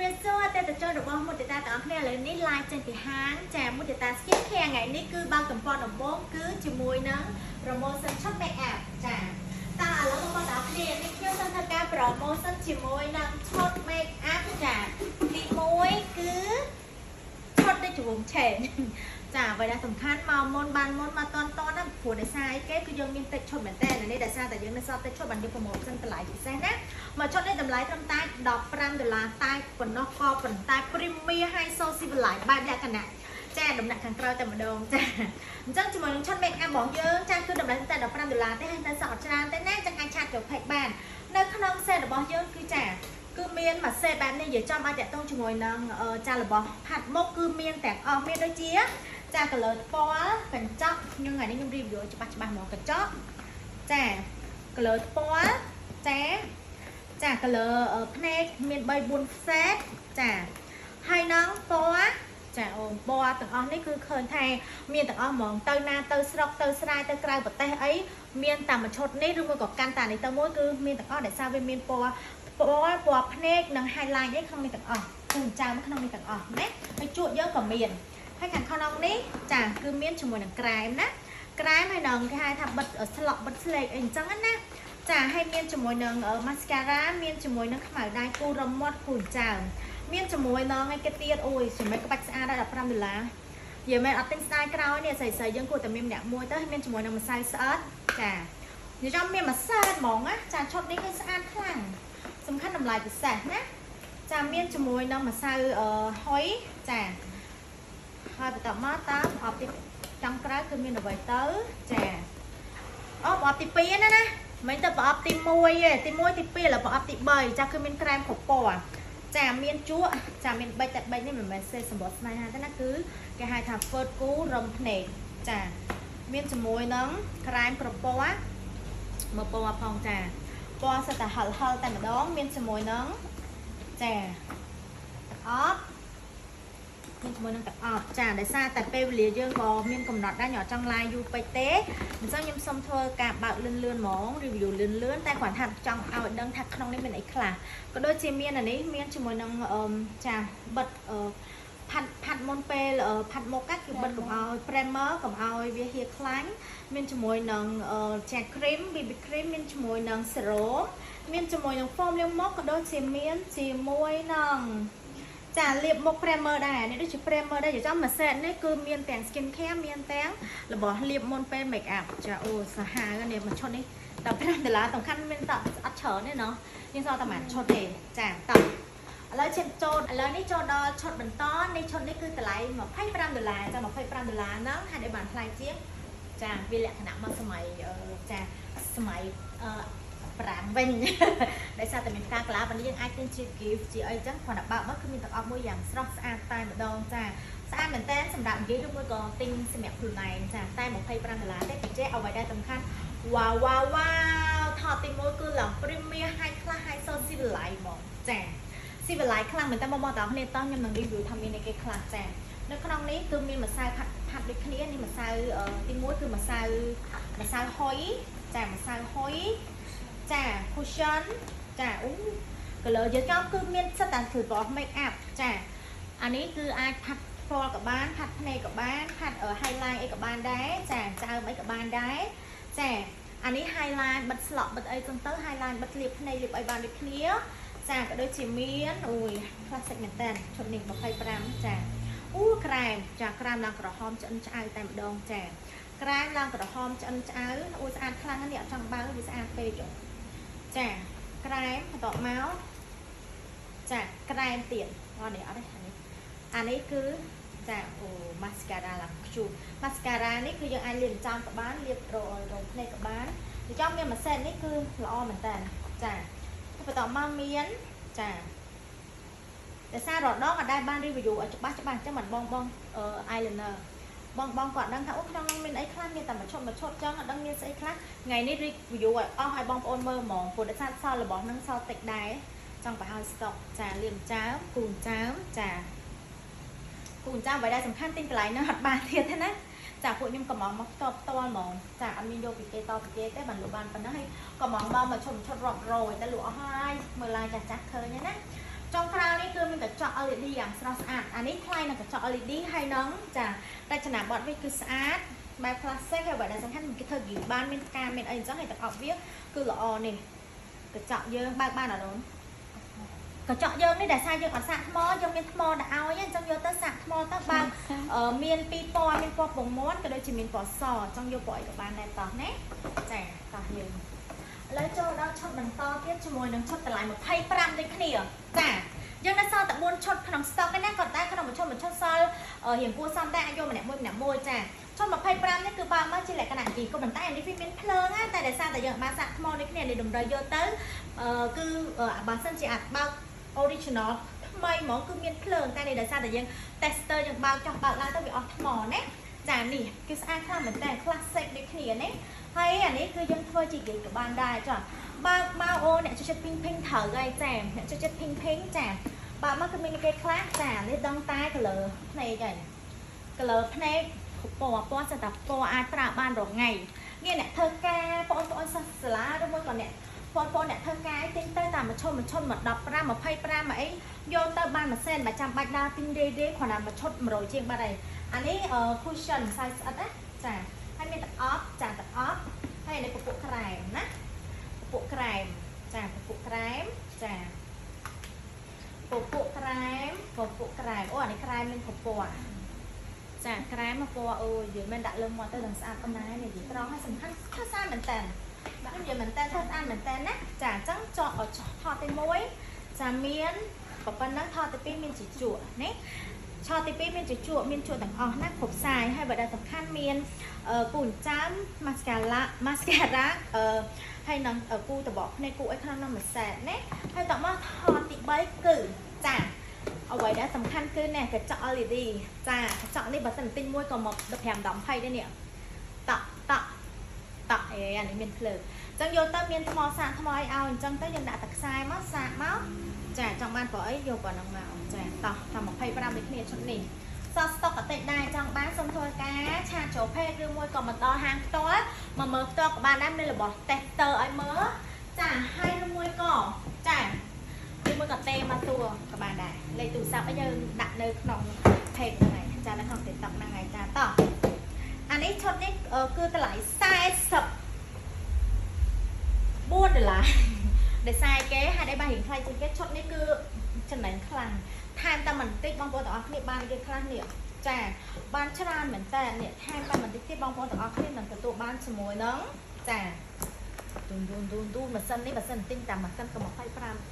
រាបសួរអតិថិជនរបស់មុទិតាទាំងអស់គ្នាឥឡូវនេះ live ចេញពីហាងចាមុទិតា Skin Care ថ្ងៃនេះគឺបើកទំព័រដំបូងគឺជាមួយនឹង promotion ឈុត make up ចាតើឥឡូវបងប្អូនទាំងអស់គ្នានេះខ្ញុំសូមធ្វើការ promotion ជាមួយនឹងឈុត make up ចាទី1គឺឈុតដូចជ្រុងឆេងចាអ្វីដែលសំខាន់មកមុនបានមុនមកតន់តន់ណាព្រោះដោយសារអីគេគឺយើងមានតិចឈុតមែនតើនេះដោយសារតែយើងនៅសល់តិចឈុតបានយើង promotion តម្លៃពិសេសណាមួយឈុតនេះតម្លៃត្រឹមតែ15ដុល្លារតែប៉ុណ្ណោះក៏ប៉ុន្តែ Premier High So Civilized បែបលក្ខណៈចាដំណាក់ខាងក្រោយតែម្ដងចាអញ្ចឹងជាមួយនឹងឈុត make up របស់យើងចាគឺតម្លៃតែ15ដុល្លារទេហើយនៅសល់អត់ច្រើនទេណាចឹងអាច chat ចូល page បាននៅក្នុង set របស់យើងគឺចាគឺមានមួយ set បែបនេះនិយាយចំឲ្យតាក់ទងជាមួយនឹងចារបស់ផាត់មុខគឺមានទាំងអស់មានដូចជាចា color ពណ៌កញ្ចក់ខ្ញុំថ្ងៃនេះខ្ញុំ review ច្បាស់ច្បាស់ហ្មងកញ្ចក់ចា color ពណ៌ចាចា color ភ្នែកមាន3 4 set ចាហើយនឹងពណ៌ចាអូនពណ៌ទាំងអស់នេះគឺឃើញថាមានទាំងអស់ហ្មងទៅណាទៅស្រុកទៅស្រែទៅក្រៅប្រទេសអីមានតែមួយឈុតនេះឬមួយក៏កាន់តានេះទៅមួយគឺមានទាំងអស់ដែលសារវាមានពណ៌ពណ៌ពណ៌ភ្នែកនិង highlight នេះក្នុងនេះទាំងអស់គឺចិញ្ចើមក្នុងនេះទាំងអស់ណាហើយជក់យើងក៏មានហើយខាងក្នុងនេះចាគឺមានជាមួយនឹងក្រែមណាក្រែមហើយនឹងគេហៅថាបិទស្លក់បិទស្លេកអីអញ្ចឹងណាចាហើយមានជាមួយនឹង mascara មានជាមួយនឹងខ្មៅដៃគូរមាត់គូចិញ្ចើមមានជាមួយនឹងឯគេទៀតអូយសម្រាប់ក្បាច់ស្អាតដល់15ដុល្លារនិយាយមែនអត់ទិញស្ដាយក្រោយនេះស្រីស្រីយើងគួរតែមានម្នាក់មួយទៅហើយមានជាមួយនឹងម្សៅស្អិតចានិយាយចំមានមួយសែនហ្មងណាចាឈុតនេះគឺស្អាតខ្លាំងសំខាន់តម្លៃពិសេសណាចាមានជាមួយនឹងម្សៅហុយចាហើយបន្តមកតាមប្រអប់ទីចុងក្រោយគឺមានអ្វីទៅចាអូប្រអប់ទី2ណាណាមិនទៅប្រអប់ទី1ទេទី1ទី2ឥឡូវប្រអប់ទី3ចាគឺមានក្រែមគ្រប់ពណ៌ ចាមានជក់ចាមានបិចតែបិចនេះមិនមែនសេសម្បត្តិស្នេហាទេណាគឺគេហៅថា first គូរំភ្នែកចាមានជាមួយនឹងក្រែមក្រពណ៌មកពណ៌ផងចាពណ៌សិតតែហិលហិលតែម្ដងមានជាមួយនឹងចាទឹកអប់មានជាមួយនឹងទឹកអប់ចាដោយសារតែពេលវេលាយើងក៏មានកំណត់ដែរខ្ញុំអត់ចង់ live យូរពេកទេអញ្ចឹងខ្ញុំសូមធ្វើការបើកលឿនលឿនហ្មង review លឿនលឿនតែគ្រាន់ថាចង់ឲ្យដឹងថាក្នុងនេះមានអីខ្លះក៏ដូចជាមានអានេះមានជាមួយនឹងអឺចាបិទអឺផាត់ផាត់មុនពេលផាត់មុខគឺបិទកុំឲ្យ primer កុំឲ្យវាហៀខ្លាញ់មានជាមួយនឹងចា cream BB cream មានជាមួយនឹង serum មានជាមួយនឹង foam លាងមុខក៏ដូចជាមានជាមួយនឹងចាលាបមុខ primer ដែរនេះដូចជា primer ដែរចាំមួយ set នេះគឺមានទាំង skin care មានទាំងរបស់លាបមុនពេល make up ចាអូសាហាវនេះមួយឈុតនេះ15ដុល្លារសំខាន់មានតអត់ច្រើនទេណោះយើងសល់តែមួយឈុតទេចាតោះឥឡូវឈានចូលឥឡូវនេះចូលដល់ឈុតបន្តនេះឈុតនេះគឺតម្លៃ25ដុល្លារចា25ដុល្លារហ្នឹងហេតុអីបានថ្លៃជាងចាវាលក្ខណៈមកសម័យចាសម័យអឺប្រាំងវិញ ដោយសារតែមានផ្កាកលាប៉ុន្តែយើងអាចទិញជា gift ជាអីចឹងគ្រាន់តែបើកមកគឺមានទឹកអប់មួយយ៉ាងស្រស់ស្អាតតែម្ដងចាស្អាតមែនតើសម្រាប់និយាយឬមួយក៏ទិញសម្រាប់ខ្លួនឯងចាតែ25ដុល្លារទេពីចេះអ្វីដែលសំខាន់វ៉ាវវ៉ាវវ៉ាវថតទី1គឺឡើង Premier High Class High So Civilized ហ្មងចា Civilized ខ្លាំងមែនតើបងប្អូនទាំងអស់គ្នាតោះខ្ញុំនឹង review ថាមានអីគេខ្លះចានៅក្នុងនេះគឺមានម្សៅផាត់ផាត់ដូចគ្នានេះម្សៅទី1គឺម្សៅម្សៅហុយចាម្សៅហុយចា cushion ចាអូ color យើងចំគឺមានសិតតែគឺរបស់ make up ចាអានេះគឺអាចផាត់ពណ៌ក៏បានផាត់ភ្នែកក៏បានផាត់ highlight អីក៏បានដែរចាចើមអីក៏បានដែរចាអានេះ highlight បិទស្លក់បិទអីចឹងទៅ highlight បិទលាបភ្នែកលាបអីបានដូចគ្នាចាក៏ដូចជាមានអូយ classic មែនតើឈុតនេះ25ចាអូក្រែមចាក្រែមឡើងក្រហមឆ្អិនឆ្អៅតែម្ដងចាក្រែមឡើងក្រហមឆ្អិនឆ្អៅអូស្អាតខ្លាំងណាស់នេះអត់ចង់បើវាស្អាតពេកចាក្រែមបន្ទាប់មកចាក្រែមទៀតអត់នេះអត់ទេអានេះអានេះគឺចាអូ mascara ឡើងខ្ជូ mascara នេះគឺយើងអាចលាបចំក៏បានលាបររោមភ្នែកក៏បានចង់មានមួយ set នេះគឺល្អមែនតើចាបន្ទាប់មកមានចាតែសាររដងអត់ដែលបាន review ឲ្យច្បាស់ច្បាស់អញ្ចឹងមិនបងបង eyeliner បងបងគាត់ដឹងថាអូក្នុងនោះមានអីខ្លះមានតែមួយឈុតមួយឈុតចឹងអត់ដឹងមានស្អីខ្លះថ្ងៃនេះ review ឲ្យអស់ឲ្យបងប្អូនមើលហ្មងព្រោះដោយសារសល់របស់នឹងសល់តិចដែរចង់ប្រហើយ stock ចាលាបចើមគូនចើមចាគូនចើមអ្វីដែលសំខាន់ទិញកន្លែងហ្នឹងអត់បានទៀតទេណាចាពួកខ្ញុំកំងមកផ្ទាល់ផ្ទាល់ហ្មងចាអត់មានយកពីគេតពីគេទេបានលក់បានប៉ុណ្ណឹងហើយកំងមកមកឈុតឈុតរាប់រយតែលក់អស់ហើយមើលឡាយចាស់ចាស់ឃើញហើយណា ចុងក្រោយនេះគឺមានកញ្ចក់ LED យ៉ាងស្រស់ស្អាតអានេះថ្លៃនឹងកញ្ចក់ LED ហើយនឹងចារចនាបថវាគឺស្អាតបែប classic ហើយបើដែលសំខាន់គេធ្វើហ្គីបានមានផ្កាមានអីអញ្ចឹងហើយទឹកអប់វាគឺល្អនេះកញ្ចក់យើងបើកបានអត់អូនកញ្ចក់យើងនេះដែលសារយើងអត់សាកថ្មយើងមានថ្មដាក់ឲ្យអញ្ចឹងយកទៅសាកថ្មទៅបើក មានពីរពណ៌មានពណ៌ពងមាន់ក៏ដូចជាមានពណ៌សចង់យកពណ៌អីក៏បានដែរតោះណាចាតោះយើងឥឡូវចូលដល់ឈុតបន្តទៀតជាមួយនឹងឈុតតម្លៃ25ដូចគ្នាចាយើងនៅសល់តែ4ឈុតក្នុង stock ឯណាក៏តែក្នុងមួយឈុតមួយឈុតសល់រៀងគួរសមដែរអាចយកម្នាក់មួយម្នាក់មួយចាឈុត25នេះគឺបើមកជាលក្ខណៈទីក៏ប៉ុន្តែអានេះវាមានភ្លើងណាតែដោយសារតែយើងបានសាកថ្មដូចគ្នានេះតម្រូវយកទៅគឺបើសិនជាអាចបើក original ថ្មីហ្មងគឺមានភ្លើងតែនេះដោយសារតែយើង tester យើងបើកចោះបើកឡើងទៅវាអស់ថ្មណាចានេះគឺស្អាតខ្លាំងមែនតើ classic ដូចគ្នាណាហើយអានេះគឺយើងធ្វើជាគេក៏បានដែរចាបើកមកអូអ្នកចូលចិត្ត pink pink ត្រូវហើយចាអ្នកចូលចិត្ត pink pink ចាបើកមកគឺមានគេខ្លះចានេះដឹងតែ color ភ្នែកហើយ color ភ្នែកពណ៌ពណ៌សិតតែពណ៌អាចប្រើបានរាល់ថ្ងៃនេះអ្នកធ្វើការបងប្អូនសិស្សសាលាឬមួយក៏អ្នកបងប្អូនអ្នកធ្វើការអីទិញទៅតាមមួយឈុតមួយឈុតមក15 25អីយកទៅបានមួយសែនបើចាំបាច់ដើរទិញរេរេគ្រាន់តែមួយឈុត100ជាងបាត់ហើយអានេះ cushion size ស្អិតណាចាហើយមានទឹកអប់ចាទឹកអប់ហើយនេះពពួកក្រែមណាពពួកក្រែមចាពពួកក្រែមចាពពួកក្រែមពពួកក្រែមអូអានេះក្រែមមានពពណ៌ចាក្រែមមកពណ៌អូយនិយាយមិនដាក់លើមាត់ទៅនឹងស្អាតប៉ុណ្ណានេះនិយាយត្រង់ហើយសំខាន់ធ្វើស្អាតមែនតើខ្ញុំនិយាយមែនតើធ្វើស្អាតមែនតើណាចាអញ្ចឹងចកថតទី1ចាមានប៉ុណ្ណឹងថតទី2មានជាជក់ណាឆទី2មានជាជក់មានជក់ទាំងអស់ណាគ្រប់សាយហើយបើដែលសំខាន់មានគូចិញ្ចើម mascara mascara អឺហើយនឹងគូតបកភ្នែកគូអីក្នុងនោះមួយសែតណាហើយតមកថតទី3គឺចាអ្វីដែលសំខាន់គឺនេះកញ្ចក់ LED ចាកញ្ចក់នេះបើសិនទិញមួយក៏មក15 10 20ដែរនេះតក់តក់តក់អេអានេះមានភ្លើងអញ្ចឹងយកទៅមានថ្មសាកថ្មអីឲ្យអញ្ចឹងទៅយើងដាក់តែខ្សែមកសាកមកចាចង់បានព្រោះអីយកប៉ុណ្ណឹងមកចាតោះតែ25ដូចគ្នាឈុតនេះសល់ស្តុកអតិចដែរចង់បានសូមធ្វើការ chat ចូល page ឬមួយក៏មកដល់ហាងផ្ទាល់មកមើលផ្ទាល់ក៏បានដែរមានរបស់ tester ឲ្យមើលចាហើយឬមួយក៏ចាឬមួយក៏ទេមកសួរក៏បានដែរលេខទូរស័ព្ទឲ្យយើងដាក់នៅក្នុង page ហ្នឹងហើយចានៅក្នុង TikTok ហ្នឹងហើយចាតោះអានេះឈុតនេះគឺតម្លៃ44ដុល្លារដោយសារគេហេតុអីបានរៀងថ្លៃជាងគេឈុតនេះគឺចំណេញខ្លាំងថែមតែបន្តិចបងប្អូនទាំងអស់គ្នាបានគេខ្លះនេះចាបានច្រើនមែនតើនេះថែមតែបន្តិចទៀតបងប្អូនទាំងអស់គ្នានឹងទទួលបានជាមួយនឹងចាទូនទូនទូនទូនម៉ាស៊ីននេះម៉ាស៊ីនទិញតែម៉ាស៊ីនក៏25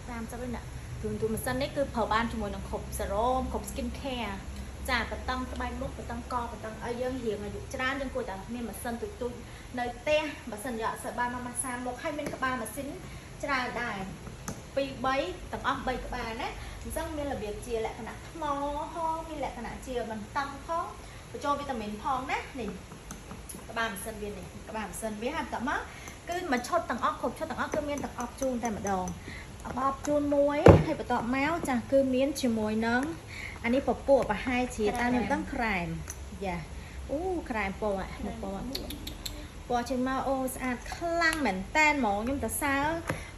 30វិញណាទូនទូនម៉ាស៊ីននេះគឺប្រើបានជាមួយនឹងគ្រប់សេរ៉ូមគ្រប់ skin care ចាបតឹងស្បែកមុខបតឹងកបតឹងអីយើងរៀងអាយុច្រើនយើងគួរតែមានម៉ាស៊ីនទូចទូចនៅផ្ទះបើសិនយកអត់សូវបានមកម៉ាសាមុខហើយមានក្បាលម៉ាស៊ីនច្រើនដែរ2 3ទាំងអស់3ក្បាលណាអញ្ចឹងមានរបៀបជាលក្ខណៈថ្មផងមានលក្ខណៈជាបន្តឹងផងបញ្ចូលវីតាមីនផងណានេះក្បាលម៉ាស៊ីនវានេះក្បាលម៉ាស៊ីនវាហើយបន្ទាប់មកគឺមួយឈុតទាំងអស់គ្រប់ឈុតទាំងអស់គឺមានទាំងអស់ជូនតែម្ដងអបជូនមួយហើយបន្ទាប់មកចាស់គឺមានជាមួយនឹងអានេះពពួកប្រហែលជាតាមខ្ញុំដឹងក្រែមយ៉ាអូក្រែមពណ៌មកពណ៌ពណ៌ចេញមកអូស្អាតខ្លាំងមែនតែនហ្មងខ្ញុំទៅសើ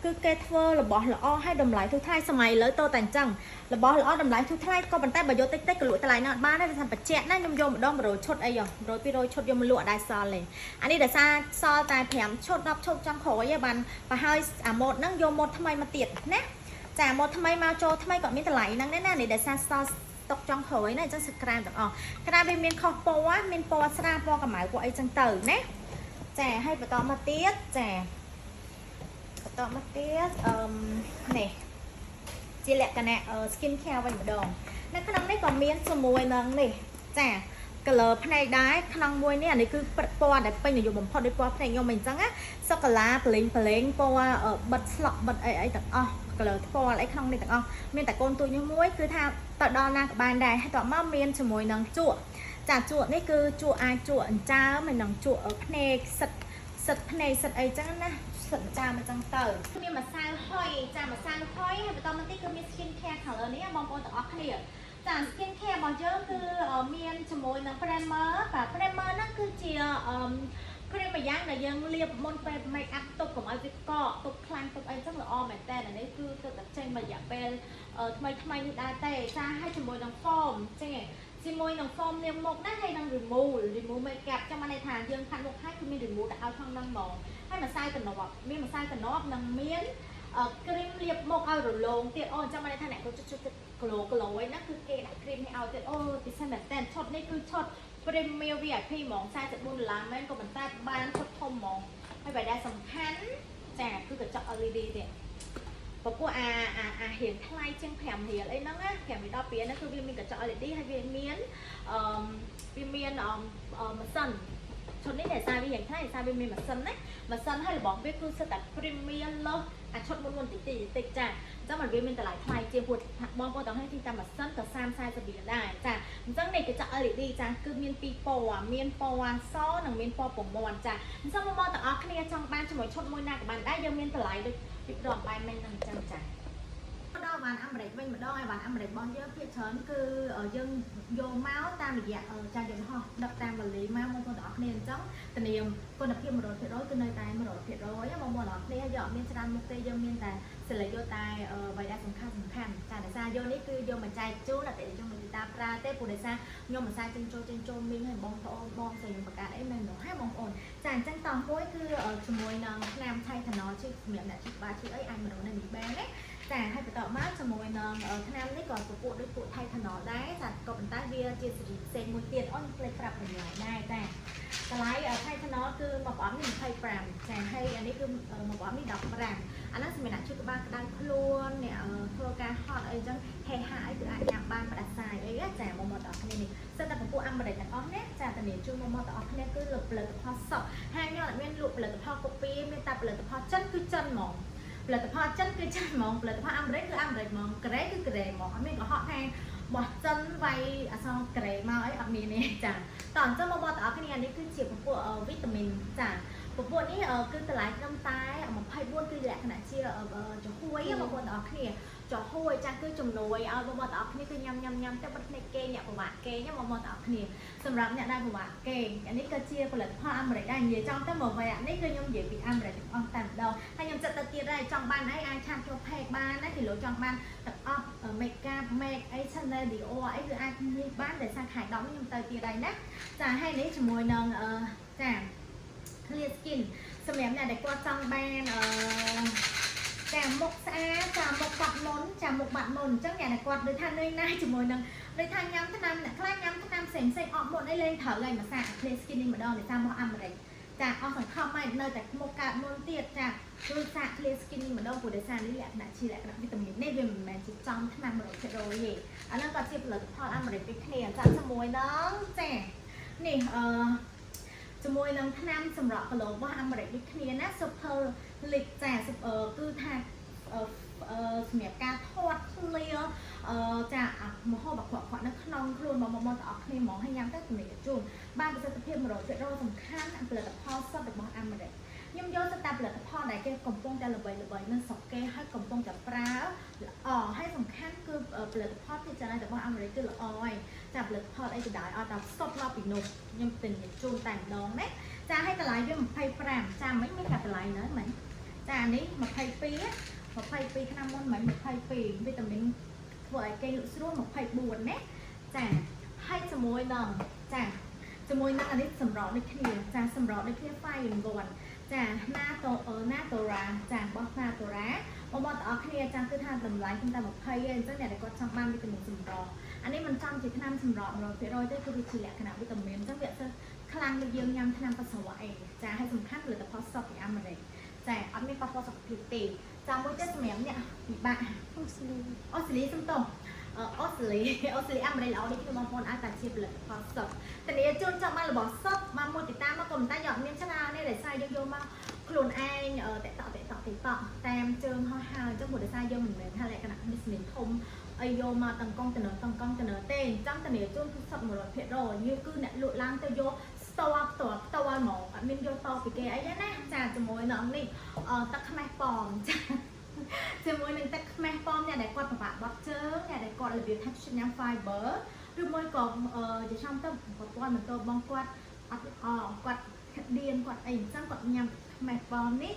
គឺគេធ្វើរបស់ល្អឲ្យតម្លៃធូរថ្លៃសម័យឥឡូវតតែអញ្ចឹងរបស់ល្អតម្លៃធូរថ្លៃក៏ប៉ុន្តែបើយកតិចតិចក៏លក់តម្លៃណាស់អត់បានដែរថាបច្ចៈណាខ្ញុំយកម្ដង100ឈុតអីហ៎100 200ឈុតយកមកលក់អត់ដែរសល់ទេអានេះដោយសារសល់តែ5ឈុត10ឈុតចង់ក្រោយឯងបានបើហើយអាម៉ូតហ្នឹងយកម៉ូតថ្មីមកទៀតណាចាម៉ូតថ្មីមកចូលថ្មីក៏មានតម្លៃហ្នឹងដែរណានេះដោយសារសល់តុកចង់ក្រោយណាអញ្ចឹងសក្រាមទាំងអស់ក្រាមវាមានខុសពណ៌មានពណ៌ស្រាលពណ៌កម្ៅពណ៌អីចឹងទៅណាចាហើយបន្តមកទៀតចាបន្តមកទៀតអឺនេះជាលក្ខណៈ skin care វិញម្ដងនៅក្នុងនេះក៏មានជាមួយនឹងនេះចា color ភ្នែកដែរក្នុងមួយនេះអានេះគឺពណ៌ដែលពេញនិយមបំផុតដូចពណ៌ភ្នែកខ្ញុំអញ្ចឹងណាសូកូឡាប្លេងប្លេងពណ៌បិទស្លក់បិទអីអីទាំងអស់ color ថ្ពាល់អីក្នុងនេះទាំងអស់មានតែកូនទូចនេះមួយគឺថាទៅដល់ណាក៏បានដែរហើយតមកមានជាមួយនឹងជក់ចាជក់នេះគឺជក់អាចជក់អញ្ចើមហើយនឹងជក់ភ្នែកសិតសិតភ្នែកសិតអីចឹងណាសិតអញ្ចើមអញ្ចឹងទៅមានម្សៅហុយចាម្សៅហុយហើយបន្តមកទៀតគឺមាន skin care color នេះបងប្អូនទាំងអស់គ្នាចា skin care របស់យើងគឺមានជាមួយនឹង primer បាទ primer ហ្នឹងគឺជាអឺ cream មួយយ៉ាងដែលយើងលាបមុនពេល make up ទុកកុំឲ្យវាកកទុកខ្លាំងទុកអីចឹងល្អមែនតើអានេះគឺទៅតែចេញមួយរយៈពេលថ្មីថ្មីនេះដែរទេចាឲ្យជាមួយនឹង foam ចឹងឯងជាមួយនឹង foam លាងមុខណាហើយនឹង remove makeup ចាំបានន័យថាយើងផាត់មុខហើយគឺមាន remove ដាក់ឲ្យក្នុងហ្នឹងហ្មងហើយម្សៅតំណប់មានម្សៅតំណប់និងមាន cream លាបមុខឲ្យរលោងទៀតអូអញ្ចឹងបានន័យថាអ្នកក៏ជិតជិត glow glow ឯណាគឺគេដាក់ cream នេះឲ្យទៀតអូពិសេសមែនតើឈុតនេះគឺឈុត Premier VIP ហ្មង44ដុល្លារមែនក៏ប៉ុន្តែបានឈុតធំហ្មងហើយបែរដែលសំខាន់ចាគឺកញ្ចក់ LED ទៀតពពួកអាអាអារៀងថ្លៃជាង5រៀលអីហ្នឹងណា5រៀល10រៀលហ្នឹងគឺវាមានកញ្ចក់ LED ហើយវាមានអឺម៉ាស៊ីនឈុតនេះដែលសារវារៀងថ្លៃដោយសារវាមានម៉ាស៊ីនណាម៉ាស៊ីនហើយរបស់វាគឺសិតតែ premium លើសអាឈុតមុនមុនតិចតិចតិចចាអញ្ចឹងมันវាមានតម្លៃថ្លៃជាងពួកបងប្អូនទាំងនេះទីតាមម៉ាស៊ីនក៏30 40រៀលដែរចាអញ្ចឹងនេះកញ្ចក់ LED ចាគឺមានពីរពណ៌មានពណ៌សនិងមានពណ៌ពមន់ចាអញ្ចឹងបងប្អូនទាំងអស់គ្នាចង់បានជាមួយឈុតមួយណាក៏បានដែរយើងមានតម្លៃដូចពីដងបាយមិញហ្នឹងអញ្ចឹងចាដល់បានអាមេរិកវិញម្ដងឲ្យបានអាមេរិករបស់យើងភាគច្រើនគឺយើងយកមកតាមរយៈចាយន្តហោះដឹកតាមវ៉ាលីមកបងប្អូនទាំងអស់គ្នាអញ្ចឹងធានាគុណភាព100%គឺនៅតែ100%បងប្អូនទាំងអស់គ្នាយកអត់មានច្រើនមុខទេយើងមានតែ select យកតែអ្វីដែលសំខាន់សំខាន់ចាដោយសារយកនេះគឺយកមកចែកជូនអតិថិជនទីតាប្រើទេព្រោះដោយសារខ្ញុំមិនសាចេញចូលចេញចូលមីងឲ្យបងប្អូនបងស្រីខ្ញុំបង្កើតអីមែននោះហើយបងប្អូនចាអញ្ចឹងតោះមួយគឺជាមួយនឹងថ្នាំថៃថ្នល់ជាសម្រាប់អ្នកឈឺក្បាលឈឺអីអាចមករកនៅនេះបានណាចាហើយបន្តមកជាមួយនឹងថ្នាំនេះក៏ពពួកដូចពួកថៃថ្នល់ដែរចាក៏ប៉ុន្តែវាជាសេរីផ្សេងមួយទៀតអូនភ្លេចប្រាប់តម្លៃដែរចាតម្លៃថៃថ្នល់គឺមួយប្រអប់នេះ25ចាហើយអានេះគឺមួយប្រអប់នេះ15អាហ្នឹងសម្រាប់អ្នកឈឺក្បាលក្តៅខ្លួនអ្នកធ្វើការហត់អីចឹងហេហាអីគឺអាចញ៉ាំបានផ្ដាសាយអីចាមកមកដល់គ្នានេះសិតតែពពួកអាមេរិកទាំងអស់ណាចាធានាជូនមកមកទាំងអស់គ្នាគឺលផលិតផលសក់ហើយខ្ញុំអត់មានលក់ផលិតផល copy មានតែផលិតផលចិនគឺចិនហ្មងផលិតផលចិនគឺចិនហ្មងផលិតផលអាមេរិកគឺអាមេរិកហ្មងកូរ៉េគឺកូរ៉េហ្មងអត់មានកុហកថាបោះចិនវាយអសងកូរ៉េមកអីអត់មានទេចាតោះអញ្ចឹងមកមកទាំងអស់គ្នានេះគឺជាពពួកវីតាមីនចាពពួកនេះគឺតម្លៃត្រឹមតែ24គឺលក្ខណៈជាចំហួយបងប្អូនទាំងអស់គ្នាចំហួយចាគឺជំនួយឲ្យបងប្អូនទាំងអស់គ្នាគឺញ៉ាំញ៉ាំញ៉ាំទៅបិទភ្នែកគេអ្នកពិបាកគេញ៉ាំបងប្អូនទាំងអស់គ្នាសម្រាប់អ្នកដែលពិបាកគេអានេះក៏ជាផលិតផលអាមេរិកដែរនិយាយចំទៅមកវិញអានេះគឺខ្ញុំនិយាយពីអាមេរិកទាំងអស់តែម្ដងហើយខ្ញុំចិត្តទៅទៀតដែរចង់បានអីអាច chat ចូល page បានណាគីឡូចង់បានទាំងអស់ make up make អី Chanel Dior អីគឺអាចនេះបានតែសារខែ10នេះខ្ញុំទៅទៀតដែរណាចាហើយនេះជាមួយនឹងអឺចា clear skin សម្រាប់អ្នកដែលគាត់ចង់បានអឺចាមុខស្អាតចាមុខបាត់មុនចាមុខបាត់មុនអញ្ចឹងអ្នកដែលគាត់ដូចថានឿយណាយជាមួយនឹងដូចថាញ៉ាំថ្នាំអ្នកខ្លះញ៉ាំថ្នាំផ្សេងផ្សេងអត់មុនអីលេងត្រូវហើយមួយសា clear skin នេះម្ដងដោយសារមកអាមេរិកចាអស់សង្ឃឹមហើយនៅតែមុខកើតមុនទៀតចាគឺសាក clear skin នេះម្ដងព្រោះដោយសារនេះលក្ខណៈជាលក្ខណៈវីតាមីននេះវាមិនមែនជាចំថ្នាំ100%ទេអាហ្នឹងក៏ជាផលិតផលអាមេរិកដូចគ្នាចាជាមួយនឹងចានេះអឺ ជាមួយនឹងថ្នាំសម្រក់គីឡូរបស់អាមេរិកដូចគ្នាណា Super Lip ចាគឺថាអឺសម្រាប់ការធាត់ clear អឺចាមហូបអាក្រក់ៗនៅក្នុងខ្លួនមកមកមកទាំងអស់គ្នាហ្មងហើយញ៉ាំទៅធានាជូនបានប្រសិទ្ធភាព100%សំខាន់ផលិតផលសុទ្ធរបស់អាមេរិកខ្ញុំយកទៅតែផលិតផលដែលគេកំពុងតែល្បីល្បីនៅស្រុកគេហើយកំពុងតែប្រើល្អហើយសំខាន់គឺផលិតផលភាគច្រើនរបស់អាមេរិកគឺល្អហើយចាផលិតផលអីក៏ដោយឲ្យតែសុទ្ធមកពីនោះខ្ញុំទិញជូនតែម្ដងណាចាឲ្យតម្លៃវា25ចាមិញមានតែតម្លៃនៅមិញចានេះ22 22ឆ្នាំមុនមិញ22វីតាមីនធ្វើឲ្យគេលក់ស្រួល24ណាចាហើយជាមួយនឹងចាជាមួយនឹងអានេះសម្រក់ដូចគ្នាចាសម្រក់ដូចគ្នា 5 in 1ចាណាតូណាតូរ៉ាចារបស់ណាតូរ៉ាបងប្អូនទាំងអស់គ្នាចាគឺថាតម្លៃខ្ញុំតែ20ឯងអញ្ចឹងអ្នកដែលគាត់ចង់បានវីតាមីនសម្រក់អានេះមិនចំជាថ្នាំសម្រក់100%ទេគឺវាជាលក្ខណៈវីតាមីនអញ្ចឹងវាអត់សូវខ្លាំងដូចយើងញ៉ាំថ្នាំបស្វៈអីចាហើយសំខាន់ផលិតផលសុទ្ធពីអាមេរិកចាអត់មានប៉ះពាល់សុខភាពទេចាមួយទៀតសម្រាប់អ្នកពិបាក អូស្លី អូស្ត្រាលីសំទោសអូស្ត្រាលីអូស្ត្រាលីអាមេរិកល្អនេះគឺបងប្អូនអាចតែជាផលិតផលសុទ្ធធានាជូនចង់បានរបស់សុទ្ធបានមួយទីតាមមកក៏ប៉ុន្តែយកអត់មានច្រើនទេដោយសារយើងយកមកខ្លួនឯងតេតតេតតេតតាមជើងហោះហើរអញ្ចឹងព្រោះដោយសារយើងមិនមែនថាលក្ខណៈ business ធំអីយកមកតង្កង់តំណតង្កង់តំណទេអញ្ចឹងធានាជូនគឺសុទ្ធ100%យើងគឺអ្នកលក់ឡើងទៅយកស្ទាល់ផ្ទាល់ផ្ទាល់ហ្មងអត់មានយកតពីគេអីទេណាចាជាមួយនឹងនេះទឹកខ្មេះប៉មចា ជាមួយនឹងទឹកខ្មេះប៉មអ្នកដែលគាត់ពិបាកបត់ជើងអ្នកដែលគាត់របៀបថាញ៉ាំ fiber ឬមួយក៏អឺជាចំទៅប្រព័ន្ធបន្ទោបងគាត់អត់ល្អគាត់ ក្តៀនគាត់អីអញ្ចឹងគាត់ញ៉ាំទឹកខ្មេះប៉មនេះ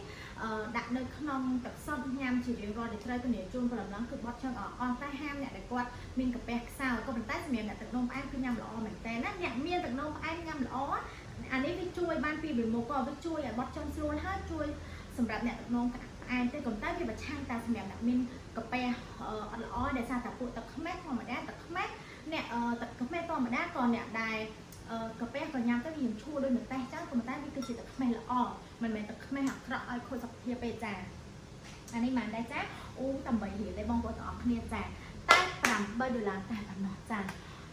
ដាក់នៅក្នុងទឹកសុទ្ធញ៉ាំជារៀងរាល់ដែលត្រូវធានាជូនព្រលឹមឡើងគឺបត់ជើងអស់តែហាមអ្នកដែលគាត់មានកាពះខ្សោយក៏ប៉ុន្តែសម្រាប់អ្នកទឹកនោមផ្អែមគឺញ៉ាំល្អមែនតើណាអ្នកមានទឹកនោមផ្អែមញ៉ាំល្អអានេះវាជួយបានពីវិមុខក៏វាជួយឲ្យបត់ជើងស្រួលហើយជួយសម្រាប់អ្នកទឹកនោមផ្អែមទេក៏តែវាប្រឆាំងតែសម្រាប់អ្នកមានកាពះអត់ល្អដោយសារតែពួកទឹកខ្មេះធម្មតាទឹកខ្មេះអ្នកទឹកខ្មេះធម្មតាក៏អ្នកដែលកាពះក៏ញ៉ាំទៅវារៀងឈួរដូចម្ទេសចឹងក៏ប៉ុន្តែវាគឺជាទឹកខ្មេះល្អមិនមែនទឹកខ្មេះអាក្រក់ឲ្យខូចសុខភាពទេចាអានេះមិនដែរចាអូតែ8រៀលទេបងប្អូនទាំងអស់គ្នាចាតែ8ដុល្លារតែប៉ុណ្ណោះចា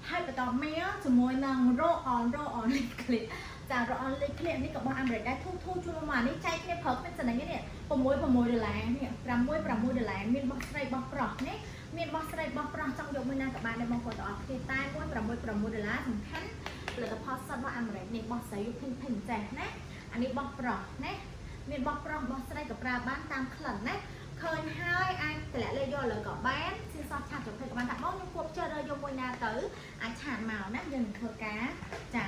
ហើយបន្តមកជាមួយនឹង roll on roll on lip clear ចា roll on lip clear នេះក៏របស់អាមេរិកដែរធូធូជូនមកនេះចែកគ្នាប្រើគ្នាចំណេញនេះ6 6ដុល្លារនេះ6 6ដុល្លារមានបោះស្រីបោះប្រុសនេះមានបោះស្រីបោះប្រុសចង់យកមួយណាក៏បានដែរបងប្អូនទាំងអស់គ្នាតែមួយ6 6ដុល្លារសំខាន់ផលិតផលសុទ្ធរបស់អាមេរិកនេះបោះស្រីភិញភិញចេះណាអានេះបោះប្រុសណាមានបោះប្រុសបោះស្រីក៏ប្រើបានតាមក្លិនណាឃើញហើយអាចតម្លាក់លេខយកលើក៏បានស៊ីសោះ chat ចូលពេកក៏បានថាបងខ្ញុំគួបជិះរើយកមួយណាទៅអាច chat មកណាយើងនឹងធ្វើការចា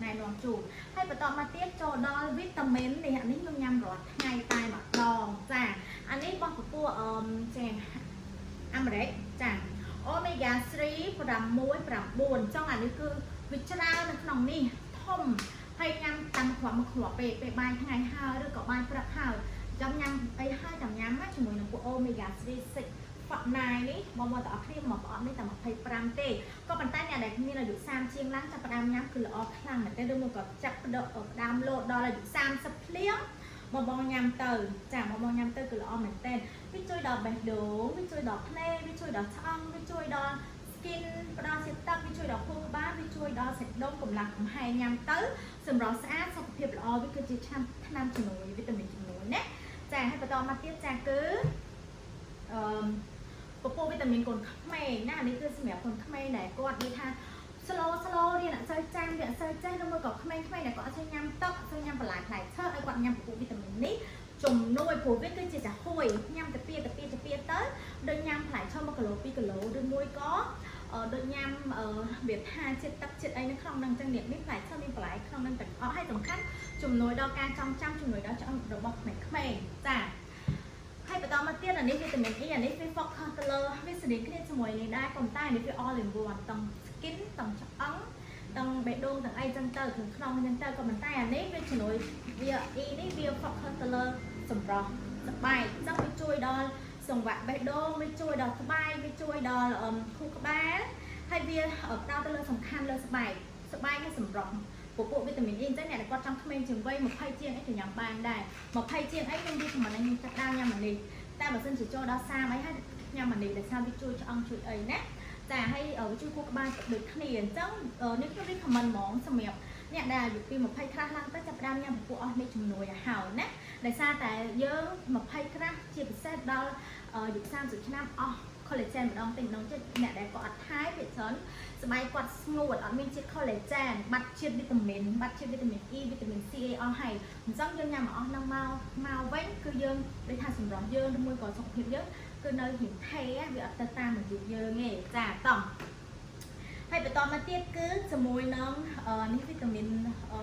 ណែនាំជូនហើយបន្តមកទៀតចូលដល់វីតាមីននេះអានេះខ្ញុំញ៉ាំរាល់ថ្ងៃតែម្ដងចាអានេះបោះពពួកអឺចាអាមេរិកចា Omega 3 6 9ចង់អានេះគឺវាច្រើននៅក្នុងនេះធំហើយញ៉ាំតាមគ្រាប់មួយគ្រាប់ពេលពេលបាយថ្ងៃហើយឬក៏បាយព្រឹកហើយចាំញ៉ាំអីហើយចាំញ៉ាំណាជាមួយនឹងពួក Omega 3 6 ហ្វាក់ណៃនេះបងប្អូនទាំងអស់គ្នាមកប្រអប់នេះតែ25ទេក៏ប៉ុន្តែអ្នកដែលមានអាយុ30ជាងឡើងចាប់ផ្ដើមញ៉ាំគឺល្អខ្លាំងមែនទេឬមកក៏ចាប់ផ្ដើមលោតដល់អាយុ30ភ្លាមបងបងញ៉ាំទៅចាបងបងញ៉ាំទៅគឺល្អមែនទែនវាជួយដល់បេះដូងវាជួយដល់ភ្នែកវាជួយដល់ឆ្អឹងវាជួយដល់ skin ផ្ដល់ជាតិទឹកវាជួយដល់ខួរក្បាលវាជួយដល់សាច់ដុំកម្លាំងកំហែងញ៉ាំទៅសម្រស់ស្អាតសុខភាពល្អវាគឺជាឆ្នាំថ្នាំជំនួយវីតាមីនជំនួយណាចាហើយបន្តមកទៀតចាគឺអឺពពួកវីតាមីនកូនក្មេងណានេះគឺសម្រាប់កូនក្មេងដែលគាត់និយាយថា slow slow រៀនអត់សូវចាំរៀនអត់សូវចេះឬមួយក៏ក្មេងៗដែលគាត់អត់សូវញ៉ាំទឹកអត់សូវញ៉ាំបន្លែផ្លែឈើឲ្យគាត់ញ៉ាំពពួកវីតាមីននេះជំនួយព្រោះវាគឺជាចាហួយញ៉ាំតាពីតាពីតាពីទៅដូចញ៉ាំផ្លែឈើ1គីឡូ2គីឡូឬមួយក៏ដូចញ៉ាំវាថាជាតិទឹកជាតិអីនៅក្នុងហ្នឹងចឹងនេះមានផ្លែឈើមានបន្លែក្នុងហ្នឹងទាំងអស់ហើយសំខាន់ជំនួយដល់ការចងចាំជំនួយដល់ឆ្អឹងរបស់ក្មេងៗចាហើយបន្តមកទៀតអានេះវីតាមីន E អានេះវា focus ទៅលើវាស្តៀងគ្នាជាមួយនេះដែរប៉ុន្តែអានេះវា all in one ទាំង skin ទាំងឆ្អឹងទាំងបេះដូងទាំងអីចឹងទៅក្នុងក្នុងចឹងទៅក៏ប៉ុន្តែអានេះវាជំនួយវា E នេះវា focus ទៅលើសម្រស់ស្បែកអញ្ចឹងវាជួយដល់សង្វាក់បេះដូងវាជួយដល់ស្បែកវាជួយដល់ខួរក្បាលហើយវាផ្ដោតទៅលើសំខាន់លើស្បែកស្បែកនិងសម្រស់ពពួកវីតាមីន E អញ្ចឹងអ្នកដែលគាត់ចង់ក្មេងជាងវ័យ20ជាងអីក៏ញ៉ាំបានដែរ20ជាងអីខ្ញុំវាខមមិនខ្ញុំចាប់ដើមញ៉ាំអានេះតែបើសិនជាចូលដល់30អីហើយញ៉ាំអានេះដោយសារវាជួយឆ្អឹងជួយអីណាចាហើយវាជួយខួរក្បាលដូចគ្នាអញ្ចឹងនេះខ្ញុំ recommend ហ្មងសម្រាប់អ្នកដែលអាយុពី20ខ្លះឡើងទៅចាប់ផ្ដើមញ៉ាំពពួកអស់នេះជំនួយឲ្យហើយណាដោយសារតែយើង20ខ្លះជាពិសេសដល់អាយុ30ឆ្នាំអស់ collagen ម្ដងតិចម្ដងទៀតអ្នកដែលគាត់អត់ថែភាគច្រើនស្បែកគាត់ស្ងួតអត់មានជាតិ collagen បាត់ជាតិវីតាមីនបាត់ជាតិវីតាមីន E វីតាមីន C អីអស់ហើយអញ្ចឹងយើងញ៉ាំអស់ហ្នឹងមកមកវិញគឺយើងដូចថាសម្រស់យើងឬមួយក៏សុខភាពយើងគឺនៅរៀងថេវាអត់ទៅតាមអាយុយើងទេចាតោះហើយបន្តមកទៀតគឺជាមួយនឹងនេះវីតាមីនអឺ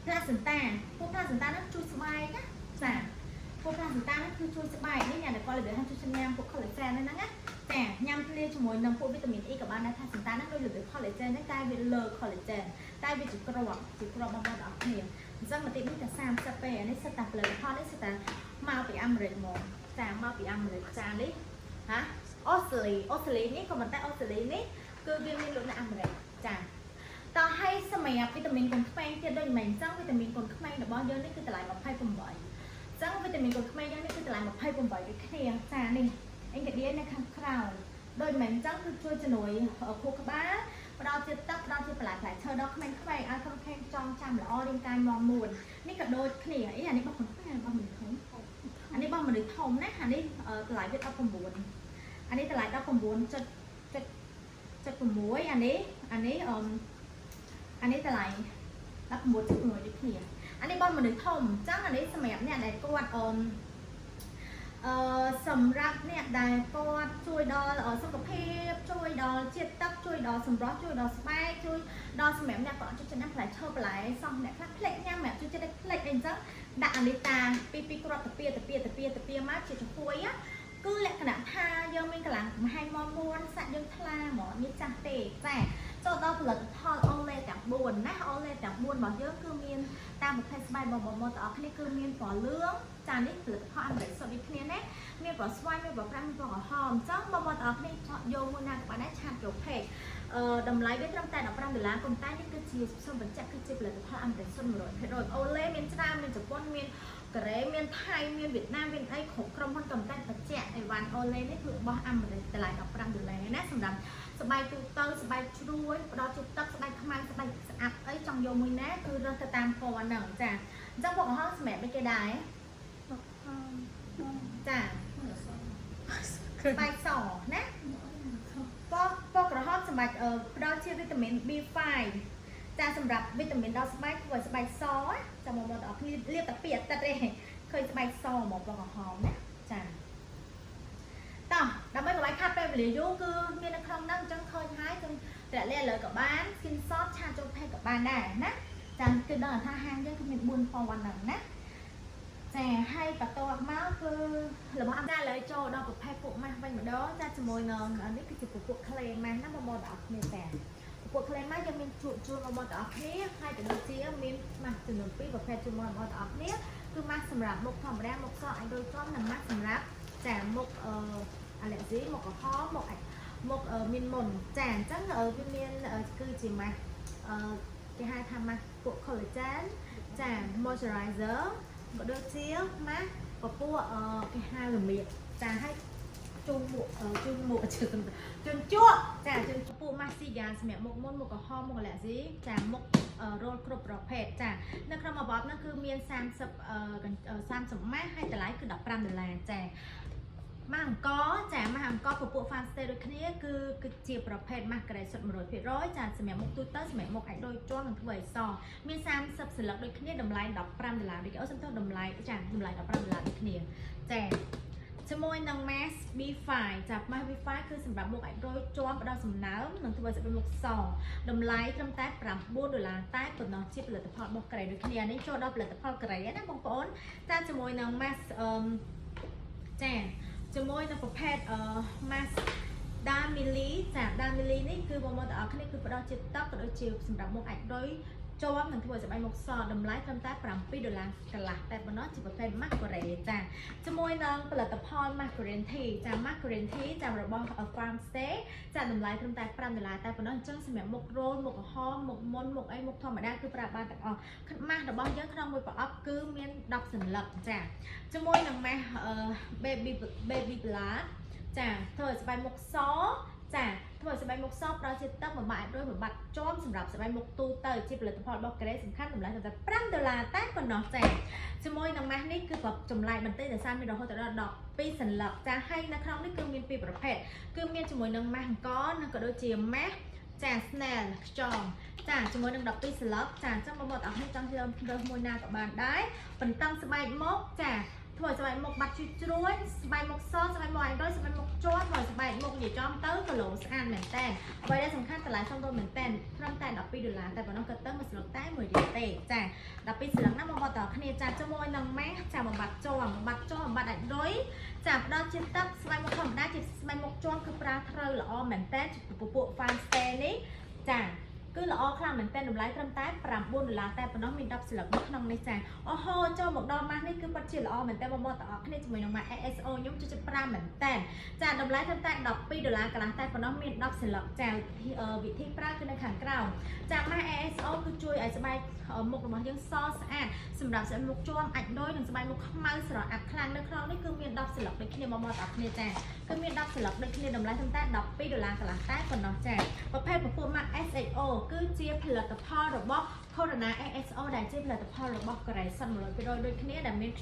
placenta ពួក placenta ហ្នឹងជួយស្បែកណាចាពួក placenta ហ្នឹងគឺជួយស្បែកនេះអ្នកដែលគាត់របៀបថាជួយញ៉ាំពួក collagen ហ្នឹងណាចាញ៉ាំភ្លាជាមួយនឹងពួកវីតាមីន E ក៏បានដែរ placenta ហ្នឹងដូចរបៀប collagen ហ្នឹងតែវាលើ collagen តែវាជាគ្រាប់ជាគ្រាប់បងប្អូនទាំងអស់គ្នាអញ្ចឹងមកទីនេះតែ30ពេអានេះសិតតែផលិតផលនេះសិតតែមកពីអាមេរិកហ្មងចាមកពីអាមេរិកចានេះហាអូស្ត្រាលីអូស្ត្រាលីនេះក៏ប៉ុន្តែអូស្ត្រាលីនេះគឺវាមានលក់នៅអាមេរិកចាតោះឲ្យសម្រាប់វីតាមីនកូនក្មេងទៀតដូចមិនអញ្ចឹងវីតាមីនកូនក្មេងរបស់យើងនេះគឺតម្លៃ28អញ្ចឹងវីតាមីនកូនក្មេងយើងនេះគឺតម្លៃ28ដូចគ្នាចានេះ ingredient នៅខាងក្រោយដូចមិនអញ្ចឹងគឺជួយជំនួយខួរក្បាលផ្ដល់ជាតិទឹកផ្ដល់ជាតិបន្លែផ្លែឈើដល់ក្មេងៗឲ្យក្មេងៗចងចាំល្អរាងកាយមាំមួននេះក៏ដូចគ្នាអីអានេះរបស់កូនក្មេងរបស់មនុស្សធំអានេះរបស់មនុស្សធំណាអានេះតម្លៃវា19អានេះតម្លៃ19.76អានេះអានេះអឺអានេះតម្លៃ19.6ដូចគ្នាអានេះបងមនុស្សធំអញ្ចឹងអានេះសម្រាប់អ្នកដែលគាត់អឺអឺសម្រាប់អ្នកដែលគាត់ជួយដល់សុខភាពជួយដល់ជាតិទឹកជួយដល់ ដល់សម្រស់ជួយដល់ស្បែកជួយដល់សម្រាប់អ្នកក៏អត់ចូលចិត្តញ៉ាំផ្លែឈើបន្លែសោះអ្នកខ្លះភ្លេចញ៉ាំអ្នកចូលចិត្តភ្លេចអីអញ្ចឹងដាក់អានេះតាពីពីគ្រាប់តាពីតាពីតាពីតាពីមកជាចំហួយគឺលក្ខណៈថាយើងមានកម្លាំងកំហែងមកមួនសាក់យើងថ្លាហ្មងនេះចាស់ទេចាចូលដល់ផលិតផល Olay ទាំង4ណា Olay ទាំង4របស់យើងគឺមានតាមប្រភេទស្បែករបស់បងប្អូនទាំងអស់គ្នាគឺមានពណ៌លឿងចានេះផលិតផលអាមេរិកសុទ្ធដូចគ្នាណាមានពណ៌ស្វាយមានពណ៌ប្រាំមានពណ៌ក្រហមអញ្ចឹងបងប្អូនទាំងអស់គ្នាចង់យកមួយណាក៏បានដែរ chat ចូល page តម្លៃវាត្រឹមតែ15ដុល្លារប៉ុន្តែនេះគឺជាសូមបញ្ជាក់គឺជាផលិតផលអាមេរិកសុទ្ធ100%Olay មានច្រើនមានជប៉ុនមានកូរ៉េមានថៃមានវៀតណាមមានអីគ្រប់ក្រុមហ៊ុនក៏តែបញ្ជាក់អីវ៉ាន់ Olay នេះគឺរបស់អាមេរិកតម្លៃ15ដុល្លារណាសម្រាប់ស្បែកទូទៅស្បែកជ្រួញផ្ដល់ជាតិទឹកស្បែកខ្មៅស្បែកស្អាប់អីចង់យកមួយណាគឺរើសទៅតាមពណ៌ហ្នឹងចាអញ្ចឹងពណ៌ក្រហមសម្រាប់អីគេដែរ បកហមបង ចា មកស ស្បែកសណាពណ៌ពណ៌ក្រហមសម្រាប់ផ្ដល់ជាវីតាមីន B5 ចាសម្រាប់វីតាមីនដល់ស្បែកធ្វើឲ្យស្បែកសចាមកមកទាំងអស់គ្នាលាបតែពីអាទិត្យទេឃើញស្បែកសមកពណ៌ក្រហមណាចាតោះដើម្បីកុំឲ្យខាត់ពេលវេលាយូរគឺមាននៅក្នុងហ្នឹងអញ្ចឹងឃើញហើយចឹងតម្លាក់លេឥឡូវក៏បាន screenshot chat ចូល page ក៏បានដែរណាចាគឺដឹងថាហាងយើងគឺមាន4ពណ៌ហ្នឹងណាចាហើយបន្ទាប់មកគឺរបស់អាចាឥឡូវចូលដល់ប្រភេទពួកម៉ាស់វិញម្ដងចាជាមួយនឹងនេះគឺជាពពួក clay mask ណាបងប្អូនទាំងអស់គ្នាចាពួក clay mask យើងមានជក់ជូនបងប្អូនទាំងអស់គ្នាហើយក៏ដូចជាមានម៉ាស់ចំនួន2ប្រភេទជូនបងប្អូនទាំងអស់គ្នាគឺម៉ាស់សម្រាប់មុខធម្មតាមុខសអាចដូចចំនិងម៉ាស់សម្រាប់ចាមុខអឺអាឡែស៊ីមុខក្រហមមុខអាចមុខមានមុនចាអញ្ចឹងវាមានគឺជាម៉ាស់អឺគេហៅថាម៉ាស់ពួក collagen ចា moisturizer ក៏ដូចជាម៉ាស់ពពួកអឺគេហៅរមៀតចាឲ្យជូនមុខជូនមុខជូនជូនជក់ចាជូនពួកម៉ាស់ស៊ីយ៉ាសម្រាប់មុខមុនមុខក្រហមមុខអាឡែស៊ីចាមុខរលគ្រប់ប្រភេទចានៅក្នុងមួយបបហ្នឹងគឺមាន30 30ម៉ាស់ហើយតម្លៃគឺ15ដុល្លារចាម៉ាស់អង្គចាម៉ាស់អង្គពពួក Farm Stay ដូចគ្នាគឺគឺជាប្រភេទម៉ាស់ក្រេសុទ្ធ100%ចាសម្រាប់មុខទូទៅសម្រាប់មុខអាចដូចជាន់និងធ្វើឲ្យសមាន30សន្លឹកដូចគ្នាតម្លៃ15ដុល្លារដូចអូសំទោសតម្លៃចាតម្លៃ15ដុល្លារដូចគ្នាចាជាមួយនឹង mask B5 ចា mask B5 គឺសម្រាប់មុខអាចរយជាប់ផ្ដល់សំណើមនិងធ្វើឲ្យស្បែកមុខសតម្លៃត្រឹមតែ9ដុល្លារតែប៉ុណ្ណោះជាផលិតផលរបស់កូរ៉េដូចគ្នានេះចូលដល់ផលិតផលកូរ៉េណាបងប្អូនចាជាមួយនឹង mask អឺចាជាមួយនឹងប្រភេទអឺ mask ដាមីលីចាដាមីលីនេះគឺបងប្អូនទាំងអស់គ្នាគឺផ្ដល់ជាតិទឹកក៏ដូចជាសម្រាប់មុខអាចរុយជាប់និងធ្វើឲ្យស្បែកមុខសតម្លៃត្រឹមតែ7ដុល្លារកន្លះតែប៉ុណ្ណោះជាប្រភេទម៉ាស់កូរ៉េចាជាមួយនឹងផលិតផលម៉ាស់ Korean Tea ចាម៉ាស់ Korean Tea ចារបស់ Farm Stay ចាតម្លៃត្រឹមតែ5ដុល្លារតែប៉ុណ្ណោះអញ្ចឹងសម្រាប់មុខរោលមុខក្រហមមុខមុនមុខអីមុខធម្មតាគឺប្រើបានទាំងអស់ម៉ាស់របស់យើងក្នុងមួយប្រអប់គឺមាន10សន្លឹកចាជាមួយនឹងម៉ាស់ baby blood ចាធ្វើឲ្យស្បែកមុខសចាធ្វើឲ្យស្បែកមុខសផ្ដល់ជាតិទឹកបំបាក់អាចដោយបំបាត់ជាំសម្រាប់ស្បែកមុខទូទៅជាផលិតផលរបស់កូរ៉េសំខាន់តម្លៃត្រឹមតែ5ដុល្លារតែប៉ុណ្ណោះចាជាមួយនឹងម៉ាស់នេះគឺក៏ចម្លែកបន្តិចដោយសារមានរហូតដល់12សន្លឹកចាហើយនៅក្នុងនេះគឺមានពីរប្រភេទគឺមានជាមួយនឹងម៉ាស់អង្គនិងក៏ដូចជាម៉ាស់ចា snail ខ្យងចាជាមួយនឹង12សន្លឹកចាអញ្ចឹងបងប្អូនទាំងអស់គ្នាចង់យករើសមួយណាក៏បានដែរបន្តឹងស្បែកមុខចាធ្វើឲ្យស្បែកមុខបាត់ជ្រួញស្បែកមុខសស្បែកមុខអញរយស្បែកមុខជាប់ធ្វើឲ្យស្បែកមុខនិយាយចំទៅគីឡូស្អាតមែនតើអ្វីដែលសំខាន់តម្លៃសមរម្យមែនតើត្រឹមតែ12ដុល្លារតែប៉ុណ្ណោះក៏ទៅមួយស្លឹកតែមួយរៀលទេចា12ស្លឹកណាបងប្អូនទាំងគ្នាចាជាមួយនឹងម៉ាស់ចាបំបត្តិជាប់បំបត្តិជាប់បំបត្តិអាចរុយចាផ្ដល់ជាតិទឹកស្បែកមុខធម្មតាជាស្បែកមុខជាប់គឺប្រើត្រូវល្អមែនតើពពួក Farm Stay នេះចាគឺល្អខ្លាំងមែនតើតម្លៃត្រឹមតែ9ដុល្លារតែប៉ុណ្ណោះមាន10ស្លឹកនៅក្នុងនេះចាអូហូចូលមកដល់ម៉ាស់នេះគឺពិតជាល្អមែនតើបងប្អូនទាំងអស់គ្នាជាមួយនឹងម៉ាស់ ASO ខ្ញុំចូលចិត្តប្រើមែនតើចាតម្លៃត្រឹមតែ12ដុល្លារកន្លះតែប៉ុណ្ណោះមាន10ស្លឹកចាវិធីប្រើគឺនៅខាងក្រោមចាម៉ាស់ ASO គឺជួយឲ្យស្បែកមុខរបស់យើងសស្អាតសម្រាប់ស្បែកមុខជាំអាចដូចនិងស្បែកមុខខ្មៅស្រអាប់ខ្លាំងនៅក្នុងនេះគឺមាន10ស្លឹកដូចគ្នាបងប្អូនទាំងអស់គ្នាចាគឺមាន10ស្លឹកដូចគ្នាតម្លៃត្រឹមតែ12ដុល្លារកន្លះតែប៉ុណ្ណោះចាប្រភេទពពួកម៉ាស់ SHO គឺជាផលិតផលរបស់ Corona SSO ដែលជាផលិតផលរបស់កូរ៉េសុទ្ធ100%ដូចគ្នាដែលមាន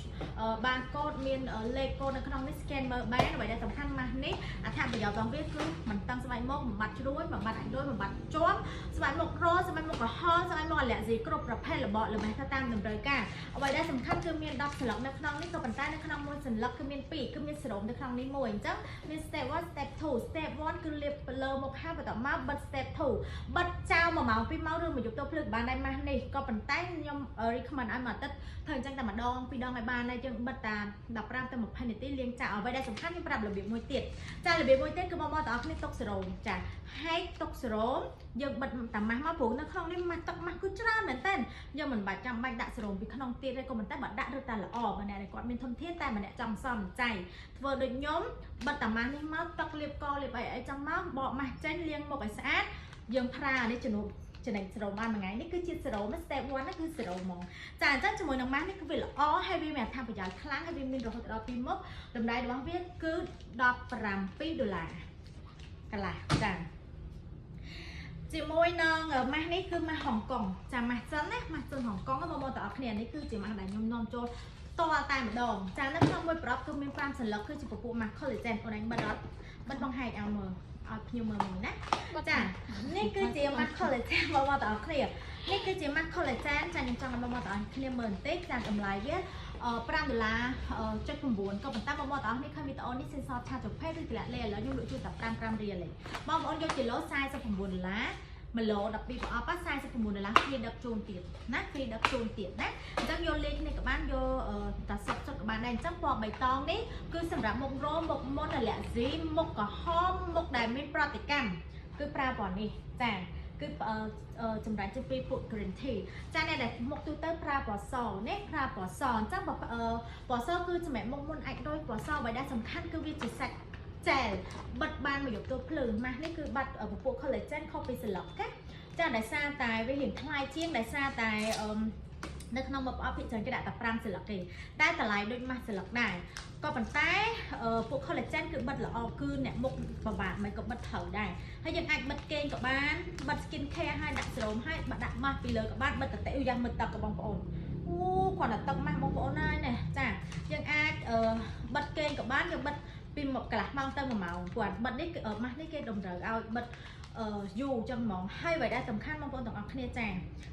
បាកូដមានលេខកូដនៅក្នុងនេះ scan មើលបានអ្វីដែលសំខាន់ម៉ាស់នេះអត្ថប្រយោជន៍របស់វាគឺមិនតឹងស្បែក ស្បែកមុខបំបត្តិជ្រួញបំបត្តិអាចម៍រុយបំបត្តិជាំស្បែកមុខរស្បែកមុខក្រហមស្បែកមុខអាឡែស៊ីគ្រប់ប្រភេទរបកល្បេះទៅតាមតម្រូវការអ្វីដែលសំខាន់គឺមាន10សន្លឹកនៅក្នុងនេះក៏ប៉ុន្តែនៅក្នុងមួយសន្លឹកគឺមាន2គឺមានសេរ៉ូមនៅក្នុងនេះមួយអញ្ចឹងមាន step 1 step 2 step 1គឺលាបលើមុខហើយបន្ទាប់មកបិទ step 2បិទចោល1ម៉ោង2ម៉ោងឬមួយយប់ទៅភ្លឺក៏បានដែរម៉ាស់នេះក៏ប៉ុន្តែខ្ញុំ recommend ឲ្យមួយអាទិត្យធ្វើអញ្ចឹងតែម្ដងពីរដងឲ្យបានដែរយើងបិទតា15ទៅ20នាទីលាងចោលអ្វីដែលសំខាន់ខ្ញុំប្រាប់របៀបមួយទៀតចារបៀបមួយទៀតគឺបងប្អូនទាំងអស់គ្នាទុកសេរ៉ូមចាហែកទុកសេរ៉ូមយើងបិទតាម៉ាស់មកព្រោះនៅក្នុងនេះម៉ាស់ទឹកម៉ាស់គឺច្រើនមែនតើយើងមិនបាច់ចាំបាច់ដាក់សេរ៉ូមពីក្នុងទៀតទេក៏ប៉ុន្តែបើដាក់រឹតតែល្អបើអ្នកដែលគាត់មានធនធានតែម្នាក់ចង់សំចៃធ្វើដូចខ្ញុំបិទតាម៉ាស់នេះមកទឹកលាបកលាបអីអីចឹងមកបកម៉ាស់ចេញលាងមុខឲ្យស្អាតយើងប្រើអានេះជំនួសចំណេញសេរ៉ូមបានមួយថ្ងៃនេះគឺជាសេរ៉ូម step 1ហ្នឹងគឺសេរ៉ូមហ្មងចាអញ្ចឹងជាមួយនឹងម៉ាស់នេះគឺវាល្អហើយវាមានអត្ថប្រយោជន៍ខ្លាំងហើយវាមានរហូតដល់2មុខតម្លៃរបស់វាគឺ17ដុល្លារកន្លះចាជាមួយនឹងម៉ាស់នេះគឺម៉ាស់ហុងកុងចាម៉ាស់ចិនណាម៉ាស់ចិនហុងកុងបងប្អូនទាំងអស់គ្នានេះគឺជាម៉ាស់ដែលខ្ញុំនាំចូលផ្ទាល់តែម្ដងចានៅក្នុងមួយប្រអប់គឺមាន5សន្លឹកគឺជាពពួកម៉ាស់ collagen អូនឯងបិទអត់បិទបង្ហែកឲ្យមើលឲ្យភ្ញៀវមើលមួយណាចានេះគឺជាម៉ាស់ collagen បងប្អូនទាំងអស់គ្នានេះគឺជាម៉ាស់ collagen ចាខ្ញុំចង់ឲ្យបងប្អូនទាំងអស់គ្នាមើលបន្តិចចាតម្លៃវា5ដុល្លារចុច9ក៏ប៉ុន្តែបងប្អូនទាំងអស់គ្នាឃើញវីដេអូនេះ sensor ឆាចុះផេឬតម្លាក់លេឥឡូវខ្ញុំលក់ជូនតែ5 5រៀលទេបងប្អូនយកគីឡូ49ដុល្លារ1ឡ12ប្រអប់49ដុល្លារ free ដឹកជូនទៀតណា free ដឹកជូនទៀតណាអញ្ចឹងយកលេខនេះក៏បានយកតាសុកសុកក៏បានដែរអញ្ចឹងពណ៌បៃតងនេះគឺសម្រាប់មុខរោមមុខមុនអាឡែស៊ីមុខក្រហមមុខដែលមានប្រតិកម្មគឺប្រើពណ៌នេះចាគឺចម្រើនជាពីពួក green tea ចាអ្នកដែលមុខទូទៅប្រើពណ៌សនេះប្រើពណ៌សអញ្ចឹងបើពណ៌សគឺសម្រាប់មុខមុនអាចដោយពណ៌សអ្វីដែលសំខាន់គឺវាជាសាច់ចែលបិទបានមួយយប់ទល់ភ្លឺម៉ាស់នេះគឺបាត់ពពួក collagen ខុសពីសន្លឹកណាចាដោយសារតែវារៀងថ្លៃជាងដោយសារតែអឺនៅក្នុងមួយប្រអប់ភាគច្រើនគេដាក់តែ5សន្លឹកទេតែតម្លៃដូចម៉ាស់សន្លឹកដែរក៏ប៉ុន្តែពួក collagen គឺបិទល្អគឺអ្នកមុខពិបាកមិនក៏បិទត្រូវដែរហើយយើងអាចបិទគេងក៏បានបិទ skin care ហើយដាក់សេរ៉ូមហើយបិទដាក់ម៉ាស់ពីលើក៏បានបិទតតិយ៉ាងមើលទឹកក៏បងប្អូនអូគ្រាន់តែទឹកម៉ាស់បងប្អូនហើយនេះចាយើងអាចបិទគេងក៏បានយើងបិទពីមកកន្លះម៉ោងទៅ1ម៉ោងគាត់បិទនេះម៉ាស់នេះគេតម្រូវឲ្យបិទអឺយូរចឹងហ្មងហើយអ្វីដែលសំខាន់បងប្អូនទាំងអស់គ្នាចា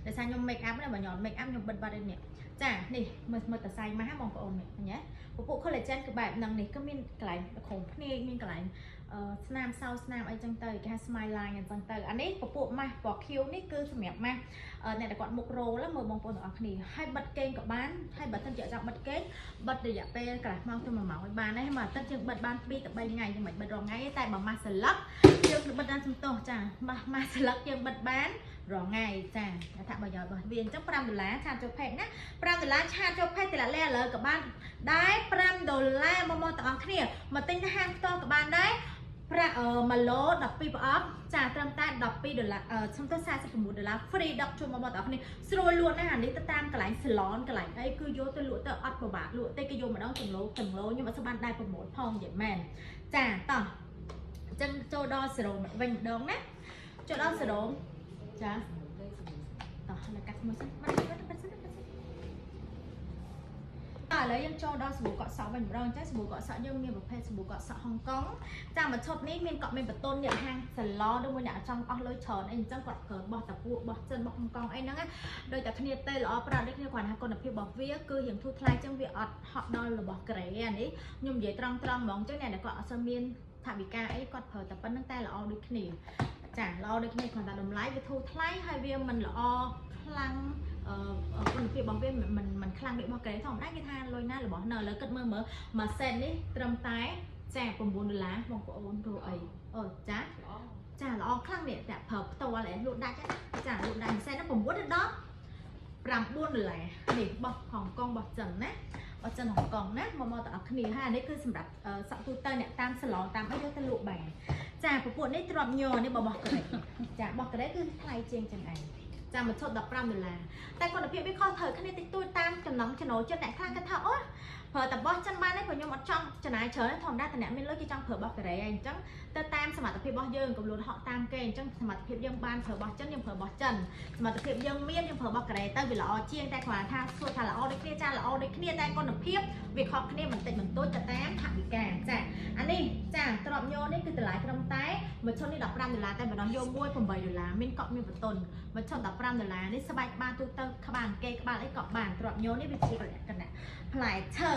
ដោយសារខ្ញុំ make up ណាបើខ្ញុំ make up ខ្ញុំបិទបាត់ឯនេះចានេះមើលមើលតសៃម៉ាស់បងប្អូននេះឃើញទេពពួក collagen គឺបែបហ្នឹងនេះក៏មានកន្លែងក្រុមភ្នែកមានកន្លែងអឺស្នាមសោស្នាមអីចឹងទៅគេហៅ smile line អញ្ចឹងទៅអានេះពពួកម៉ាស់ពណ៌ខៀវនេះគឺសម្រាប់ម៉ាស់អ្នកដែលគាត់មុខរោលមើលបងប្អូនទាំងអស់គ្នាហើយបិទគេងក៏បានហើយបើសិនជាចង់បិទគេងបិទរយៈពេលកន្លះម៉ោងទៅ1ម៉ោងឲ្យបានដែរហើយមួយអាទិត្យយើងបិទបាន2ទៅ3ថ្ងៃយើងមិនបិទរាល់ថ្ងៃទេតែបើម៉ាស់ស្លឹកយើងបិទបានសំទោសចាម៉ាស់ម៉ាស់ស្លឹកយើងបិទបានរាល់ថ្ងៃចាអត្ថប្រយោជន៍របស់វាអញ្ចឹង5ដុល្លារ chat ចូល page ណា5ដុល្លារ chat ចូល page តម្លាក់លេឥឡូវក៏បានដែរ5ដុល្លារមកមកទាំងអស់គ្នាមកទិញនៅហាងផ្ទាល់ក៏បានដែរប្រាក់1ឡូ12ប្រអប់ចាត្រឹមតែ12ដុល្លារសុំទៅ49ដុល្លារ free ដឹកជូនមកមកទាំងអស់គ្នាស្រួលលក់ណាស់អានេះទៅតាមកន្លែង salon កន្លែងអីគឺយកទៅលក់ទៅអត់ពិបាកលក់ទេគេយកម្ដងគីឡូគីឡូខ្ញុំអត់ស្មានដែរ promote ផងនិយាយមែនចាតោះអញ្ចឹងចូលដល់សេរ៉ូមវិញម្ដងណាចូលដល់សេរ៉ូមចាតោះលើកាត់មួយសិនបាត់បាត់បាត់សិនបាត់សិនតើឥឡូវយើងចូលដល់សាប៊ូកក់សក់វិញម្ដងអញ្ចឹងសាប៊ូកក់សក់យើងមានប្រភេទសាប៊ូកក់សក់ហុងកុងចាមួយឈុតនេះមានកក់មានបតុនអ្នកហាងសាឡនឬមួយអ្នកចង់អស់លុយច្រើនអីអញ្ចឹងគាត់ប្រើបោះតាពួកបោះចិនបោះហុងកុងអីហ្នឹងណាដូចតែគ្នាទេល្អប្រើដូចគ្នាគ្រាន់ថាគុណភាពរបស់វាគឺរៀងធូរថ្លៃអញ្ចឹងវាអត់ហក់ដល់របស់កូរ៉េអានេះខ្ញុំនិយាយត្រង់ត្រង់ហ្មងអញ្ចឹងអ្នកដែលគាត់អត់សូវមានថវិកាអីគាត់ប្រើតែប៉ុណ្្នឹងតែល្អដូចគ្នាចាល្អដូចគ្នាគ្រាន់តែតម្លៃវាធូរថ្លៃហើយវាមិនល្អខ្លាំងអឺគុណភាពរបស់វាមិនមិនខ្លាំងដូចរបស់កូរ៉េធម្មតាគេថាលុយណារបស់នៅឥឡូវគិតមើលមើលមួយសេតនេះត្រឹមតែចា9ដុល្លារបងប្អូនរកអីអូចាចាល្អខ្លាំងនេះតែប្រើផ្ទាល់ឯងលក់ដាច់ចាលក់ដាច់មួយសេតហ្នឹង9ទៅដល់9ដុល្លារនេះបោះហុងកុងបោះចិនណាបោះចិនហុងកុងណាមកមកទាំងអស់គ្នាហើយអានេះគឺសម្រាប់សក់ទូទៅអ្នកតាមសាឡនតាមអីយកទៅលក់បានចាពពួកនេះទ្រាប់ញ័រនេះបោះកូរ៉េចាបោះកូរ៉េគឺថ្លៃជាងចឹងឯងចាមួយឈុត15ដុល្លារតែគុណភាពវាខុសត្រូវគ្នាតិចតួចតាមចំណង់ចំណូលចិត្តអ្នកខ្លះគាត់ថាអូ ប្រើតែរបស់ចិនបានទេព្រោះខ្ញុំអត់ចង់ចំណាយច្រើនធម្មតាតអ្នកមានលុយគេចង់ប្រើរបស់កូរ៉េអញ្ចឹងទៅតាមសមត្ថភាពរបស់យើងកុំលួចហក់តាមគេអញ្ចឹងសមត្ថភាពយើងបានប្រើរបស់ចិនយើងប្រើរបស់ចិនសមត្ថភាពយើងមានយើងប្រើរបស់កូរ៉េទៅវាល្អជាងតែគ្រាន់តែថាសួរថាល្អដូចគ្នាចាល្អដូចគ្នាតែគុណភាពវាខុសគ្នាបន្តិចបន្តួចទៅតាមថវិកាចាអានេះចាទ្របញនេះគឺតម្លៃត្រឹមតែមួយឈុតនេះ15ដុល្លារតែម្ដងយកមួយ8ដុល្លារមានកក់មានបន្ទន់មួយឈុត15ដុល្លារនេះស្បែកក្បាលទូទៅក្បាលអង្គេក្បាលអីក៏បានទ្របញនេះវាជាលក្ខណៈផ្លែឈើ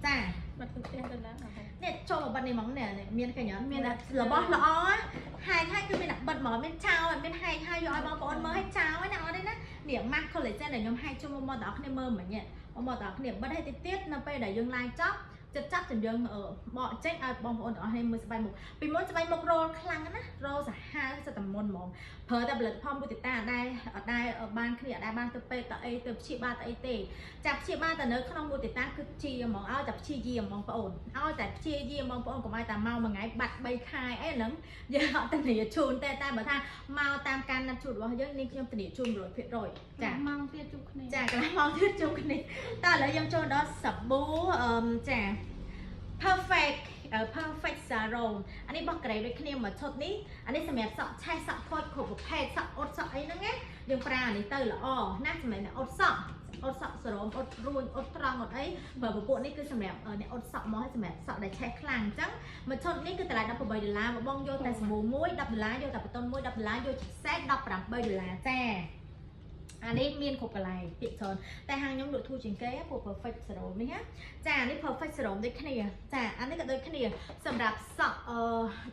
ចា បាត់ទៅផ្ទះទៅណាអត់ នេះចូលមកបិទនេះហ្មងនេះមានឃើញអត់មានរបស់ល្អហែកហើយគឺមានតែបិទហ្មងមានចោលមានហែកហើយយកឲ្យបងប្អូនមើលឲ្យចោលណាអត់ទេណានេះម៉ាស់ collagen ដែលខ្ញុំហែកជុំមកដល់គ្នាមើលមិញមកមកដល់គ្នាបិទឲ្យតិចទៀតនៅពេលដែលយើង live ចប់ចិត្តចាប់ជំយើងបកចេញឲ្យបងប្អូនទាំងអស់គ្នាមើលស្បែកមុខពីមុនស្បែកមុខរលខ្លាំងណារលសាហាវសិតតែមុនហ្មងប្រើតែផលិតផលមុទិតាដែរអត់ដែរបានគ្នាអត់ដែរបានទៅពេទ្យទៅអីទៅព្យាបាលទៅអីទេចាប់ព្យាបាលតែនៅក្នុងមុទិតាគឺជាហ្មងឲ្យតែព្យាយាមបងប្អូនឲ្យតែព្យាយាមបងប្អូនកុំឲ្យតែមកមួយថ្ងៃបាត់3ខែអីហ្នឹងយើងអត់ធានាជូនទេតែបើថាមកតាមការណាត់ជួបរបស់យើងនេះខ្ញុំធានាជូន100%ចា ម៉ោងទៀតជួបគ្នា ចាកន្លះម៉ោងទៀតជួបគ្នាតើឥឡូវយើងចូលដល់សាប៊ូអឺចា perfect serum អានេះបោះក្រេដូចគ្នាមួយឈុតនេះអានេះសម្រាប់សក់ឆេះសក់ខូចគ្រប់ប្រភេទសក់អ៊ុតសក់អីហ្នឹងណាយើងប្រើអានេះទៅល្អណាសម្រាប់អ្នកអ៊ុតសក់អ៊ុតសក់សេរ៉ូមអ៊ុតរួញអ៊ុតត្រង់អ៊ុតអីបើពពួកនេះគឺសម្រាប់អ្នកអ៊ុតសក់មកឲ្យសម្រាប់សក់ដែលឆេះខ្លាំងអញ្ចឹងមួយឈុតនេះគឺតម្លៃ18ដុល្លារបងយកតែសាប៊ូមួយ10ដុល្លារយកតែបន្ទន់មួយ10ដុល្លារយកជាសេត18ដុល្លារចាអានេះមានគ្រប់កន្លែងពាក្យច្រើនតែហាងខ្ញុំលក់ធូរជាងគេពួក perfect serum នេះណាចានេះ perfect serum ដូចគ្នាចាអានេះក៏ដូចគ្នាសម្រាប់សក់អឺ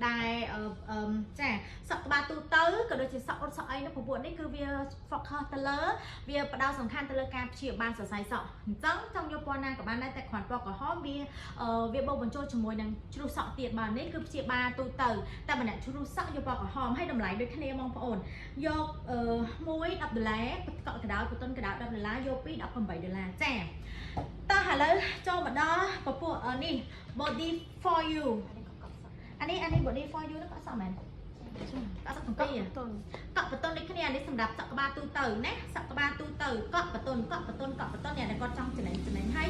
ដែលអឺចាសក់ក្បាលទូទៅក៏ដូចជាសក់អ៊ុតសក់អីនោះពពួកនេះគឺវា focus ទៅលើវាផ្ដោតសំខាន់ទៅលើការព្យាបាលសរសៃសក់អញ្ចឹងចង់យកពណ៌ណាក៏បានដែរតែគ្រាន់ពណ៌ក្រហមវាវាបូកបញ្ចូលជាមួយនឹងជ្រុះសក់ទៀតបាទនេះគឺព្យាបាលទូទៅតែម្នាក់ជ្រុះសក់យកពណ៌ក្រហមហើយតម្លៃដូចគ្នាបងប្អូនយកអឺមួយ10ដុល្លារកក់កដៅបន្ទន់កដៅ10ដុល្លារយកពី18ដុល្លារចាតោះឥឡូវចូលមកដល់ពពួកនេះ body for you អានេះអានេះ body for you នោះក៏សក់មែនកក់សក់ទាំងពីរ តុន កក់បតុនដូចគ្នានេះសម្រាប់សក់ក្បាលទូទៅណាសក់ក្បាលទូទៅកក់បតុនកក់បតុនកក់បតុនអ្នកដែលគាត់ចង់ចំណេញចំណេញហើយ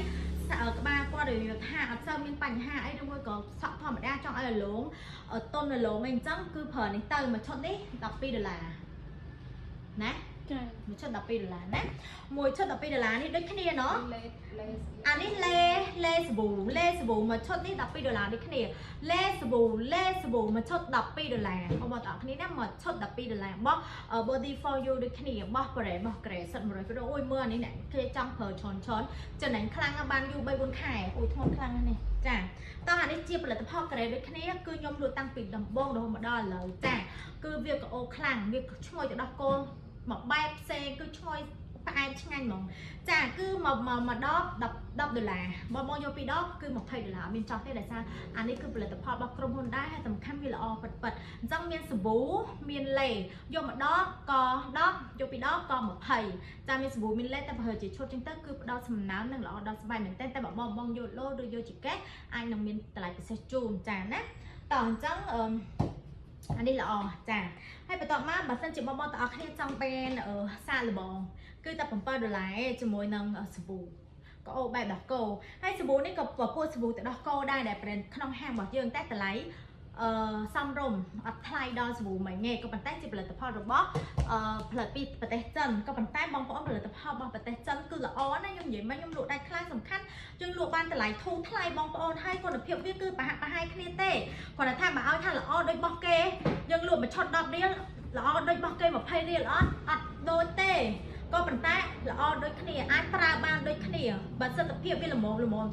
សក់ក្បាលគាត់ដូចថាអត់សូវមានបញ្ហាអីឬមួយក៏សក់ធម្មតាចង់ឲ្យរលោងតុនរលោងអីអញ្ចឹងគឺប្រើនេះទៅមួយឈុតនេះ12ដុល្លារណា ចា មួយឈុត12ដុល្លារណាមួយឈុត12ដុល្លារនេះដូចគ្នាណោះ លេលេ អានេះលេលេសាប៊ូលេសាប៊ូមួយឈុតនេះ12ដុល្លារដូចគ្នាលេសាប៊ូលេសាប៊ូមួយឈុត12ដុល្លារបងប្អូនទាំងអស់គ្នាណាមួយឈុត12ដុល្លារបោះ body for you ដូចគ្នាបោះប្រេបោះក្រេសិត100%អូយមើលអានេះអ្នកគេចង់ប្រើច្រើនច្រើនចំណេញខ្លាំងបានយូរ3 4ខែអូយធ្ងន់ខ្លាំងណាស់នេះចាតោះអានេះជាផលិតផលក្រេដូចគ្នាគឺខ្ញុំលក់តាំងពីដំបូងរហូតមកដល់ឥឡូវចាគឺវាក្អូខ្លាំងវាឈ្ងុយទៅដល់គោលមួយបែបផ្សេងគឺឈ្ងុយផ្អែមឆ្ងាញ់ហ្មងចាគឺមកមកមកដប10 10ដុល្លារបងបងយកពីរដបគឺ20ដុល្លារមានចោះទេដោយសារអានេះគឺផលិតផលរបស់ក្រុមហ៊ុនដែរហើយសំខាន់វាល្អពិតពិតអញ្ចឹងមានសាប៊ូមានលេយកម្ដងក៏10យកពីរដបក៏20ចាមានសាប៊ូមានលេតែបើជាឈុតចឹងទៅគឺផ្ដល់សំណើមនិងល្អដល់ស្បែកមែនទែនតែបើបងបងយកឡូឬយកចកេះអាចនឹងមានតម្លៃពិសេសជូនចាណាតោះអញ្ចឹងអឺអានេះល្អចាហើយបន្ទាប់មកបើសិនជាបងបងទាំងអស់គ្នាចង់បានសាកល្បងគឺតែ7ដុល្លារជាមួយនឹងសាប៊ូក៏អូបែបដោះគោហើយសាប៊ូនេះក៏ពពួកសាប៊ូទៅដោះគោដែរដែលប្រេនក្នុងហាងរបស់យើងតែតម្លៃអឺសំរុំអត់ថ្លៃដល់សាប៊ូមិនទេក៏ប៉ុន្តែជាផលិតផលរបស់អឺផលិតពីប្រទេសចិនក៏ប៉ុន្តែបងប្អូនផលិតផលរបស់ប្រទេសចិនគឺល្អណាស់ខ្ញុំនិយាយមកខ្ញុំលក់ដាច់ខ្លាំងសំខាន់យើងលក់បានតម្លៃធូរថ្លៃបងប្អូនហើយគុណភាពវាគឺប្រហាក់ប្រហែលគ្នាទេគ្រាន់តែថាបើឲ្យថាល្អដូចរបស់គេយើងលក់មួយឈុត10រៀលល្អដូចរបស់គេ20រៀលអត់អត់ដូចទេក៏ប៉ុន្តែល្អដូចគ្នាអាចប្រើបានដូចគ្នាបើសិទ្ធិភាពវាល្មមល្មម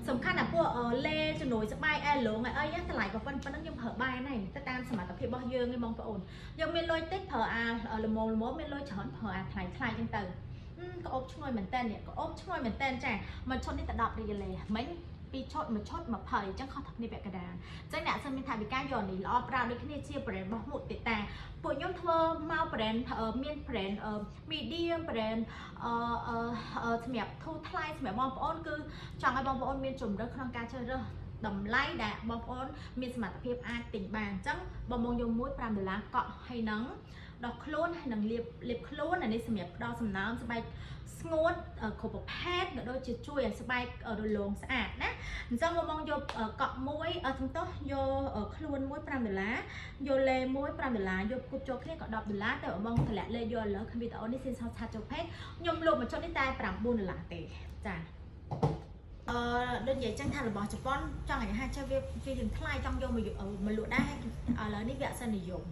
សំខាន់ណាពួកលេជំនួយស្បែកអែលងអីអីតម្លៃក៏ប៉ុណ្្នឹងយើងប្រើបានហើយទៅតាមសមត្ថភាពរបស់យើងឯងបងប្អូនយើងមានលុយតិចប្រើអាល្មមល្មមមានលុយច្រើនប្រើអាថ្លៃថ្លៃចឹងទៅក្អូបឈ្ងុយមែនតើនេះក្អូបឈ្ងុយមែនតើចាមួយឈុតនេះតែ10រៀលទេមិញពីរឈុតមួយឈុត20អញ្ចឹងខុសតែគ្នាពាក់កណ្ដាលអញ្ចឹងអ្នកសិនមានថាវិការយកនេះល្អប្រើដូចគ្នាជា brand របស់មុទិតាពួកខ្ញុំធ្វើមក brand មាន brand medium brand អឺសម្រាប់ធូរថ្លៃសម្រាប់បងប្អូនគឺចង់ឲ្យបងប្អូនមានជម្រើសក្នុងការជ្រើសរើស តម្លៃដែលបងប្អូនមានសមត្ថភាពអាចទិញបានអញ្ចឹងបងបងយកមួយ5ដុល្លារកក់ហើយនឹងដោះខ្លួនហើយនឹងលាបលាបខ្លួនអានេះសម្រាប់ផ្ដល់សំណើមស្បែកស្ងួតគ្រប់ប្រភេទក៏ដូចជាជួយឲ្យស្បែករលោងស្អាតណាអញ្ចឹងបងបងយកកក់មួយសំទោសយកខ្លួនមួយ5ដុល្លារយកលេមួយ5ដុល្លារយកគប់ចូលគ្នាក៏10ដុល្លារតែបងបងតម្លាក់លេយកឥឡូវវីដេអូនេះscreenshot chat ចូល page ខ្ញុំលក់មួយចុចនេះតែ9ដុល្លារទេចាអឺដូចនិយាយចឹងថារបស់ជប៉ុនចង់ឲ្យថាចេះវាវាយើងថ្លៃចង់យកមកមកលក់ដែរឥឡូវនេះវាអត់សូវនិយម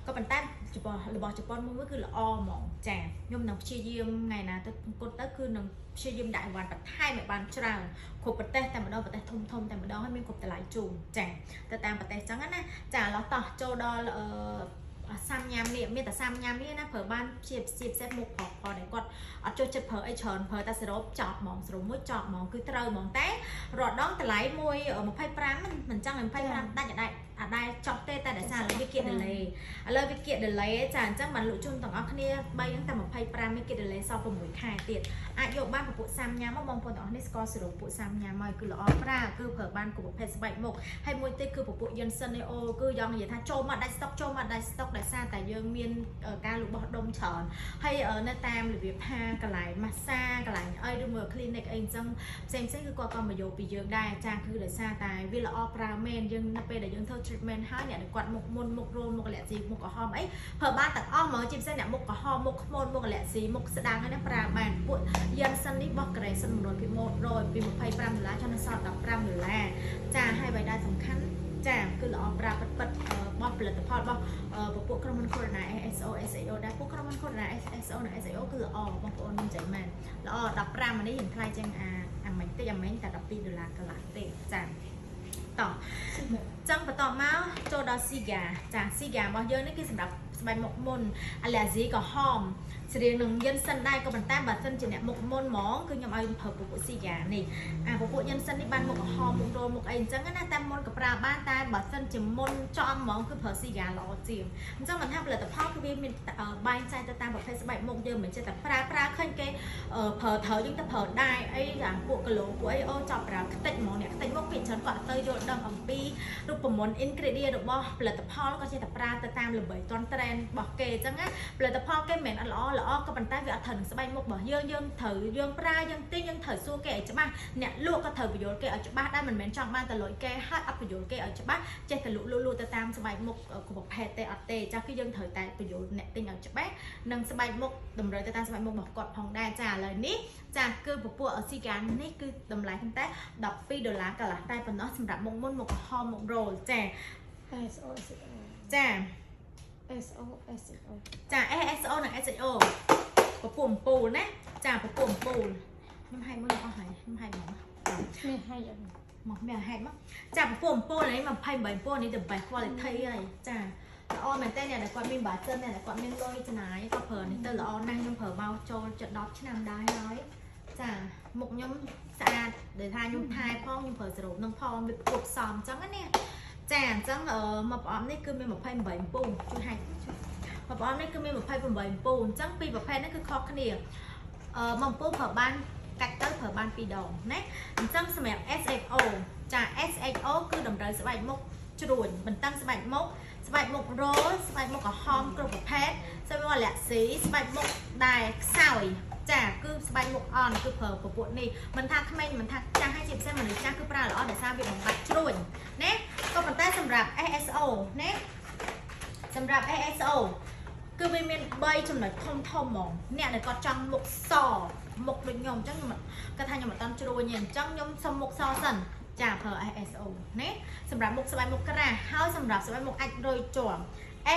ក៏ប៉ុន្តែជប៉ុនរបស់ជប៉ុនមួយមួយគឺល្អហ្មងចាខ្ញុំនឹងព្យាយាមថ្ងៃណាទៅគត់ទៅគឺនឹងព្យាយាមដាក់អីវ៉ាន់បន្ថែមឲ្យបានច្រើនគ្រប់ប្រទេសតែម្ដងប្រទេសធំធំតែម្ដងហើយមានគ្រប់តម្លៃជូនចាទៅតាមប្រទេសចឹងណាចាឥឡូវតោះចូលដល់អឺសាំញ៉ាំនេះមានតែសាំញ៉ាំនេះណាប្រើបានជាជាពិសេសមុខប្រុសផងដែលគាត់អត់ចូលចិត្តប្រើអីច្រើនប្រើតែសរ៉ូបចប់ហ្មងសរ៉ូបមួយចប់ហ្មងគឺត្រូវហ្មងតែរដងតម្លៃមួយ25មិនមិនចឹង25ដាច់អត់ដែរអត់ដែរចោះទេតែដោយសារឥឡូវវាគៀក delay ឥឡូវវាគៀក delay ចាអញ្ចឹងបានលក់ជូនទាំងអស់គ្នា3ហ្នឹងតែ25មានគៀក delay សល់6ខែទៀតអាចយកបានពពួកសាំញ៉ាំមកបងប្អូនទាំងអស់នេះស្គាល់សរ៉ូបពួកសាំញ៉ាំមកគឺល្អប្រើគឺប្រើបានគ្រប់ប្រភេទស្បែកមុខហើយមួយទៀតគឺពពួក Jensen នេះអូគឺយ៉ាងនិយាយថាចូលមកដាច់ស្តុកចូលមកដាច់ស្តុកដោយសារតែយើងមានការលក់បោះដុំច្រើនហើយនៅតាមរបៀបថាកន្លែងម៉ាស្សាកន្លែងអីឬមួយ clinic អីអញ្ចឹងផ្សេងផ្សេងគឺគាត់ក៏មកយកពីយើងដែរចាគឺដោយសារតែវាល្អប្រើមែនយើងនៅពេលដែលយើងធ្វើ treatment ហើយអ្នកដែលគាត់មុខមុនមុខរោលមុខអាឡែស៊ីមុខក្រហមអីប្រើបានទាំងអស់ហ្មងជាពិសេសអ្នកមុខក្រហមមុខខ្មុលមុខអាឡែស៊ីមុខស្ដាងហ្នឹងណាប្រើបានពួក Janssen នេះបោះក្រេសិន100%ពី25ដុល្លារចុះនៅសល់15ដុល្លារចាហើយអ្វីដែលសំខាន់ចាគឺល្អប្រើពិតពិតបោះផលិតផលរបស់ពពួកក្រុមហ៊ុន Corona SSO SAO ដែរពួកក្រុមហ៊ុន Corona SSO និង SAO គឺល្អបងប្អូនខ្ញុំចៃមែនល្អ15អានេះរៀងថ្លៃជាងអាអាមិញតិចអាមិញតែ12ដុល្លារកន្លះទេចាតោះចឹងបន្តមកចូលដល់ Cica ចា Cica របស់យើងនេះគឺសម្រាប់ស្បែកមុខមុនអាឡែស៊ីក្រហមស្រៀងនឹងយិនសិនដែរក៏ប៉ុន្តែបើសិនជាអ្នកមុខមុនហ្មងគឺខ្ញុំឲ្យប្រើពពួក Cica នេះអាពពួកយិនសិននេះបានមុខក្រហមមុខរោលមុខអីអញ្ចឹងណាតែមុនក៏ប្រើបានតែបើសិនជាមុនចំហ្មងគឺប្រើ Cica ល្អជាងអញ្ចឹងមិនថាផលិតផលគឺវាមានបែងចែកទៅតាមប្រភេទស្បែកមុខយើងមិនចេះតែប្រើប្រើឃើញគេប្រើត្រូវយើងទៅប្រើដែរអីអាពួកគីឡូពួកអីអូចាប់ប្រើខ្ទេចហ្មងអ្នកខ្ទេចមកពីច្រើនគាត់អត់ទៅយល់ដឹងអំពីរូបមន្ត ingredient របស់ផលិតផលក៏ចេះតែប្រើទៅតាមល្បីតន់ trend របស់គេអញ្ចឹងណាផលិតផលគេមិនមែនអត់ល្អល្អក៏ប៉ុន្តែវាអត់ត្រូវនឹងស្បែកមុខរបស់យើងយើងត្រូវយើងប្រើយើងទិញយើងត្រូវសួរគេឲ្យច្បាស់អ្នកលក់ក៏ត្រូវបញ្យល់គេឲ្យច្បាស់ដែរមិនមែនចង់បានតែលុយគេហើយអត់បញ្យល់គេឲ្យច្បាស់ចេះតែលក់លក់លក់ទៅតាមស្បែកមុខគ្រប់ប្រភេទទេអត់ទេចាស់គឺយើងត្រូវតែបញ្យល់អ្នកទិញឲ្យច្បាស់និងស្បែកមុខតម្រូវទៅតាមស្បែកមុខរបស់គាត់ផងដែរចាឥឡូវនេះចាគឺពពួក Cica នេះគឺតម្លៃតែ12ដុល្លារកន្លះតែប៉ុណ្ណោះសម្រាប់មុខមុនមុខក្រហមមុខរោលចា S O S O ចា S O S O ចា SSO និង SHO ពពួកអំពូលណាចាពពួកអំពូលខ្ញុំហែកមួយអស់ហើយខ្ញុំហែកមក មានឲ្យអត់ មកមានហែកមកចាពពួកអំពូលនេះ28អំពូលនេះ the best quality ហើយចាល្អមែនតើអ្នកដែលគាត់មាន budget អ្នកដែលគាត់មានលុយចំណាយគាត់ប្រើនេះទៅល្អណាស់ខ្ញុំប្រើមកចូលជិត10ឆ្នាំដែរហើយចាមុខខ្ញុំស្អាតដែលថាខ្ញុំថែផងខ្ញុំប្រើសរ៉ូបនឹងផងវាគប់សមអញ្ចឹងណាចាអញ្ចឹងមកប្រអប់នេះគឺមាន28អំពូលជួយហែកជួយ ប្រអប់នេះគឺមាន28អំពូលអញ្ចឹងពីរប្រភេទនេះគឺខុសគ្នាអឺមួយអំពូលប្រើបានកាច់ទៅប្រើបានពីរដងណាអញ្ចឹងសម្រាប់ SHO ចា SHO គឺតម្រូវស្បែកមុខជ្រួញបន្តឹងស្បែកមុខស្បែកមុខរោលស្បែកមុខក្រហមគ្រប់ប្រភេទស្បែកមុខអាឡែស៊ីស្បែកមុខដែលខ្សោយចាគឺស្បែកមុខអន់គឺប្រើពពួកនេះមិនថាក្មេងមិនថាចាស់ហើយជាពិសេសមនុស្សចាស់គឺប្រើល្អដោយសារវាបំបត្តិជ្រួញណាក៏ប៉ុន្តែសម្រាប់ SSO ណាសម្រាប់ SSO គឺវាមាន3ចំណុចធំធំហ្មងអ្នកដែលគាត់ចង់មុខសមុខដូចខ្ញុំអញ្ចឹងខ្ញុំគាត់ថាខ្ញុំអត់តន់ជ្រួញទេអញ្ចឹងខ្ញុំសុំមុខសសិនចាប្រើ SSO ណាសម្រាប់មុខស្បែកមុខក្រាស់ហើយសម្រាប់ស្បែកមុខអាចរុយជាំ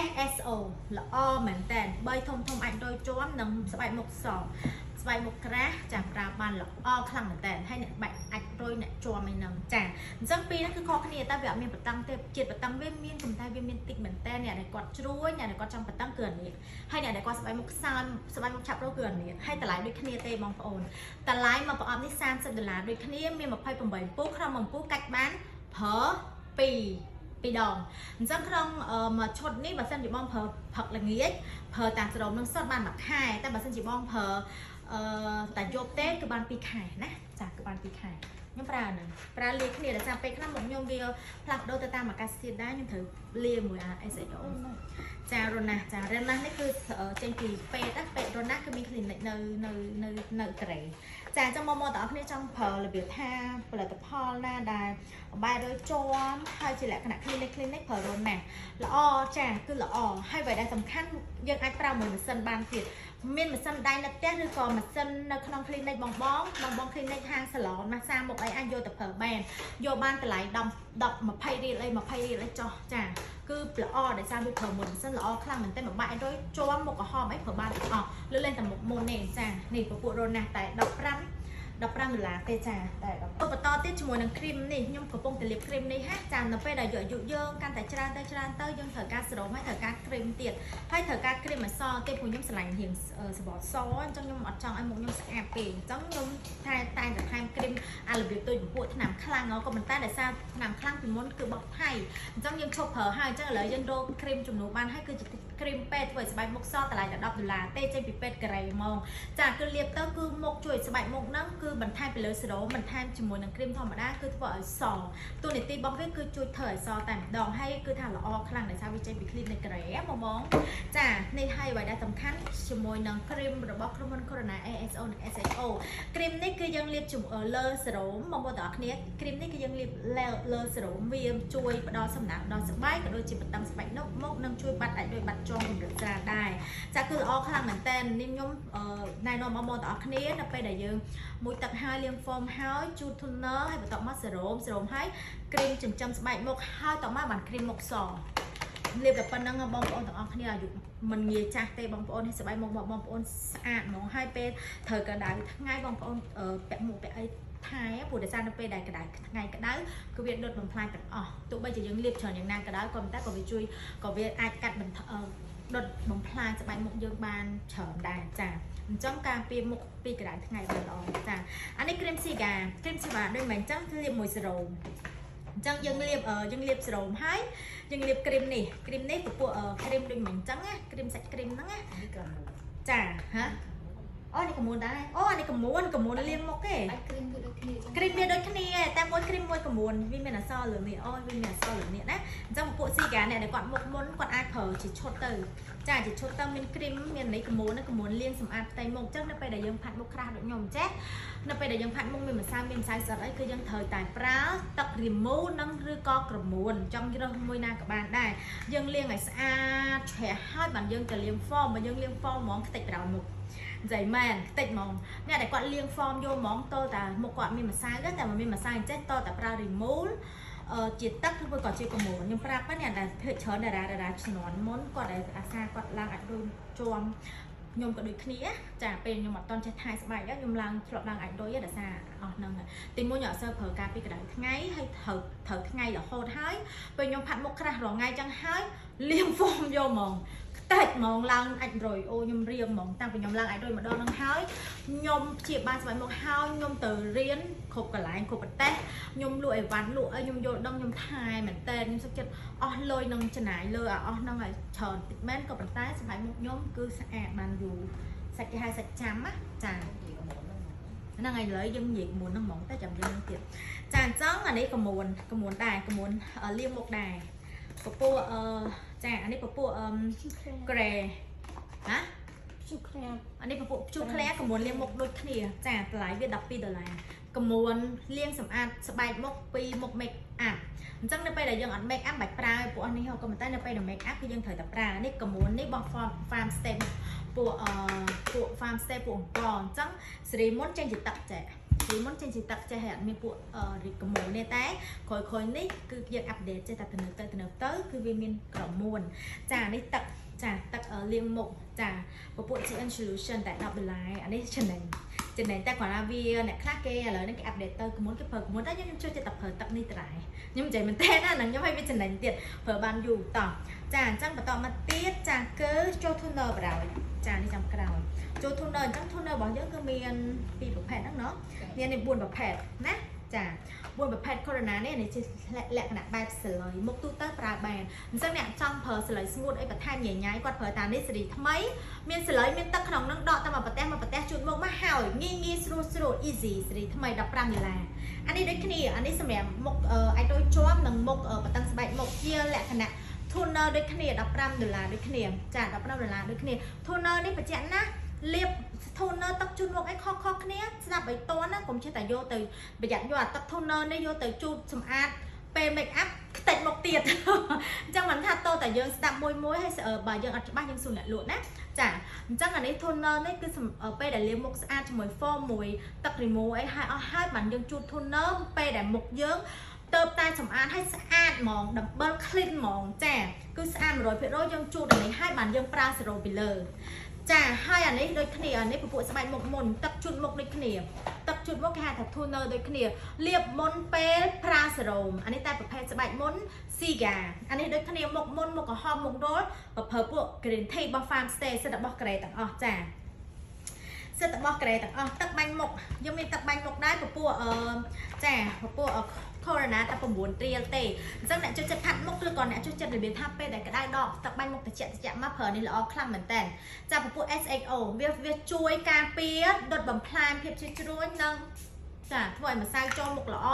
SSO ល្អមែនតើ3ធំធំអាចរុយជាំនិងស្បែកមុខសស្បែកមុខក្រាស់ចាប្រើបានល្អខ្លាំងមែនតើហើយអ្នកបាច់អាចរុយអ្នកជាំអីហ្នឹងចាអញ្ចឹងពីរហ្នឹងគឺខុសគ្នាតែវាអត់មានបតឹងទេជាតិបតឹងវាមានប៉ុន្តែវាមានតិចមែនតើអ្នកដែលគាត់ជ្រួញអ្នកដែលគាត់ចង់បតឹងគឺអានេះហើយអ្នកដែលគាត់ស្បែកមុខខ្សោយស្បែកមុខឆាប់រោគគឺអានេះហើយតម្លៃដូចគ្នាទេបងប្អូនតម្លៃមកប្រអប់នេះ30ដុល្លារដូចគ្នាមាន28ពូក្នុងមួយពូកាច់បានប្រើ2ពីរដងអញ្ចឹងក្នុងមួយឈុតនេះបើសិនជាបងប្រើផឹកល្ងាចប្រើតាស្រោមនឹងសុទ្ធបានមួយខែតែបើសិនជាបងប្រើអឺតាយប់ទេគឺបាន2ខែណាចាគឺបាន2ខែ ខ្ញុំប្រើហ្នឹងប្រើលាយគ្នាដោយសារពេលខ្លះមុខខ្ញុំវាផ្លាស់ប្ដូរទៅតាមអាកាសធាតុដែរខ្ញុំត្រូវលាយមួយអា SHO ចារ៉ូណាចារ៉ូណានេះគឺចេញពីពេទ្យណាពេទ្យរ៉ូណាគឺមាន clinic នៅនៅនៅនៅកូរ៉េចាអញ្ចឹងមកមកទាំងអស់គ្នាចង់ប្រើរបៀបថាផលិតផលណាដែលបែររយជាំហើយជាលក្ខណៈ clinic clinic ប្រើរ៉ូណាល្អចាគឺល្អហើយអ្វីដែលសំខាន់យើងអាចប្រើមួយម៉ាស៊ីនបានទៀតមានម៉ាស៊ីនដៃនៅផ្ទះឬក៏ម៉ាស៊ីននៅក្នុង clinic បងបងបងបង clinic ហាង salon ម៉ាសាមុខអីអាចយកទៅប្រើបានយកបានតម្លៃ10 10 20រៀលអី20រៀលអីចោះចាគឺល្អដោយសារវាប្រើមួយម៉ាស៊ីនល្អខ្លាំងមែនទែនមួយបាក់រយជាប់មុខក្រហមអីប្រើបានទាំងអស់លើលេងតែមុខមុនទេចានេះពពួករណាស់តែ15 15ដុល្លារទេចាតែបន្តទៀតជាមួយនឹងគ្រីមនេះខ្ញុំកំពុងតែលាបគ្រីមនេះហាចានៅពេលដែលយកអាយុយើងកាន់តែច្រើនទៅច្រើនទៅយើងត្រូវការសេរ៉ូមហើយត្រូវការគ្រីមទៀតហើយត្រូវការគ្រីមអសទៀតព្រោះខ្ញុំស្រឡាញ់រៀងសបត់សអញ្ចឹងខ្ញុំអត់ចង់ឲ្យមុខខ្ញុំស្អាតពេកអញ្ចឹងខ្ញុំថែតែតែថែមគ្រីមអារបៀបដូចពពួកថ្នាំខ្លាំងក៏ប៉ុន្តែដោយសារថ្នាំខ្លាំងពីមុនគឺបោះថៃអញ្ចឹងយើងឈប់ប្រើហើយអញ្ចឹងឥឡូវយើងរកគ្រីមជំនួសបានហើយគឺជាគ្រីមពេទ្យធ្វើឲ្យស្បែកមុខសតម្លៃតែ10ដុល្លារទេចេញពីពេទ្យកូរ៉េហ្មងចាគឺលាបទៅគឺមុខជួយស្បែកមុខហ្នឹងគឺបន្ថែមពីលើសេរ៉ូមបន្ថែមជាមួយនឹងគ្រីមធម្មតាគឺធ្វើឲ្យសតួនាទីរបស់វាគឺជួយធ្វើឲ្យសតែម្ដងហើយគឺថាល្អខ្លាំងដោយសារវាចេញពី clinic កូរ៉េបងបងចានេះហើយអ្វីដែលសំខាន់ជាមួយនឹងគ្រីមរបស់ក្រុមហ៊ុន Corona ASO និង SHO គ្រីមនេះគឺយើងលាបជាមួយលើសេរ៉ូមបងប្អូនទាំងអស់គ្នាគ្រីមនេះគឺយើងលាបលើសេរ៉ូមវាជួយផ្ដល់សំណើមដល់ស្បែកក៏ដូចជាបន្តឹងស្បែកនុកមុខនិងជួយបាត់អាចដោយបាត់ចងកម្រិតស្រាលដែរចាគឺល្អខ្លាំងមែនតើនេះខ្ញុំណែនាំបងប្អូនទាំងអស់គ្នានៅពេលដែលយើងមួយទឹកហើយលាង foam ហើយជូត toner ហើយបន្ទាប់មកសេរ៉ូមសេរ៉ូមហើយគ្រីមចិញ្ចឹមស្បែកមុខហើយតមកបានគ្រីមមុខសលាបតែប៉ុណ្្នឹងបងប្អូនទាំងអស់គ្នាអាយុមិនងាយចាស់ទេបងប្អូនហើយស្បែកមុខបងប្អូនស្អាតហ្មងហើយពេលត្រូវក្តៅថ្ងៃបងប្អូនពាក់មុខពាក់អីថែព្រោះដោយសារនៅពេលដែលក្តៅថ្ងៃក្តៅគឺវាដុតបំផ្លាញទាំងអស់ទោះបីជាយើងលាបច្រើនយ៉ាងណាក៏ដោយក៏ប៉ុន្តែក៏វាជួយក៏វាអាចកាត់បន្ថយដុតបំផ្លាញស្បែកមុខយើងបានច្រើនដែរចាអញ្ចឹងការពារមុខពីក្តៅថ្ងៃបានល្អចាអានេះគ្រីមស៊ីកាគ្រីមស៊ីកាដូចមិនអញ្ចឹងគឺលាបមួយសេរ៉ូមអញ្ចឹងយើងលាបយើងលាបសេរ៉ូមហើយយើងលាបគ្រីមនេះគ្រីមនេះពពួកគ្រីមដូចមិនអញ្ចឹងណាគ្រីមសាច់គ្រីមហ្នឹងណា នេះក៏មួយ ចាហ៎អូនេះកមួនដែរអូអានេះកមួនកមួនលាងមុខទេ តែគ្រីមគឺដូចគ្នាចឹង គ្រីមវាដូចគ្នាតែមួយគ្រីមមួយកមួនវាមានអក្សរលើនេះអូវាមានអក្សរលើនេះណាអញ្ចឹងពួកស៊ីកាអ្នកដែលគាត់មុខមុនគាត់អាចប្រើជាឈុតទៅចាជាឈុតទៅមានគ្រីមមាននេះកមួនណាកមួនលាងសម្អាតផ្ទៃមុខអញ្ចឹងនៅពេលដែលយើងផាត់មុខក្រាស់ដូចខ្ញុំចេះនៅពេលដែលយើងផាត់មុខមានម្សៅមានម្សៅស្អិតអីគឺយើងត្រូវតែប្រើទឹក remove និងឬក៏ក្រមួនចង់រើសមួយណាក៏បានដែរយើងលាងឲ្យស្អាតជ្រះហើយបានយើងទៅលាង foam បើយើងលាង foam ហ្មងខ្ទេចប្រោមុខនិយាយមែនខ្ទេចហ្មងអ្នកដែលគាត់លាង foam យកហ្មងតតែមុខគាត់មានម្សៅតែមិនមានម្សៅអញ្ចេះតតែប្រើ remove អឺជាទឹកឬក៏ជាក្រមួនខ្ញុំប្រាប់ហ្នឹងអ្នកដែលធ្វើច្រើនតារាតារាជំនាន់មុនគាត់ដែលអាសាគាត់ឡើងអាចដូចជាំខ្ញុំក៏ដូចគ្នាចាពេលខ្ញុំអត់តន់ចេះថែស្បែកខ្ញុំឡើងធ្លាប់ឡើងអាចដូចដោយសារអស់ហ្នឹងទីមួយខ្ញុំអត់សូវប្រើការពីក្តៅថ្ងៃហើយត្រូវត្រូវថ្ងៃរហូតហើយពេលខ្ញុំផាត់មុខក្រាស់រាល់ថ្ងៃចឹងហើយលាង foam យកហ្មងខ្ទេចហ្មងឡើងអាចរយអូខ្ញុំរៀងហ្មងតាំងពីខ្ញុំឡើងអាចរយម្ដងហ្នឹងហើយខ្ញុំព្យាបាលស្បែកមុខហើយខ្ញុំទៅរៀនគ្រប់កន្លែងគ្រប់ប្រទេសខ្ញុំលក់អីវ៉ាន់លក់អីខ្ញុំយល់ដឹងខ្ញុំថែមែនតើខ្ញុំសុខចិត្តអស់លុយនឹងចំណាយលើអាអស់ហ្នឹងឲ្យច្រើនតិចមែនក៏ប៉ុន្តែស្បែកមុខខ្ញុំគឺស្អាតបានយូរសាច់គេហៅសាច់ចាំណាចាហ្នឹងហើយឥឡូវយើងនិយាយមុនហ្នឹងហ្មងតែចាំយើងទៀតចាអញ្ចឹងអានេះកមួនកមួនដែរកមួនលាងមុខដែរពពួកអឺចាអានេះពពួកអឺក្រេហ៎ ជូក្រាប អានេះពពួកជូក្លែកមួនលាងមុខដូចគ្នាចាតម្លៃវា12ដុល្លារកមួនលាងសម្អាតស្បែកមុខពីមុខ make up អញ្ចឹងនៅពេលដែលយើងអត់ make up បាច់ប្រើពួកនេះក៏ប៉ុន្តែនៅពេលដែល make up គឺយើងត្រូវតែប្រើនេះកមួននេះរបស់ farm stay ពួកអឺពួក farm stay ពួកអង្គអញ្ចឹងសេរីមុនចេញជាទឹកចេះសេរីមុនចេញជាទឹកចេះហើយអត់មានពួករីកមួននេះតែក្រោយក្រោយនេះគឺយើង update ចេះតែទំនើបទៅទំនើបទៅគឺវាមានក្រមួនចានេះទឹកចាទឹកលាងមុខចាពពួក GN solution តែ10ដុល្លារអានេះចំណេញចំណេញតែគ្រាន់តែវាអ្នកខ្លះគេឥឡូវនេះគេ update ទៅកមុនគេប្រើកមុនតែខ្ញុំចូលចិត្តតែប្រើទឹកនេះត្រែខ្ញុំនិយាយមែនទេណាហ្នឹងខ្ញុំឲ្យវាចំណេញទៀតប្រើបានយូរតោះចាអញ្ចឹងបន្តមកទៀតចាគឺចូល toner បណ្ដោយចានេះចាំក្រោយចូល toner អញ្ចឹង toner របស់យើងគឺមានពីរប្រភេទហ្នឹងណោះមាននេះ4ប្រភេទណា ចា4ប្រភេទ Corona នេះនេះជាលក្ខណៈបែបសលុយមុខទូទៅប្រើបានអញ្ចឹងអ្នកចង់ប្រើសលុយស្ងួតអីបន្ថែមញ៉ៃញ៉ៃគាត់ប្រើតានេះសេរីថ្មីមានសលុយមានទឹកក្នុងនឹងដកតែមួយប្រទេសមួយប្រទេសជូតមុខមកហើយងាយងាយស្រួលស្រួល easy សេរីថ្មី15ដុល្លារអានេះដូចគ្នាអានេះសម្រាប់មុខអាចដូចជាប់និងមុខបតឹងស្បែកមុខជាលក្ខណៈ toner ដូចគ្នា15ដុល្លារដូចគ្នាចា15ដុល្លារដូចគ្នា toner នេះបញ្ជាក់ណាលាប toner ទឹកជូតមុខអីខុសៗគ្នាស្ដាប់ឲ្យតណាកុំចេះតែយកទៅប្រយ័ត្នយកអាទឹក toner នេះយកទៅជូតសម្អាតពេល make up ខ្ទេចមុខទៀត អញ្ចឹងមិនថាតតែយើងស្ដាប់មួយមួយហើយបើយើងអត់ច្បាស់យើងសួរអ្នកលក់ណាចាអញ្ចឹងអានេះ toner នេះគឺពេលដែលលាបមុខស្អាតជាមួយ foam មួយទឹក remove អីហើយអស់ហើយបានយើងជូត toner ពេលដែលមុខយើងទៅតែសម្អាតឲ្យស្អាតហ្មង double clean ហ្មងចាគឺស្អាត100%យើងជូតអានេះហើយបានយើងប្រើ serum ពីលើចាហើយអានេះដូចគ្នាអានេះពពួកស្បែកមុខមុនទឹកជូតមុខដូចគ្នាទឹកជូតមុខគេហៅថា toner ដូចគ្នាលាបមុនពេលប្រើ serum អានេះតែប្រភេទស្បែកមុន Cica អានេះដូចគ្នាមុខមុនមុខក្រហមមុខរលប្រភេទពួក green tea របស់ Farm Stay សិតរបស់ក្រេទាំងអស់ចាសិតរបស់ក្រេទាំងអស់ទឹកបាញ់មុខយើងមានទឹកបាញ់មុខដែរពពួកអឺចាពពួក Corona តែ9រៀលទេអញ្ចឹងអ្នកចូលចិត្តផាត់មុខឬក៏អ្នកចូលចិត្តរបៀបថាពេលដែលក្តៅដកទឹកបាញ់មុខត្រជាក់ត្រជាក់មកប្រើនេះល្អខ្លាំងមែនតើចាពពួក SHO វាវាជួយការពារដុតបំផ្លាញភាពជ្រួញនិងចាធ្វើឲ្យម្សៅចូលមុខល្អ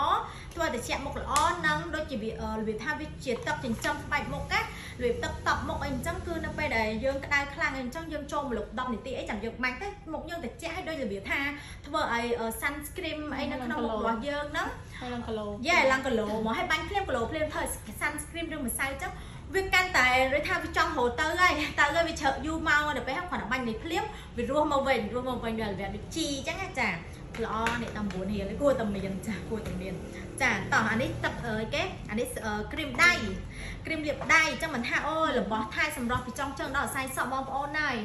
ធ្វើឲ្យត្រជាក់មុខល្អនិងដូចជាវារបៀបថាវាជាទឹកចិញ្ចឹមស្បែកមុខណារបៀបទឹកតប់មុខអីអញ្ចឹងគឺនៅពេលដែលយើងក្តៅខ្លាំងអីអញ្ចឹងយើងចូលម្លប់10នាទីអីចាំយើងបាញ់ទៅមុខយើងត្រជាក់ឲ្យដូចរបៀបថាធ្វើឲ្យ sunscreen អីនៅក្នុងមុខរបស់យើងហ្នឹង ហើយឡើងគីឡូ យ៉ាឡើងគីឡូមកឲ្យបាញ់ភ្លាមគីឡូភ្លាមធ្វើ sunscreen ឬម្សៅចឹងវាកាន់តែដូចថាវាចង់រត់ទៅហើយទៅហើយវាជ្រើយូរមកដល់ពេលហ្នឹងគ្រាន់តែបាញ់នេះភ្លាមវារស់មកវិញរស់មកវិញវារបៀបដូចជីចឹងណាចាល្អនេះតែ9រៀលគួរតែមានចាគួរតែមានចាតោះអានេះទឹកអើយគេអានេះគ្រីមដៃគ្រីមលាបដៃចឹងមិនថាអូយរបស់ថៃសម្រាប់ពីចុងជើងដល់អាស័យសក់បងប្អូនហើយ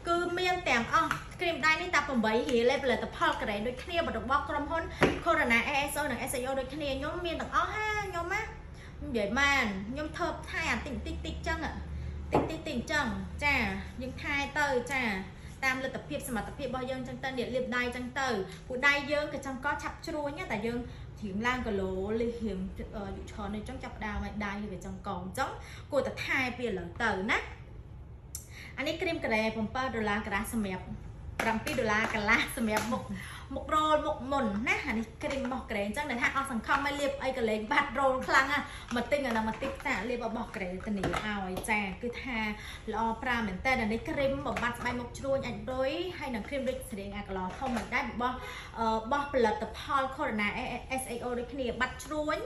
គឺមានទាំងអស់គ្រីមដៃនេះតែ8រៀលផលិតផលកូរ៉េដូចគ្នារបស់ក្រុមហ៊ុន Corona ASO និង SAO ដូចគ្នាខ្ញុំមានទាំងអស់ហាខ្ញុំណានិយាយបានខ្ញុំធ្វើថែអាតិចតិចតិចចឹងតិចតិចតិចចឹងចាយើងថែទៅចាតាមលទ្ធភាពសមត្ថភាពរបស់យើងចឹងទៅនេះលាបដៃចឹងទៅពួកដៃយើងក៏ចឹងក៏ឆាប់ជ្រួញតែយើងធៀមឡើងគីឡូលិះរៀងយុច្រើននេះចឹងចាប់ដើមឲ្យដៃវាចឹងកងចឹងគួរតែថែពីឥឡូវទៅណាអានេះគ្រីមកូរ៉េ7ដុល្លារកន្លះសម្រាប់7ដុល្លារកន្លះសម្រាប់មុខមុខរលមុខមុនណាអានេះគ្រីមរបស់ក្រេអញ្ចឹងដែលថាអស់សង្ឃឹមឲ្យលាបអីក៏លេងបាត់រលខ្លាំងណាមកទិញអានោះមកទិញតាលាបរបស់ក្រេធានាឲ្យចាគឺថាល្អប្រើមែនតើអានេះគ្រីមបំបត្តិស្បែកមុខជ្រួញអាចរុយហើយនឹងគ្រីមដូចស្រៀងអាកឡធំមិនដែររបស់របស់ផលិតផល Corona SAO ដូចគ្នាបាត់ជ្រួញ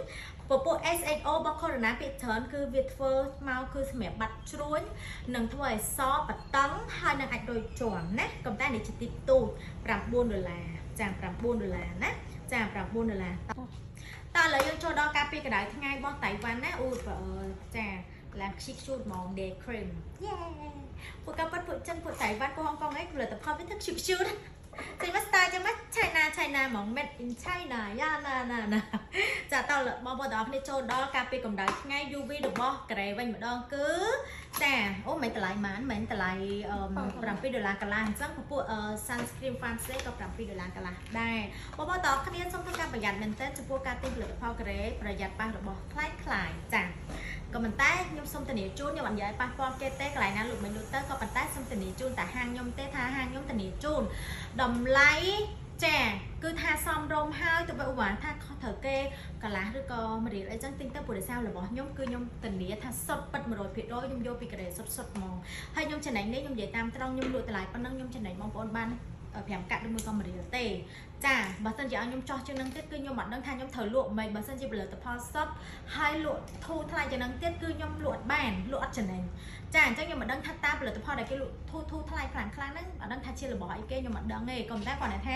ពពួក SHO របស់ Corona ពាក្យច្រើនគឺវាធ្វើមកគឺសម្រាប់បាត់ជ្រួញនិងធ្វើឲ្យសបតឹងហើយនឹងអាចដូចជាំណាក៏តែនេះជាទីទូច9ដុល្លារចា9ដុល្លារណាចា9ដុល្លារតើឥឡូវយើងចូលដល់ការពីកម្ដៅថ្ងៃរបស់តៃវ៉ាន់ណាអូចាឡើងខ្ជិះខ្ជូតហ្មង day cream យេពួកកាពិតពួកចិនពួកតៃវ៉ាន់ពួកហុងកុងអីផលិតផលវាធ្វើខ្ជិះខ្ជូតចេញមក style ចឹងមក China China ហ្មង made in China យ៉ាណាណាណាចាតើបងប្អូនទាំងអស់គ្នាចូលដល់ការពីកម្ដៅថ្ងៃ UV របស់កូរ៉េវិញម្ដងគឺចាអូមិនតម្លៃម៉ានមិនតម្លៃ7ដុល្លារកន្លះអញ្ចឹងពពួក sunscreen farm stay ក៏7ដុល្លារកន្លះដែរបងប្អូនទាំងអស់គ្នាសូមធ្វើការប្រយ័ត្នមែនទែនចំពោះការទិញផលិតផលកូរ៉េប្រយ័ត្នប៉ះរបស់ខ្លាយខ្លាយចាក៏ប៉ុន្តែខ្ញុំសូមធានាជូនខ្ញុំអត់និយាយប៉ះពាល់គេទេកន្លែងណាលុបមិនលុបទៅក៏ប៉ុន្តែសូមធានាជូនតែហាងខ្ញុំទេថាហាងខ្ញុំធានាជូនតម្លៃចាគឺថាសមរម្យហើយទៅបើឧបមាថាខុសត្រូវគេកន្លះឬក៏មួយរៀលអីចឹងទិញទៅព្រោះដោយសាររបស់ខ្ញុំគឺខ្ញុំធានាថាសុទ្ធពិត100%ខ្ញុំយកពីកូរ៉េសុទ្ធសុទ្ធហ្មងហើយខ្ញុំចំណេញនេះខ្ញុំនិយាយតាមត្រង់ខ្ញុំលក់តម្លៃប៉ុណ្ណឹងខ្ញុំចំណេញបងប្អូនបាន5កាក់ឬមួយក៏1រៀលទេចាបើសិនជាឲ្យខ្ញុំចោះជាងនឹងទៀតគឺខ្ញុំអត់ដឹងថាខ្ញុំត្រូវលក់មិនបើសិនជាផលិតផលសុទ្ធហើយលក់ធូរថ្លៃជាងនឹងទៀតគឺខ្ញុំលក់អត់បានលក់អត់ចំណេញចាអញ្ចឹងខ្ញុំមិនដឹងថាតើផលិតផលដែលគេលក់ធូរធូរថ្លៃខ្លាំងខ្លាំងហ្នឹងអត់ដឹងថាជារបស់អីគេខ្ញុំអត់ដឹងទេក៏ប៉ុន្តែគាត់ថា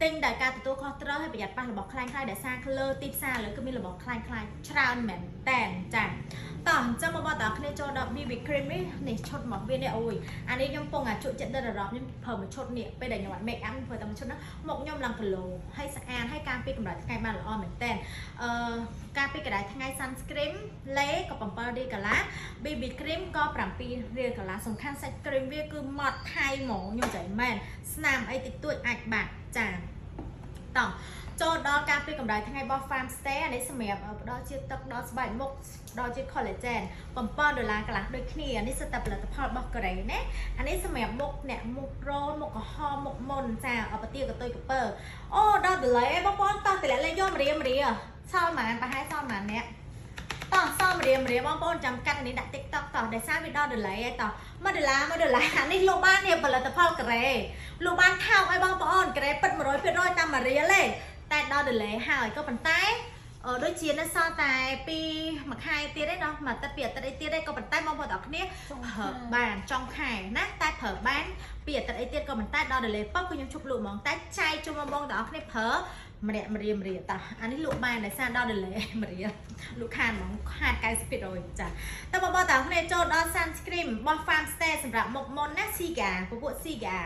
ទិញដោយការទទួលខុសត្រូវហើយប្រយ័ត្នប៉ះរបស់ខ្លាំងខ្លាយដែលសារលើទីផ្សារលើគឺមានរបស់ខ្លាំងខ្លាយច្រើនមែនតែនចាតោះអញ្ចឹងមកបងតើគ្នាចូលដល់ BB cream នេះនេះឈុតមកវានេះអូយអានេះខ្ញុំពងអាជក់ចិត្តដល់អារម្មណ៍ខ្ញុំប្រើមួយឈុតនេះពេលដែលខ្ញុំអត់ make up ខ្ញុំប្រើតែមួយឈុតហ្នឹងមកខ្ញុំឡើងគីឡូហើយស្អាតហើយការពារកម្ដៅថ្ងៃបានល្អមែនតែនអឺការពារកម្ដៅថ្ងៃ sunscreen លេក៏7រៀលកន្លះ BB cream ក៏7រៀលកន្លះសំខាន់សាច់ cream វាគឺម៉ត់ថៃហ្មងខ្ញុំចៃមែនស្នាមអីតិចតួចអាចបាក់ចាតោះ ចូលដល់ការពីកម្ដៅថ្ងៃរបស់ Farm Stay អានេះសម្រាប់ផ្ដល់ជាតិទឹកដល់ស្បែកមុខផ្ដល់ជាតិ collagen 7ដុល្លារកន្លះដូចគ្នានេះសុទ្ធតែផលិតផលរបស់កូរ៉េណាអានេះសម្រាប់មុខអ្នកមុខរោលមុខក្រហមមុខមុនចាអបទាកតុយកពើអូដល់ delay អីបងប្អូនតោះតម្លាក់លេខយកម្រាមរាសល់ប៉ុន្មានប្រហែលសល់ប៉ុន្មានអ្នកតោះសល់ម្រាមរាបងប្អូនចាំកាត់អានេះដាក់ TikTok តោះដោយសារវាដល់ delay ហើយតោះ1ដុល្លារ1ដុល្លារអានេះលក់បាននេះផលិតផលកូរ៉េលក់បានថោកឲ្យបងប្អូនកូរ៉េពិត100%តាមមួយរៀលទេតែដល់ delay ហើយក៏ប៉ុន្តែអឺដូចជានៅសល់តែពីមួយខែទៀតឯណោះមួយអាទិត្យពីរអាទិត្យអីទៀតឯងក៏ប៉ុន្តែបងប្អូនទាំងអស់គ្នា ចុង ប្រើបានចុងខែណាតែប្រើបានពីអាទិត្យអីទៀតក៏ប៉ុន្តែដល់ delay ប៉ុបគឺខ្ញុំឈប់លក់ហ្មងតែចែកជុំបងទាំងអស់គ្នាប្រើម្នាក់ម្រៀមរៀតោះអានេះលក់បានដោយសារដល់ delay ម្រៀលលក់ខានហ្មងខាត90%ចាតើបងប្អូនទាំងអស់គ្នាចូលដល់ sunscreen របស់ Farm Stay សម្រាប់មុខមុនណា Cica ពពួក Cica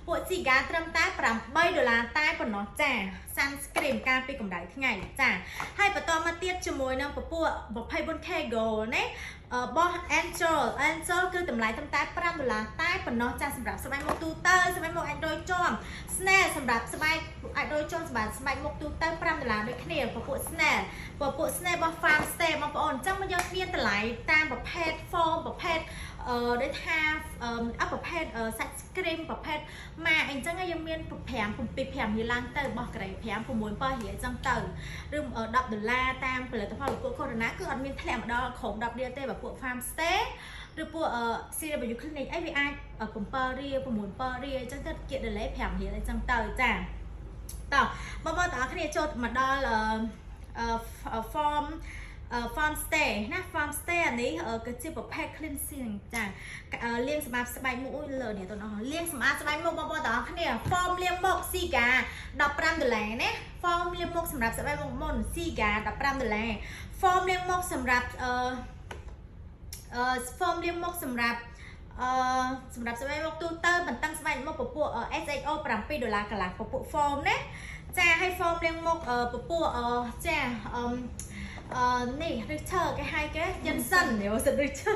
ពួក Cica ត្រឹមតែ8ដុល្លារតែប៉ុណ្ណោះចា sunscreen ការពីកម្ដៅថ្ងៃចាហើយបន្តមកទៀតជាមួយនឹងពពួក 24K Gold ណារបស់ Angel Angel គឺតម្លៃត្រឹមតែ5ដុល្លារតែប៉ុណ្ណោះចាសម្រាប់ស្បែកមុខទូទៅស្បែកមុខអាចរយជាំ Snail សម្រាប់ស្បែកអាចរយជាំសម្រាប់ស្បែកមុខទូទៅ5ដុល្លារដូចគ្នាពពួក Snail ពពួក Snail របស់ Farm Stay បងប្អូនអញ្ចឹងមកយើងមានតម្លៃតាមប្រភេទ foam ប្រភេទអឺដូចថាអឺអប្រភេទសាច់ cream ប្រភេទម៉ាអញ្ចឹងយើងមាន5 7 5រៀលឡើងទៅរបស់ក្រេ5 6 7រៀលអញ្ចឹងទៅឬ10ដុល្លារតាមផលិតផលពួក Corona គឺអត់មានធ្លាក់មកដល់ក្រោម10រៀលទេបើពួក Farm Stay ឬពួក CW Clinic អីវាអាច7រៀល6 7រៀលអញ្ចឹងទៅគៀក delay 5រៀលអញ្ចឹងទៅចាតោះបងប្អូនទាំងអស់គ្នាចូលមកដល់អឺ form farm stay ណា farm stay អានេះគឺជាប្រភេទ cleansing ចាលាងសម្អាតស្បែកមុខអូយលើនេះទៅនោះលាងសម្អាតស្បែកមុខបងប្អូនទាំងអស់គ្នា foam លាងមុខ Cica 15ដុល្លារណា foam លាងមុខសម្រាប់ស្បែកមុខមុន Cica 15ដុល្លារ foam លាងមុខសម្រាប់អឺអឺ foam លាងមុខសម្រាប់អឺសម្រាប់ស្បែកមុខទូទៅបន្តឹងស្បែកមុខពពួក SHO 7ដុល្លារកន្លះពពួក foam ណាចាឲ្យ foam លាងមុខពពួកចាអឺអឺនេះឬឈើគេហៅគេយិនសិនយោសិនឬឈើ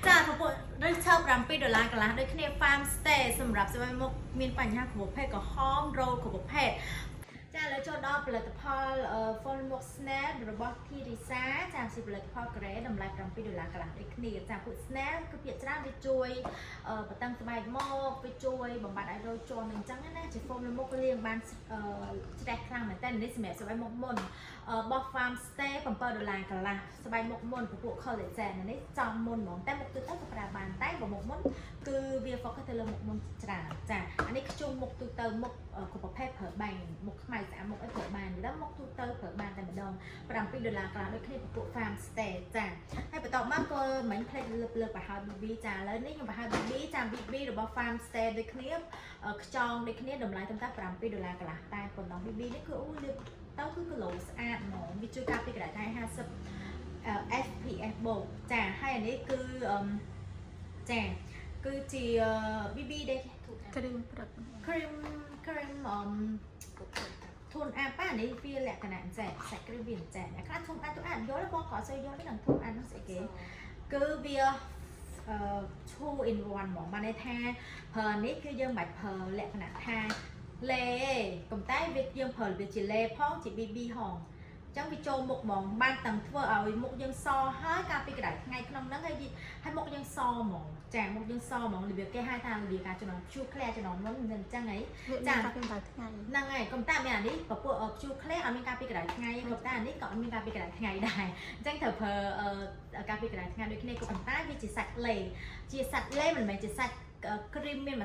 ចាពពួកឬឈើ7ដុល្លារកន្លះដូចគ្នា farm stay សម្រាប់ស្បែកមុខមានបញ្ហាគ្រប់ប្រភេទក្រហមរោលគ្រប់ប្រភេទចាឥឡូវចូលដល់ផលិតផល Full Milk Snail របស់ Thirisa ចាជាផលិតផលកូរ៉េតម្លៃ7ដុល្លារកន្លះដូចគ្នាចាពួក Snail គឺភាគច្រើនវាជួយបន្តឹងស្បែកមុខវាជួយបំបត្តិឲ្យរោគជាប់នឹងអញ្ចឹងណាជា foam មុខលាងបានជ្រះខ្លាំងមែនតើនេះសម្រាប់ស្បែកមុខមុនរបស់ Farm Stay 7ដុល្លារកន្លះស្បែកមុខមុនពពួក collagen នេះចំមុនហ្មងតែមុខទូទៅក៏ប្រើបានតែបើមុខមុនគឺវា focus ទៅលើមុខមុនច្រើនចាអានេះខ្ជុំមុខទូទៅមុខគ្រប់ប្រភេទប្រើបានមុខខ្មៅស្អាតមុខអីប្រើបានតែមុខទូទៅប្រើបានតែម្ដង7ដុល្លារកន្លះដូចគ្នាពពួក Farm Stay ចាហើយបន្ទាប់មកក៏មិញផ្លេចលើកលើកប្រហើយ BB ចាឥឡូវនេះខ្ញុំប្រហើយ BB ចា BB របស់ Farm Stay ដូចគ្នាខ្ចងដូចគ្នាតម្លៃត្រឹមតែ7ដុល្លារកន្លះតែប៉ុណ្ណោះ BB នេះគឺអូលាបទៅគឺគីឡូស្អាតហ្មងវាជួយការពារក្តៅថ្ងៃ50 SPF បូកចាហើយអានេះគឺចាគឺជា BB ដែរ គ្រីមព្រឹក cream cream អឺ tone up អានេះវាលក្ខណៈអញ្ចេះសាច់ cream វាអញ្ចេះអ្នកខ្លះ tone up ទៅអានយល់បងក៏អត់សូវយល់ទេនឹង tone up នោះស្អីគេគឺវាអឺ 2 in 1ហ្មងបានន័យថាប្រើនេះគឺយើងមិនបាច់ប្រើលក្ខណៈថាលេទេប៉ុន្តែវាយើងប្រើវាជាលេផងជា BB ហងអញ្ចឹងវាចូលមុខហ្មងបានទាំងធ្វើឲ្យមុខយើងសហើយកាលពីក្តៅថ្ងៃក្នុងហ្នឹងហើយហើយមុខយើងសហ្មងចាមុខយើងសហ្មងរបៀបគេហៅថារបៀបការចំណង pure clear ចំណងមុនមិនអញ្ចឹងហី វា ចា មានការពីកម្ដៅថ្ងៃ ហ្នឹងហើយកុំតាមានអានេះពពួក pure clear អត់មានការពីកម្ដៅថ្ងៃទេកុំតាអានេះក៏អត់មានការពីកម្ដៅថ្ងៃដែរអញ្ចឹងត្រូវប្រើការពីកម្ដៅថ្ងៃដូចគ្នាក៏ប៉ុន្តែវាជាសាច់លេជាសាច់លេមិនមែនជាសាច់គ្រីមមានរ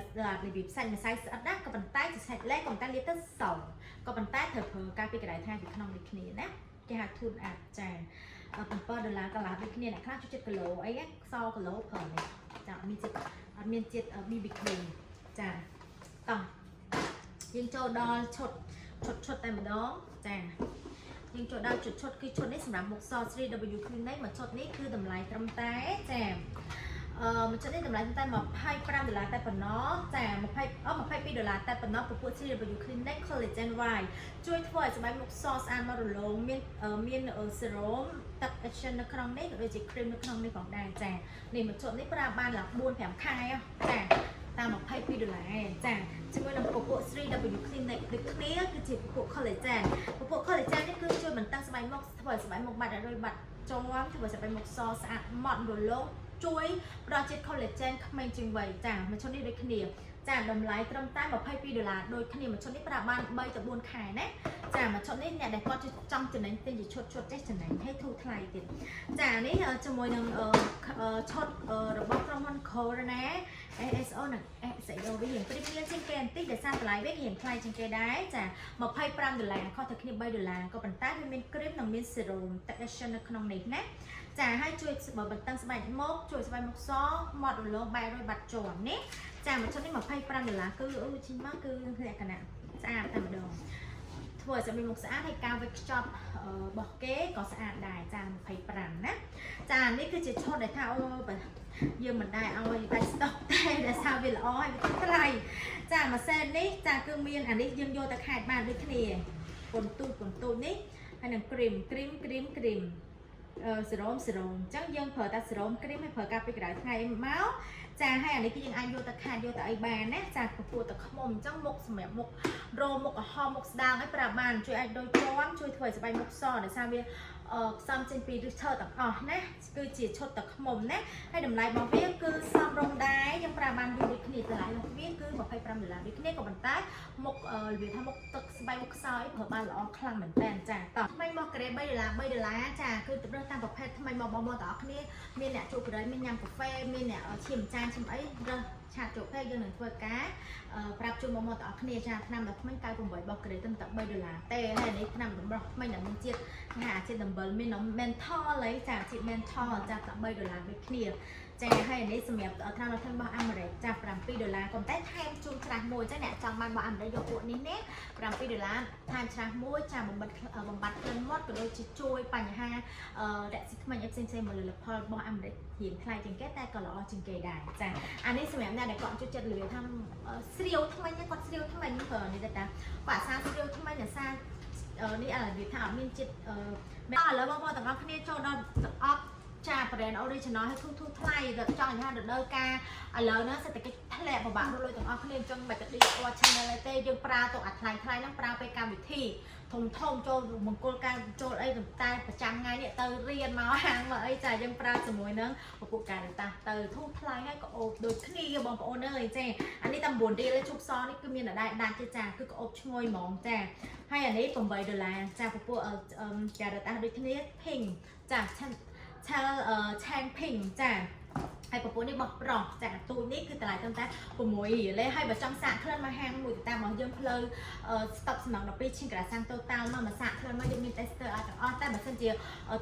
បៀបសាច់ម្សៅស្អិតណាក៏ប៉ុន្តែជាសាច់លេក៏ប៉ុន្តែលាបទៅសក៏ប៉ុន្តែត្រូវប្រើការពីកម្ដៅថ្ងៃពីក្នុងដូចគ្នាណាគេហៅ tone up ចា7ដុល្លារកន្លះដូចគ្នាអ្នកខ្លះចូលចិត្តគីឡូអីសគីឡូប្រើនេះចាអត់មានជាតិអត់មានជាតិ BB cream ចាតោះយើងចូលដល់ឈុតឈុតឈុតតែម្ដងចាយើងចូលដល់ឈុតឈុតគឺឈុតនេះសម្រាប់មុខស 3W Clinic មួយឈុតនេះគឺតម្លៃត្រឹមតែចាអឺមួយឈុតនេះតម្លៃត្រឹមតែ25ដុល្លារតែប៉ុណ្ណោះចា20អូ22ដុល្លារតែប៉ុណ្ណោះពពួក 3W Clinic Collagen White ជួយធ្វើឲ្យស្បែកមុខសស្អាតមករលោងមានមាន serum ទឹក action នៅក្នុងនេះក៏ដូចជា cream នៅក្នុងនេះផងដែរចានេះមួយឈុតនេះប្រើបានឡើង4 5ខែចា តាម22ដុល្លារឯងចាជាមួយនឹងពពួក 3W Clinic ដូចគ្នាគឺជាពពួក collagen ពពួក collagen នេះគឺជួយបន្តឹងស្បែកមុខធ្វើឲ្យស្បែកមុខបាត់រលុយបាត់ជាំធ្វើឲ្យស្បែកមុខសស្អាតម៉ត់រលោងជួយផ្ដល់ជាតិ collagen ក្មេងជាងវ័យចាមួយឈុតនេះដូចគ្នាចាតម្លៃត្រឹមតែ22ដុល្លារដូចគ្នាមួយឈុតនេះប្រើបាន3ទៅ4ខែណាចាមួយឈុតនេះអ្នកដែលគាត់ចង់ចំណេញទិញជាឈុតឈុតចេះចំណេញហើយធូរថ្លៃទៀតចានេះជាមួយនឹងឈុតរបស់ក្រុមហ៊ុន Corona SSO និង SAO វារៀង premium ជាងគេបន្តិចដោយសារតម្លៃវារៀងថ្លៃជាងគេដែរចា25ដុល្លារខុសតែគ្នា3ដុល្លារក៏ប៉ុន្តែវាមាន cream និងមាន serum ទឹក action នៅក្នុងនេះណាចាហើយជួយបើបន្តឹងស្បែកមុខជួយស្បែកមុខសម៉ត់រលោងបែររយបាត់ជាប់នេះចាមួយឈុតនេះ25ដុល្លារគឺអឺជីមកគឺលក្ខណៈស្អាតតែម្ដងធ្វើឲ្យស្បែកមុខស្អាតហើយការវេចខ្ចប់របស់គេក៏ស្អាតដែរចា25ណាចានេះគឺជាឈុតដែលថាអូបើយើងមិនដែរឲ្យដាច់ស្តុកតែដោយសារវាល្អហើយវាថ្លៃចាមួយសែននេះចាគឺមានអានេះយើងយកទៅខេត្តបានដូចគ្នាពន្ទូចពន្ទូចនេះហើយនឹង cream cream cream cream សេរ៉ូមសេរ៉ូមអញ្ចឹងយើងប្រើតែសេរ៉ូម cream ហើយប្រើការពីក្រៅថ្ងៃមកចាហើយអានេះគឺយើងអាចយកទៅខាតយកទៅអីបានណាចាពពួកទឹកខ្មុំអញ្ចឹងមុខសម្រាប់មុខរោមុខក្រហមមុខស្ដើងឲ្យប្រើបានជួយអាចដូចជាំជួយធ្វើឲ្យស្បែកមុខសដោយសារវាអឺផ្សំចេញពីឫសឈើទាំងអស់ណាគឺជាឈុតទឹកខ្មុំណាហើយតម្លៃរបស់វាគឺសមរម្យដែរយើងប្រើបានយូរដូចគ្នាតម្លៃរបស់វាគឺ25ដុល្លារដូចគ្នាក៏ប៉ុន្តែមុខរបៀបថាមុខទឹកស្បែកមុខខ្សោយប្រើបានល្អខ្លាំងមែនតើចាតោះថ្មីមកក្រេ3ដុល្លារ3ដុល្លារចាគឺទៅរើសតាមប្រភេទថ្មីមកបងប្អូនទាំងអស់គ្នាមានអ្នកជក់ប្រៃមានញ៉ាំកាហ្វេមានអ្នកឈាមចានឈាមអីរើស chat ជក់ពេកយើងនឹងធ្វើការប្រាប់ជូនបងប្អូនទាំងអស់គ្នាចាថ្នាំដល់ថ្មី98របស់ក្រេត្រឹមតែ3ដុល្លារទេហើយនេះថ្នាំតម្រោះថ្មីដែលមានជាតិថាជាតិដំបិលមាន menthol អីចាជាតិ menthol ចាតែ3ដុល្លារដូចគ្នាចាហើយនេះសម្រាប់ថ្នាំដល់ថ្មីរបស់អាមេរិកចា7ដុល្លារក៏តែថែមជូនច្រាស់មួយចាអ្នកចង់បានរបស់អាមេរិកយកពួកនេះណា7ដុល្លារថែមច្រាស់មួយចាបំបត្តិបំបត្តិក្លិនមាត់ក៏ដូចជាជួយបញ្ហារកស៊ីថ្មីផ្សេងៗមកលើផលរបស់អាមេរិករៀងថ្លៃជាងគេតែក៏ល្អជាងគេដែរចាអានេះសម្រាប់អ្នកដែលគាត់ជួយចិត្តលឿនថាស្រាវថ្មីគាត់ស្រាវថ្មីប្រើនេះតែគាត់អាសាស្រាវថ្មីអាសានេះអារបៀបថាអត់មានចិត្តអឺឥឡូវបងប្អូនទាំងអស់គ្នាចូលដល់ទឹកអប់ចា brand original ហើយធូរធូរថ្លៃដល់ចង់ថារដូវកាលឥឡូវហ្នឹងសេដ្ឋកិច្ចធ្លាក់ពិបាករកលុយទាំងអស់គ្នាអញ្ចឹងមិនទៅឌីស្គាល់ channel អីទេយើងប្រើទៅអាថ្លៃថ្លៃហ្នឹងប្រើពេលកម្មវិធីធំធំចូលមង្គលការចូលអីតែប្រចាំថ្ងៃនេះទៅរៀនមកហាងមកអីចាយើងប្រើជាមួយនឹងពពួកការតាទៅធូរថ្លៃហើយក៏អូបដូចគ្នាបងប្អូនអើយចាអានេះតែ9រៀលជូបសនេះគឺមានតែដាច់ទេចាគឺក៏អូបឈ្ងុយហ្មងចាហើយអានេះ8ដុល្លារចាពពួកការតាដូចគ្នា pink ចាឆាឆាឆាង pink ចាហើយពពួកនេះបោះប្រុសចាទូចនេះគឺតម្លៃត្រឹមតែ6រៀលទេហើយបើចង់សាកក្លិនមកហាងមួយតាមរបស់យើងផ្លូវស្តុបសំណង12ឈិងក្រាសាំងតូតាល់មកមកសាកក្លិនមកយើងមាន tester ឲ្យទាំងអស់តែបើសិនជា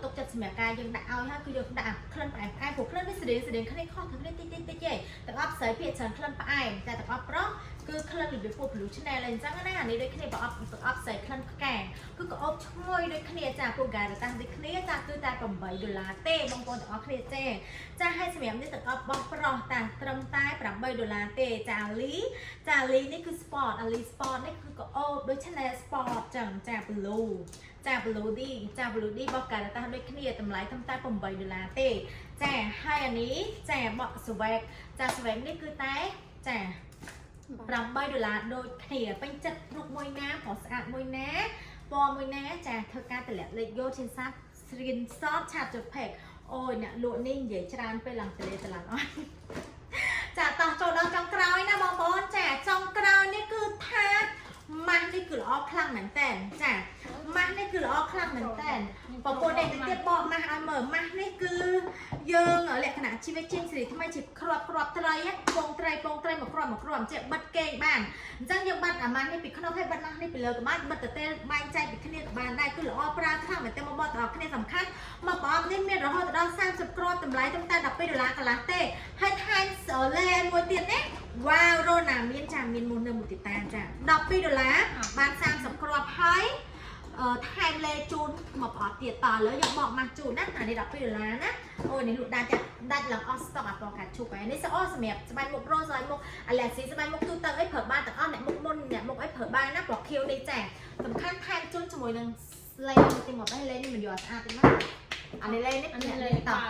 ទុកចិត្តសម្រាប់ការយើងដាក់ឲ្យហើយគឺយើងដាក់ក្លិនផ្អែមផ្អែមព្រោះក្លិនវាស្រៀងស្រៀងគ្នាខុសគ្នាតិចតិចតិចទេទាំងអស់ស្រីភាគច្រើនក្លិនផ្អែមតែទាំងអស់ប្រុសគឺក្លិនរបៀបពួក blue channel អីអញ្ចឹងណាអានេះដូចគ្នាប្រអប់ទាំងអស់ស្រីក្លិនផ្កាគឺក៏អូបឈ្ងុយដូចគ្នាចាពួក Garata ដូចគ្នាចាគឺតែ8ដុល្លារទេបងប្អូនទាំងអស់គ្នាចាចាឲ្យសម្រាប់នេះទាំងអស់បោះប្រុសតាត្រឹមតែ8ដុល្លារទេចាលីចាលីនេះគឺ sport អាលី sport នេះគឺក៏អូបដូច Chanel sport ចឹងចា blue ចា blue D ចា blue D របស់ Garata ដូចគ្នាតម្លៃត្រឹមតែ8ដុល្លារទេចាហើយអានេះចាបកស្វែកចាស្វែកនេះគឺតែចា8ដុល្លារដូចគ្នាពេញចិត្តរូបមួយណាប្រុសស្អាតមួយណាពណ៌មួយណាចាធ្វើការតម្លាក់លេខយកជាសា screenshot chat ចុច page អូយអ្នកលក់នេះនិយាយច្រើនពេលឡើងទលេតឡើងអស់ចាតោះចូលដល់ចុងក្រោយណាបងប្អូនចាចុងក្រោយនេះគឺថាម៉ាស់នេះគឺល្អខ្លាំងមែនតើចាម៉ាស់នេះគឺល្អខ្លាំងមែនតើបងប្អូននេះទៀតបកម៉ាស់ឲ្យមើលម៉ាស់នេះគឺយើងលក្ខណៈជីវិតចេញសេរីថ្មីជាគ្រាប់គ្រាប់ត្រីពងត្រីពងត្រីមួយគ្រាប់មួយគ្រាប់ចេះបិទគេងបានអញ្ចឹងយើងបាត់អាម៉ាស់នេះពីក្នុងហើយបិទម៉ាស់នេះពីលើក៏បានបិទទៅទេបែងចែកពីគ្នាក៏បានដែរគឺល្អប្រើខ្លាំងមែនតើមកបកទាំងអស់គ្នាសំខាន់មកប្រអប់នេះមានរហូតដល់30គ្រាប់តម្លៃត្រឹមតែ12ដុល្លារកន្លះទេហើយថែមលេមួយទៀតណាវ៉ាវរ៉ូណាមានចាមានមុននៅមួយទីតាចា12ដុល្លារបាន30គ្រាប់ហើយអឺថែមលេជូនមកប្រអប់ទៀតតឥឡូវយើងបកម៉ាស់ជូនណាអានេះ12ដុល្លារណាអូយនេះលក់ដាច់ដាច់ឡើងអស់ស្តុកអាពណ៌កាឈូកហើយនេះស្អសម្រាប់ស្បែកមុខរ៉ូស្បែកមុខអាឡែស៊ីស្បែកមុខទូទៅអីប្រើបានទាំងអស់អ្នកមុខមុនអ្នកមុខអីប្រើបានណាពណ៌ខៀវនេះចាសំខាន់ថែមជូនជាមួយនឹងលេទីមកនេះលេនេះមិនយកស្អាតទេណាអានេះលេនេះ អានេះលេ តោះ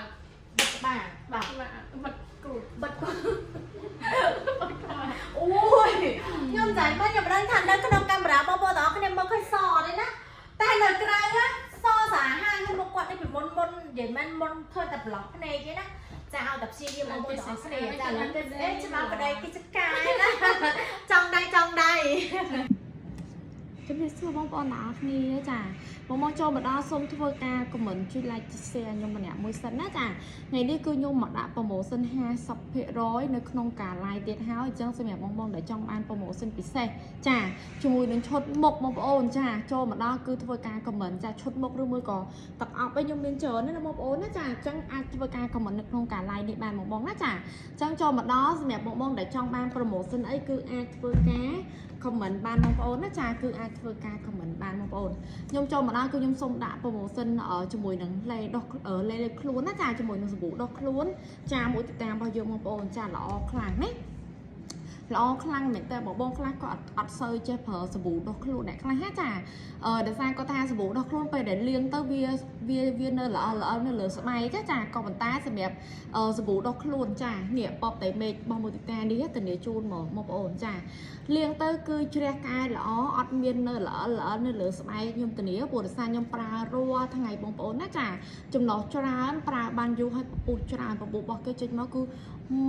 បើ បិទក្បាលបាទ បាត់គូ បិទគូ បាត់ក្បាល ប្តីគេចិត្តកាយណាចង់ដៃចង់ដៃ ជំរាបសួរបងប្អូនទាំងអស់គ្នាចាបងមកចូលមកដល់សូមធ្វើការ comment ជួយ like share ខ្ញុំម្នាក់មួយសិនណាចាថ្ងៃនេះគឺខ្ញុំមកដាក់ promotion 50%នៅក្នុងការ live ទៀតហើយអញ្ចឹងសម្រាប់បងបងដែលចង់បាន promotion ពិសេសចាជាមួយនឹងឈុតមុខបងប្អូនចាចូលមកដល់គឺធ្វើការ comment ចាឈុតមុខឬមួយក៏ទឹកអប់ឯងខ្ញុំមានច្រើនណាស់ណាបងប្អូនណាចាអញ្ចឹងអាចធ្វើការ comment នៅក្នុងការ live នេះបានបងបងណាចាអញ្ចឹងចូលមកដល់សម្រាប់បងបងដែលចង់បាន promotion អីគឺអាចធ្វើការ comment បានបងប្អូនណាចាគឺអាចធ្វើការ comment បានបងប្អូនខ្ញុំចូលមកដល់គឺខ្ញុំសូមដាក់ promotion ជាមួយនឹងលេដោះលេលេខ្លួនណាចាជាមួយនឹងសាប៊ូដោះខ្លួនចាមួយទីតាមរបស់យើងបងប្អូនចាល្អខ្លាំងណាល្អខ្លាំងមែនតើបងបងខ្លះក៏អត់សូវចេះប្រើសាប៊ូដោះខ្លួនអ្នកខ្លះណាចាដោយសារគាត់ថាសាប៊ូដោះខ្លួនពេលដែលលាងទៅវាវាវានៅល្អល្អនៅលើស្បែកចាក៏ប៉ុន្តែសម្រាប់សាប៊ូដោះខ្លួនចានេះប៉បតៃមេឃរបស់មួយទីតានេះធានាជូនមកបងប្អូនចា លាងទៅគឺជ្រះកែល្អអត់មាននៅល្អល្អនៅលើស្បែកខ្ញុំធានាព្រោះដោយសារខ្ញុំប្រើរាល់ថ្ងៃបងប្អូនណាចាចំណោះច្រើនប្រើបានយូរហើយពពុះច្រើនពពុះរបស់គេចេញមកគឺ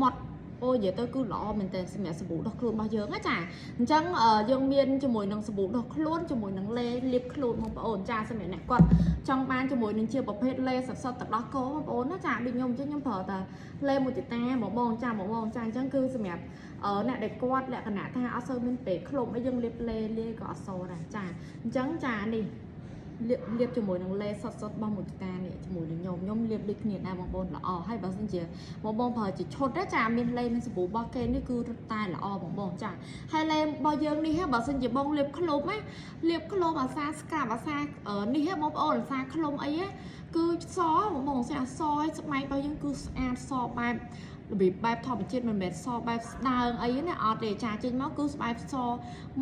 ម៉ត់អូនិយាយទៅគឺល្អមែនតើសម្រាប់សាប៊ូដោះខ្លួនរបស់យើងណាចាអញ្ចឹងយើងមានជាមួយនឹងសាប៊ូដោះខ្លួនជាមួយនឹងលេលាបខ្លួនបងប្អូនចាសម្រាប់អ្នកគាត់ចង់បានជាមួយនឹងជាប្រភេទលេសុទ្ធៗទៅដោះគោបងប្អូនណាចាដូចខ្ញុំអញ្ចឹងខ្ញុំប្រើតែលេមួយទីតាបងបងចាបងបងចាអញ្ចឹងគឺសម្រាប់ អ្នកដែលគាត់លក្ខណៈថាអត់សូវមានពេលឃ្លុំអីយើងលាបលេលាយក៏អត់សូវដែរចាអញ្ចឹងចានេះលាបលាបជាមួយនឹងលេសុតសុតរបស់មួយតានេះជាមួយនឹងខ្ញុំខ្ញុំលាបដូចគ្នាដែរបងប្អូនល្អហើយបើសិនជាបងបងប្រើជាឈុតណាចាមានលេមានសាប៊ូរបស់គេនេះគឺរត់តែល្អបងបងចាហើយលេរបស់យើងនេះបើសិនជាបងលាបឃ្លុំណាលាបឃ្លុំអាសាស្កាប់អាសានេះបងប្អូនអាសាឃ្លុំអីគឺសបងបងស្អាតសឲ្យស្បែករបស់យើងគឺស្អាតសបែប របៀបបែបធម្មជាតិមិនមែនសបែបស្ដើងអីណាអត់ទេចាចេញមកគឺស្បែកស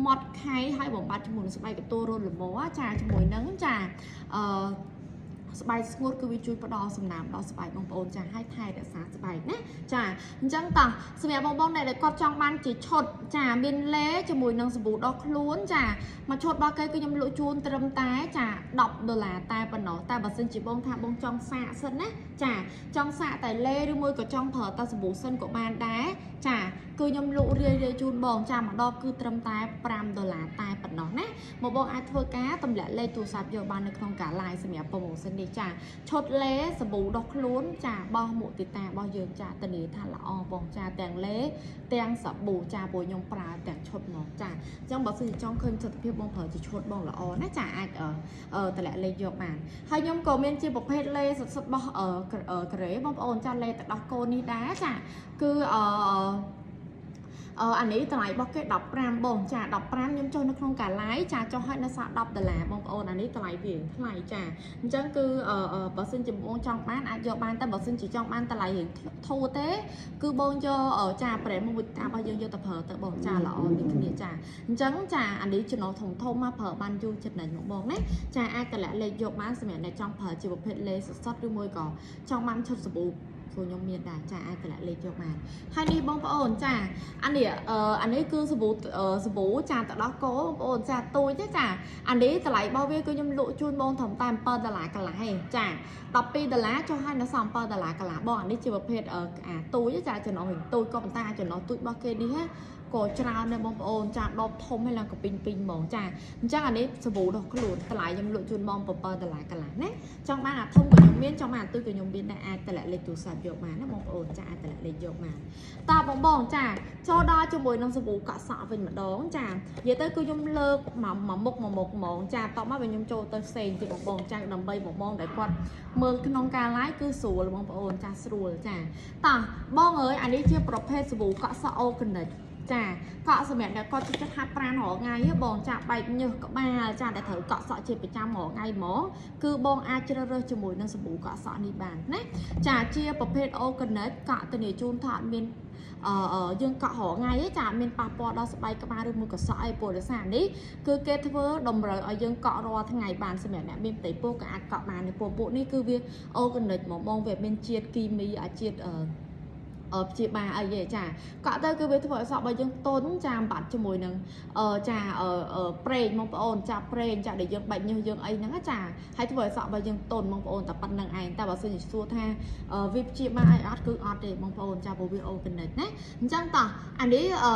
ម៉ត់ខៃហើយបំបត្តិជាមួយនឹងស្បែកកតួរលមចាជាមួយនឹងចាអឺស្បែកស្ងួតគឺវាជួយផ្ដល់សំណើមដល់ស្បែកបងប្អូនចាឲ្យថែរក្សាស្បែកណាចាអញ្ចឹងតោះសម្រាប់បងប្អូនដែលគាត់ចង់បានជាឈុតចាមានលេជាមួយនឹងសាប៊ូដោះខ្លួនចាមួយឈុតរបស់គេគឺខ្ញុំលក់ជូនត្រឹមតែចា10ដុល្លារតែប៉ុណ្ណោះតែបើសិនជាបងថាបងចង់សាកសិនណាចា ចង់សាកតែលេឬមួយក៏ចង់ប្រើតែសាប៊ូសិនក៏បានដែរចាគឺខ្ញុំលក់រាយរាយជូនបងចាម្ដងគឺត្រឹមតែ5ដុល្លារតែប៉ុណ្ណោះណាមកបងអាចធ្វើការទម្លាក់លេខទូរស័ព្ទយកបាននៅក្នុងការ live សម្រាប់ promotion នេះចាឈុតលេសាប៊ូដោះខ្លួនចាបោះមុខទីតារបស់យើងចាធានាថាល្អបងចាទាំងលេទាំងសាប៊ូចាព្រោះខ្ញុំប្រើទាំងឈុតមកចាអញ្ចឹងបើសិនជាចង់ឃើញទស្សនភាពបងប្រើជាឈុតបងល្អណាចាអាចតម្លាក់លេខយកបាន ហើយខ្ញុំក៏មានជាប្រភេទលេសុទ្ធៗរបស់ការ៉េបងប្អូនចាលេទឹកដោះគោនេះដែរចាគឺអឺអានេះតម្លៃរបស់គេ15បងចា15ខ្ញុំចុះនៅក្នុងកាឡាយចាចុះឲ្យនៅសល់10ដុល្លារបងប្អូនអានេះតម្លៃវាថ្លៃចាអញ្ចឹងគឺបើសិនជាបងចង់បានអាចយកបានតែបើសិនជាចង់បានតម្លៃរៀងធូរទេគឺបងយកចាប្រេមួយតារបស់យើងយកទៅប្រើទៅបងចាល្អដូចគ្នាចាអញ្ចឹងចាអានេះចំណុះធំធំមកប្រើបានយូរចំណេញមកបងណា ចាអាចតម្លាក់លេខយកបានសម្រាប់អ្នកចង់ប្រើជាប្រភេទលេសុទ្ធៗឬមួយក៏ចង់បានឈុតសាប៊ូព្រោះខ្ញុំមានដែរចាអាចតម្លាក់លេខយកបានហើយនេះបងប្អូនចាអានេះអានេះគឺសាប៊ូសាប៊ូចាទៅដល់គោបងប្អូនចាទូចទេចាអានេះតម្លៃរបស់វាគឺខ្ញុំលក់ជូនបងត្រឹមតែ7ដុល្លារកន្លះឯងចា12ដុល្លារចុះឲ្យនៅសល់7ដុល្លារកន្លះបងអានេះជាប្រភេទអាទូចចាចំណុះវិញទូចក៏ប៉ុន្តែចំណុះទូចរបស់គេនេះក៏ច្រើនដែរបងប្អូនចាដបធំហើយឡើងក៏ពីងពីងហ្មងចា អញ្ចឹងអានេះសាប៊ូដោះខ្លួនតម្លៃខ្ញុំលក់ជូនបង7ដុល្លារកន្លះណាចង់បានអាធំក៏ខ្ញុំមានចង់បានអាទូចក៏ខ្ញុំមានដែរអាចតម្លាក់លេខទូរស័ព្ទយកបានណាបងប្អូនចាអាចតម្លាក់លេខយកបានតបងបងចាចូលដល់ជាមួយនឹងសាប៊ូកក់សក់វិញម្ដងចានិយាយទៅគឺខ្ញុំលើកមកមកមុខមកមុខហ្មងចាតបមកវិញខ្ញុំចូលទៅផ្សេងទៀតបងបងចាដើម្បីបងបងដែលគាត់មើលក្នុងការ live គឺស្រួលបងប្អូនចាស្រួលចាតោះបងអើយអានេះជាប្រភេទសាប៊ូកក់សក់ organic ចាកក់សម្រាប់អ្នកគាត់ចិត្តហាត់ប្រាណរាល់ថ្ងៃហ៎បងចាបែកញើសក្បាលចាដែលត្រូវកក់សក់ជាប្រចាំរាល់ថ្ងៃហ្មងគឺបងអាចជ្រើសរើសជាមួយនឹងសាប៊ូកក់សក់នេះបានណាចាជាប្រភេទ organic កក់ធានាជូនថាអត់មានអឺយើងកក់រាល់ថ្ងៃឯងចាអត់មានប៉ះពាល់ដល់ស្បែកក្បាលឬមួយក៏សក់អីព្រោះដោយសារនេះគឺគេធ្វើតម្រូវឲ្យយើងកក់រាល់ថ្ងៃបានសម្រាប់អ្នកមានផ្ទៃពោះក៏អាចកក់បានដែរពួកនេះគឺវា organic ហ្មងបងវាមានជាតិគីមីអាជាតិអឺ ព្យាបាលអីទេចាកក់ទៅគឺវាធ្វើឲ្យសក់របស់យើងទន់ចាបាត់ជាមួយនឹងអឺចាអឺប្រេងបងប្អូនចាប្រេងចាដែលយើងបាច់ញើសយើងអីហ្នឹងចាហើយធ្វើឲ្យសក់របស់យើងទន់បងប្អូនតែប៉ុណ្្នឹងឯងតែបើសិនជាសួរថាវាព្យាបាលអីអត់គឺអត់ទេបងប្អូនចាព្រោះវា organic ណាអញ្ចឹងតោះអានេះអឺ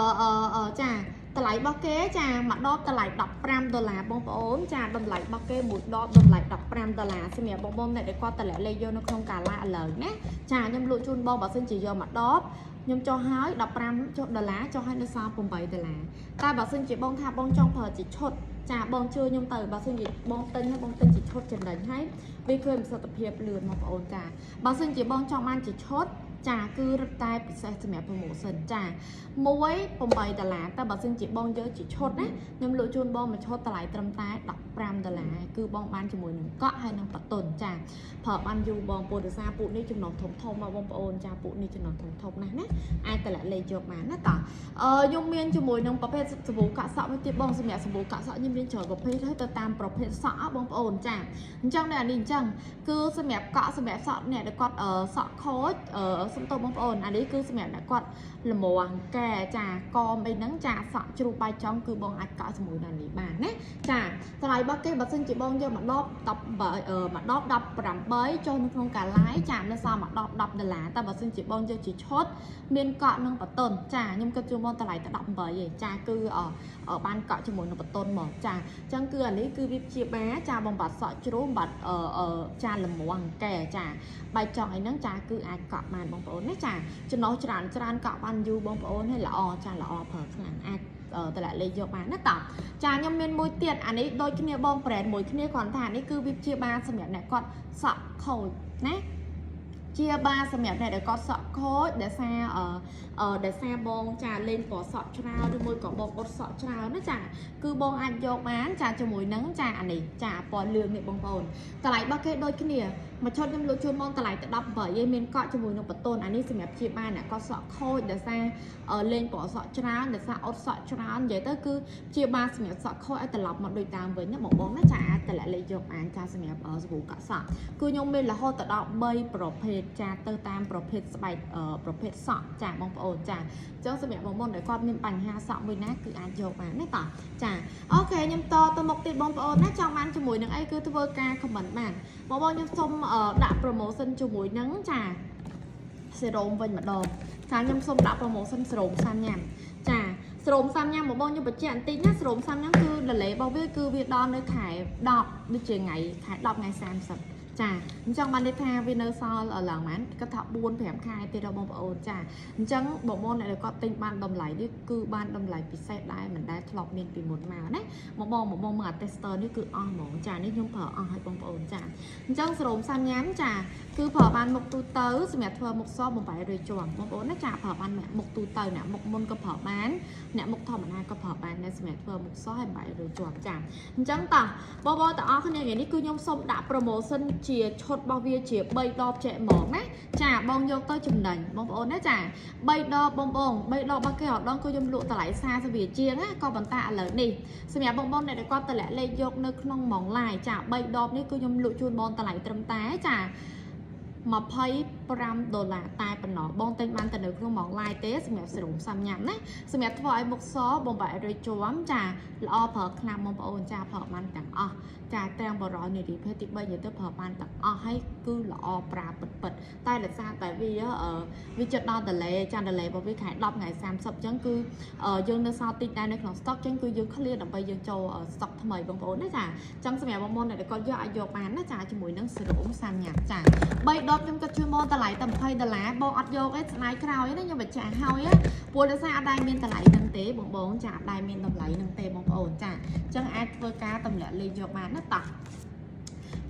អឺចាតម្លៃរបស់គេចាមួយដបតម្លៃ15ដុល្លារបងប្អូនចាតម្លៃរបស់គេមួយដបតម្លៃ15ដុល្លារសម្រាប់បងប្អូនអ្នកដែលគាត់តម្លាក់លេខយកនៅក្នុងកាឡាឥឡូវណាចាខ្ញុំលក់ជូនបងបើសិនជាយកមួយដបខ្ញុំចុះហើយ15ចុះដុល្លារចុះហើយនៅសល់8ដុល្លារតែបើសិនជាបងថាបងចង់ប្រើជាឈុតចាបងជឿខ្ញុំទៅបើសិនជាបងទិញហើយបងទិញជាឈុតចំណេញហើយវាឃើញប្រសិទ្ធភាពលឿនបងប្អូនចាបើសិនជាបងចង់បានជាឈុតចាគឺរឹតតែពិសេសសម្រាប់ promotion ចា1 8ដុល្លារតែបើសិនជាបងយកជាឈុតណាខ្ញុំលក់ជូនបងមួយឈុតតម្លៃត្រឹមតែ15ដុល្លារគឺបងបានជាមួយនឹងកក់ហើយនឹងបតុនចាប្រើបានយូរបងពោធិសាពួកនេះចំណងធំធំមកបងប្អូនចាពួកនេះចំណងធំធំណាស់ណាអាចតម្លាក់លេខយកបានណាតោះអឺខ្ញុំមានជាមួយនឹងប្រភេទសាប៊ូកាក់សក់មួយទៀតបងសម្រាប់សាប៊ូកាក់សក់ខ្ញុំមានច្រើនប្រភេទហើយទៅតាមប្រភេទសក់បងប្អូនចាអញ្ចឹងនៅអានេះអញ្ចឹងគឺសម្រាប់កក់សម្រាប់សក់អ្នកដែលគាត់សក់ខូចសុំទោសបងប្អូនអានេះគឺសម្រាប់អ្នកគាត់លមងកែចាកមអីហ្នឹងចាសក់ជ្រូកបាយចង់គឺបងអាចកក់ជាមួយនឹងនេះបានណាចាតម្លៃរបស់គេបើសិនជាបងយកមកដប10មកដប18ចុះនៅក្នុងកាឡាយចានៅសល់មកដប10ដុល្លារតែបើសិនជាបងយកជាឈុតមានកក់និងបតុនចាខ្ញុំគិតជូនបងតម្លៃតែ18ឯងចាគឺបានកក់ជាមួយនឹងបតុនហ្មងចាអញ្ចឹងគឺអានេះគឺវាព្យាបាលចាបំបត្តិសក់ជ្រុះបំបត្តិចាលមងកែចាបាយចង់អីហ្នឹងចាគឺអាចកក់បានបងប្អូនណាចាចំណោះច្រើនច្រើនកក់បានយូរបងប្អូនហើយល្អចាល្អប្រើខ្លាំងអាចតម្លាក់លេខយកបានណាតោះចាខ្ញុំមានមួយទៀតអានេះដូចគ្នាបង brand មួយគ្នាគ្រាន់ថានេះគឺវាព្យាបាលសម្រាប់អ្នកគាត់សក់ខូចណាជាបាសម្រាប់អ្នកដែលគាត់សក់ខូចដែលសារអឺដែលសារបងចាលេងពណ៌សក់ច្រើនឬមួយក៏បងអត់សក់ច្រើនណាចាគឺបងអាចយកបានចាជាមួយនឹងចាអានេះចាពណ៌លឿងនេះបងប្អូនតម្លៃរបស់គេដូចគ្នាមួយឈុតខ្ញុំលក់ជូនបងតម្លៃតែ18ឯងមានកក់ជាមួយនឹងបតុនអានេះសម្រាប់ជាបានអ្នកគាត់សក់ខូចដែលសារលេងពណ៌សក់ច្រើនដែលសារអត់សក់ច្រើននិយាយទៅគឺជាបានសម្រាប់សក់ខូចឲ្យត្រឡប់មកដូចដើមវិញណាបងបងណាចាអាចតម្លាក់លេខយកបានចាសម្រាប់សាប៊ូកាក់សក់គឺខ្ញុំមានរហូតទៅដល់3ប្រភេទចាទៅតាមប្រភេទស្បែកប្រភេទសក់ចាបងប្អូនចាអញ្ចឹងសម្រាប់បងប្អូនដែលគាត់មានបញ្ហាសក់មួយណាគឺអាចយកបានណាតោះចា OK ខ្ញុំតទៅមុខទៀតបងប្អូនណាចង់បានជាមួយនឹងអីគឺធ្វើការ comment បានបងប្អូនខ្ញុំសូមដាក់ promotion ជាមួយនឹងចាសេរ៉ូមវិញម្ដងចាខ្ញុំសូមដាក់ promotion សេរ៉ូមសាំញ៉ាំចាសេរ៉ូមសាំញ៉ាំបងប្អូនខ្ញុំបញ្ជាក់បន្តិចណាសេរ៉ូមសាំញ៉ាំគឺ delay របស់វាគឺវាដល់នៅខែ10ដូចជាថ្ងៃខែ10ថ្ងៃ30ចាអញ្ចឹងបានន័យថាវានៅសល់ឡើងហ្មងគាត់ថា4 5ខែទៀតដល់បងប្អូនចាអញ្ចឹងបងប្អូនអ្នកដែលគាត់ទិញបានតម្លៃនេះគឺបានតម្លៃពិសេសដែរមិនដែលធ្លាប់មានពីមុនមកណាបងបងបងមើលអា tester នេះគឺអស់ហ្មងចានេះខ្ញុំប្រើអស់ឲ្យបងប្អូនចាអញ្ចឹងសេរ៉ូមសាំញ៉ាំចាគឺប្រើបានមុខទូទៅសម្រាប់ធ្វើមុខសបំបែរជាប់បងប្អូនណាចាប្រើបានមុខទូទៅអ្នកមុខមុនក៏ប្រើបានអ្នកមុខធម្មតាក៏ប្រើបានដែរសម្រាប់ធ្វើមុខសឲ្យបែរជាប់ចាអញ្ចឹងតោះបងប្អូនទាំងអស់គ្នាថ្ងៃនេះគឺខ្ញុំសូមដាក់ promotion ជាឈុតរបស់វាជា3ដបចែកហ្មងណាចាបងយកទៅចំណេញបងប្អូនណាចា3ដបបងបង3ដបរបស់គេអត់ដងគឺខ្ញុំលក់តម្លៃ40រៀលជាងណាក៏ប៉ុន្តែឥឡូវនេះសម្រាប់បងបងអ្នកដែលគាត់តម្លាក់លេខយកនៅក្នុងម៉ោង live ចា3ដបនេះគឺខ្ញុំលក់ជូនបងតម្លៃត្រឹមតែចា25ដុល្លារតែប៉ុណ្ណោះបងទិញបានតែនៅក្នុងម៉ោង live ទេសម្រាប់សេរ៉ូមសាំញ៉ាំណាសម្រាប់ធ្វើឲ្យមុខសបងបែករួចជាំចាល្អប្រើខ្លាំងបងប្អូនចាប្រើបានទាំងអស់ចាទាំងបរិនារីភេទទី3និយាយទៅប្រើបានទាំងអស់ហើយគឺល្អប្រើពិតពិតតែដោយសារតែវាវាចិត្តដល់តលេចាតលេរបស់វាខែ10ថ្ងៃ30អញ្ចឹងគឺយើងនៅសល់តិចដែរនៅក្នុង stock អញ្ចឹងគឺយើង clear ដើម្បីយើងចូល stock ថ្មីបងប្អូនណាចាអញ្ចឹងសម្រាប់បងប្អូនដែលគាត់យកអាចយកបានណាចាជាមួយនឹងសេរ៉ូមសាំញ៉ាំចា3ដបខ្ញុំគិតជួយមកតម្លៃតែ20ដុល្លារបងអត់យកទេស្ដាយក្រោយណាខ្ញុំបញ្ជាក់ហើយព្រោះដោយសារអត់ដែរមានតម្លៃហ្នឹងទេបងបងចាអត់ដែរមានតម្លៃហ្នឹងទេបងប្អូនចាអញ្ចឹងអាចធ្វើការទម្លាក់លេខយកបានណាតោះ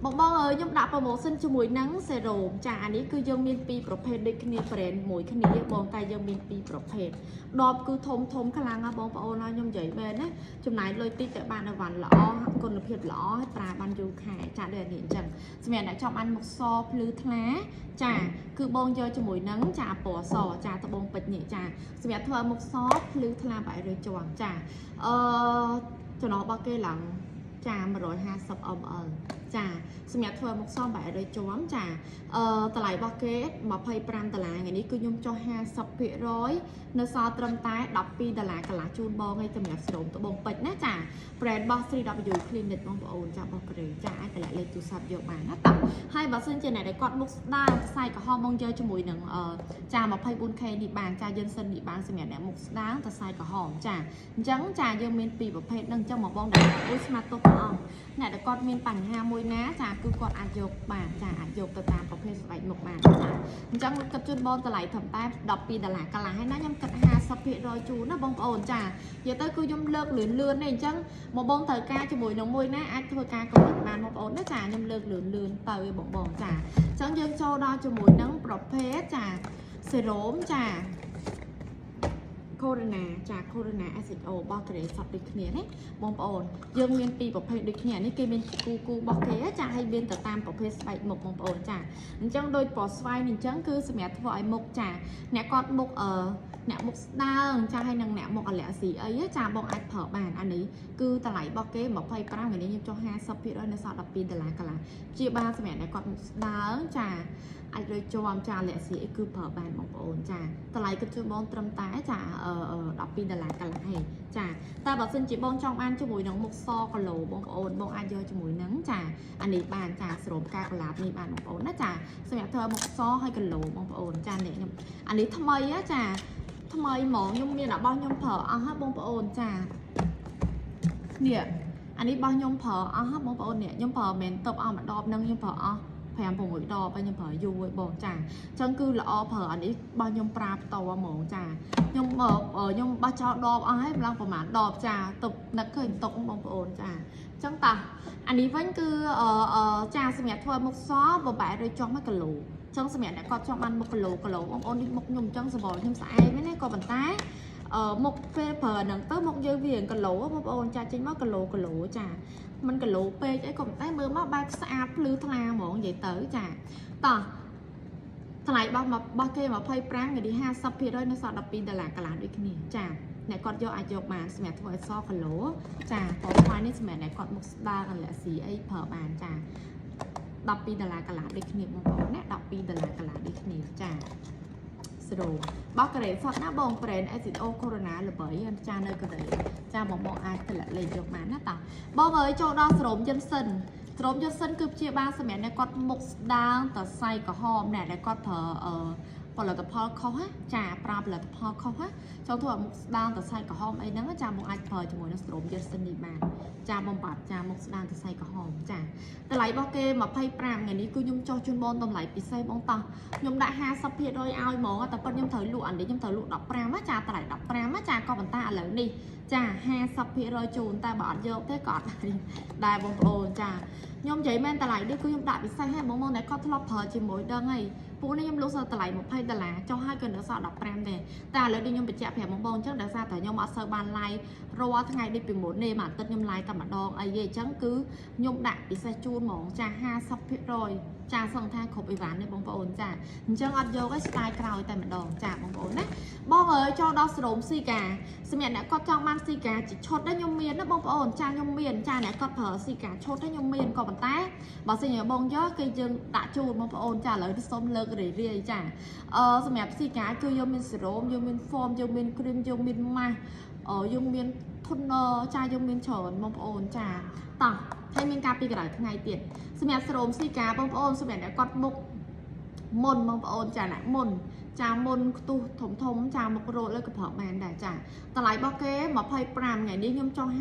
បងបងអើយខ្ញុំដាក់ promotion ជាមួយនឹងសេរ៉ូមចាអានេះគឺយើងមានពីរប្រភេទដូចគ្នា brand មួយគ្នាបងតែយើងមានពីរប្រភេទដបគឺធំធំខ្លាំងណាស់បងប្អូនហើយខ្ញុំនិយាយមែនណាចំណាយលុយតិចតែបានអីវ៉ាន់ល្អគុណភាពល្អហើយប្រើបានយូរខែចាដូចនេះអញ្ចឹងសម្រាប់អ្នកចង់បានមុខសភ្លឺថ្លាចាគឺបងយកជាមួយនឹងចាពណ៌សចាត្បូងពេជ្រនេះចាសម្រាប់ធ្វើមុខសភ្លឺថ្លាបែរជាប់ចាអឺចំណោះរបស់គេឡើងចា150 ml ចាសម្រាប់ធ្វើឲ្យមុខសមបែរដូចជាំចាតម្លៃរបស់គេ25ដុល្លារថ្ងៃនេះគឺខ្ញុំចុះ50%នៅសល់ត្រឹមតែ12ដុល្លារកន្លះជូនបងឯងសម្រាប់សេរ៉ូមត្បូងពេជ្រណាចា brand របស់ 3W Clinic បងប្អូនចារបស់កូរ៉េចាអាចតម្លាក់លេខទូរស័ព្ទយកបានណាតោះហើយបើសិនជាអ្នកដែលគាត់មុខស្ដើងសរសៃក្រហមមកយកជាមួយនឹងចា 24K នេះបានចាយិនសិននេះបានសម្រាប់អ្នកមុខស្ដើងសរសៃក្រហមចាអញ្ចឹងចាយើងមានពីរប្រភេទហ្នឹងអញ្ចឹងមកបងដែលអ៊ុយស្មាតទុកព្រះអង្គអ្នកដែលគាត់មានបញ្ហាមួយណាចាគឺគាត់អាចយកបានចាអាចយកទៅតាមប្រភេទស្បែកមុខបានចាអញ្ចឹងគិតជូនបងតម្លៃត្រឹមតែ12ដុល្លារកន្លះហើយណាខ្ញុំគិត50%ជូនណាបងប្អូនចានិយាយទៅគឺខ្ញុំលើកលឿនលឿននេះអញ្ចឹងមកបងត្រូវការជាមួយនឹងមួយណាអាចធ្វើការកំណត់បានបងប្អូនណាចាខ្ញុំលើកលឿនលឿនទៅឯបងបងចាអញ្ចឹងយើងចូលដល់ជាមួយនឹងប្រភេទចាសេរ៉ូមចា Corona ចា Corona SHO របស់កូរ៉េសតដូចគ្នាណាបងប្អូនយើងមានពីរប្រភេទដូចគ្នានេះគេមានគូគូរបស់គេចាហើយមានទៅតាមប្រភេទស្បែកមុខបងប្អូនចាអញ្ចឹងដូចពណ៌ស្វាយនេះអញ្ចឹងគឺសម្រាប់ធ្វើឲ្យមុខចាអ្នកគាត់មុខអ្នកមុខស្ដើងចាហើយនឹងអ្នកមុខអាឡែស៊ីអីចាបងអាចប្រើបានអានេះគឺតម្លៃរបស់គេ25ថ្ងៃនេះខ្ញុំចុះ50%នៅសល់12ដុល្លារកន្លះជាបានសម្រាប់អ្នកគាត់មុខស្ដើងចាអាចរើជាំចាអាឡែស៊ីអីគឺប្រើបានបងប្អូនចាតម្លៃគិតជូនបងត្រឹមតែចា12ដុល្លារកន្លះឯងចាតែបើសិនជាបងចង់បានជាមួយនឹងមុខសគីឡូបងប្អូនបងអាចយកជាមួយនឹងចាអានេះបានចាស្រោមការកលាបនេះបានបងប្អូនណាចាសម្រាប់ធ្វើមុខសហើយគីឡូបងប្អូនចានេះខ្ញុំអានេះថ្មីចាថ្មីហ្មងខ្ញុំមានរបស់ខ្ញុំប្រើអស់ហើយបងប្អូនចានេះអានេះរបស់ខ្ញុំប្រើអស់ហើយបងប្អូននេះខ្ញុំប្រើមិនមែនតបអស់មួយដបនឹងខ្ញុំប្រើអស់5 6ដបហើយខ្ញុំប្រើយូរហើយបងចាអញ្ចឹងគឺល្អប្រើអានេះរបស់ខ្ញុំប្រើផ្ទាល់ហ្មងចាខ្ញុំខ្ញុំបោះចោលដបអស់ហើយម្លងប្រហែលដបចាទុកនឹកឃើញទុកបងប្អូនចាអញ្ចឹងតាអានេះវិញគឺចាសម្រាប់ធ្វើមុខសបបែរដូចចង់1គីឡូចឹងសម្រាប់អ្នកគាត់ចង់បានមុខគីឡូគីឡូបងប្អូននេះមុខខ្ញុំអញ្ចឹងសបល់ខ្ញុំស្អែកមែនទេក៏ប៉ុន្តែមុខពេលប្រើហ្នឹងទៅមុខយើងវាគីឡូបងប្អូនចាចេញមកគីឡូគីឡូចាមិនគីឡូពេកអីក៏ប៉ុន្តែមើលមកបែបស្អាតភ្លឺថ្លាហ្មងនិយាយទៅចាតោះថ្លៃរបស់របស់គេ25ថ្ងៃនេះ50%នៅសល់12ដុល្លារកន្លះដូចគ្នាចាអ្នកគាត់យកអាចយកបានសម្រាប់ធ្វើឲ្យសគីឡូចាពណ៌ខ្មៅនេះសម្រាប់អ្នកគាត់មុខស្ដើងអលស៊ីអីប្រើបានចា12ដុល្លារកន្លះដូចគ្នាបងប្អូនណា12ដុល្លារកន្លះដូចគ្នាចាស្រូបោះកូរ៉េសុតណាបង brand SEO Corona ល្បីចានៅកូរ៉េចាបងបងអាចតម្លាក់លេខយកបានណាតាបងអើយចូលដល់ស្រោមយិនសិនស្រោមយិនសិនគឺព្យាបាលសម្រាប់អ្នកគាត់មុខស្ដើងតសៃក្រហមអ្នកដែលគាត់ប្រើផលិតផលខុសណាចាប្រើផលិតផលខុសណាចង់ធ្វើឲ្យមុខស្ដើងតសៃក្រហមអីហ្នឹងចាបងអាចប្រើជាមួយនឹងស្រោមយិនសិននេះបានចាបំបត្តិចាមុខស្ដើងតសៃក្រហមចាតម្លៃរបស់គេ25ថ្ងៃនេះគឺខ្ញុំចុះជូនបងតម្លៃពិសេសបងតោះខ្ញុំដាក់50%ឲ្យហ្មងតែប៉ុតខ្ញុំត្រូវលក់អានេះខ្ញុំត្រូវលក់15ណាចាតម្លៃ15ណាចាក៏ប៉ុន្តែឥឡូវនេះចា50%ជូនតែបើអត់យកទេក៏អត់ដែរបងប្អូនចាខ្ញុំនិយាយមែនតម្លៃនេះគឺខ្ញុំដាក់ពិសេសហ្នឹងបងប្អូនតែគាត់ធ្លាប់ប្រើជាមួយដឹងហើយពួកនេះខ្ញុំលក់សល់តម្លៃ20ដុល្លារចុះហើយក៏នៅសល់15ដែរតែឥឡូវនេះខ្ញុំបញ្ជាក់ប្រាប់បងប្អូនអញ្ចឹងដោយសារតែខ្ញុំអត់សូវបាន live រាល់ថ្ងៃដូចពីមុនទេមួយអាទិត្យខ្ញុំ live តែម្ដងអីទេអញ្ចឹងគឺខ្ញុំដាក់ពិសេសជូនហ្មងចា50%ចាសង្ឃថាគ្រប់អីវ៉ាន់ទេបងប្អូនចាអញ្ចឹងអត់យកឯងស្ដាយក្រោយតែម្ដងចាបងប្អូនណាបងអើយចូលដល់ស្រោមស៊ីកាសម្រាប់អ្នកគាត់ចង់បានស៊ីកាជាឈុតដែរខ្ញុំមានណាបងប្អូនចាខ្ញុំមានចាអ្នកគាត់ប្រើស៊ីកាឈុតដែរខ្ញុំមានក៏ប៉ុន្តែបើសិនជាបងយកគឺយើងដាក់ជូនបងប្អូនចាឥឡូវសូមលើករីរាយចាសម្រាប់ស៊ីកាគឺយើងមានសេរ៉ូមយើងមាន foam យើងមាន cream យើងមានម៉ាស់យើងមាន toner ចាយើងមានច្រើនបងប្អូនចាតោះហើយមានការពីក្រៅថ្ងៃទៀតសម្រាប់សេរ៉ូមស៊ីកាបងប្អូនសម្រាប់អ្នកគាត់មុខមុនបងប្អូនចាអ្នកមុនចាមុនខ្ទុះធំធំចាមុខរោលលើក៏ប្រើបានដែរចាតម្លៃរបស់គេ25ថ្ងៃនេះខ្ញុំចង់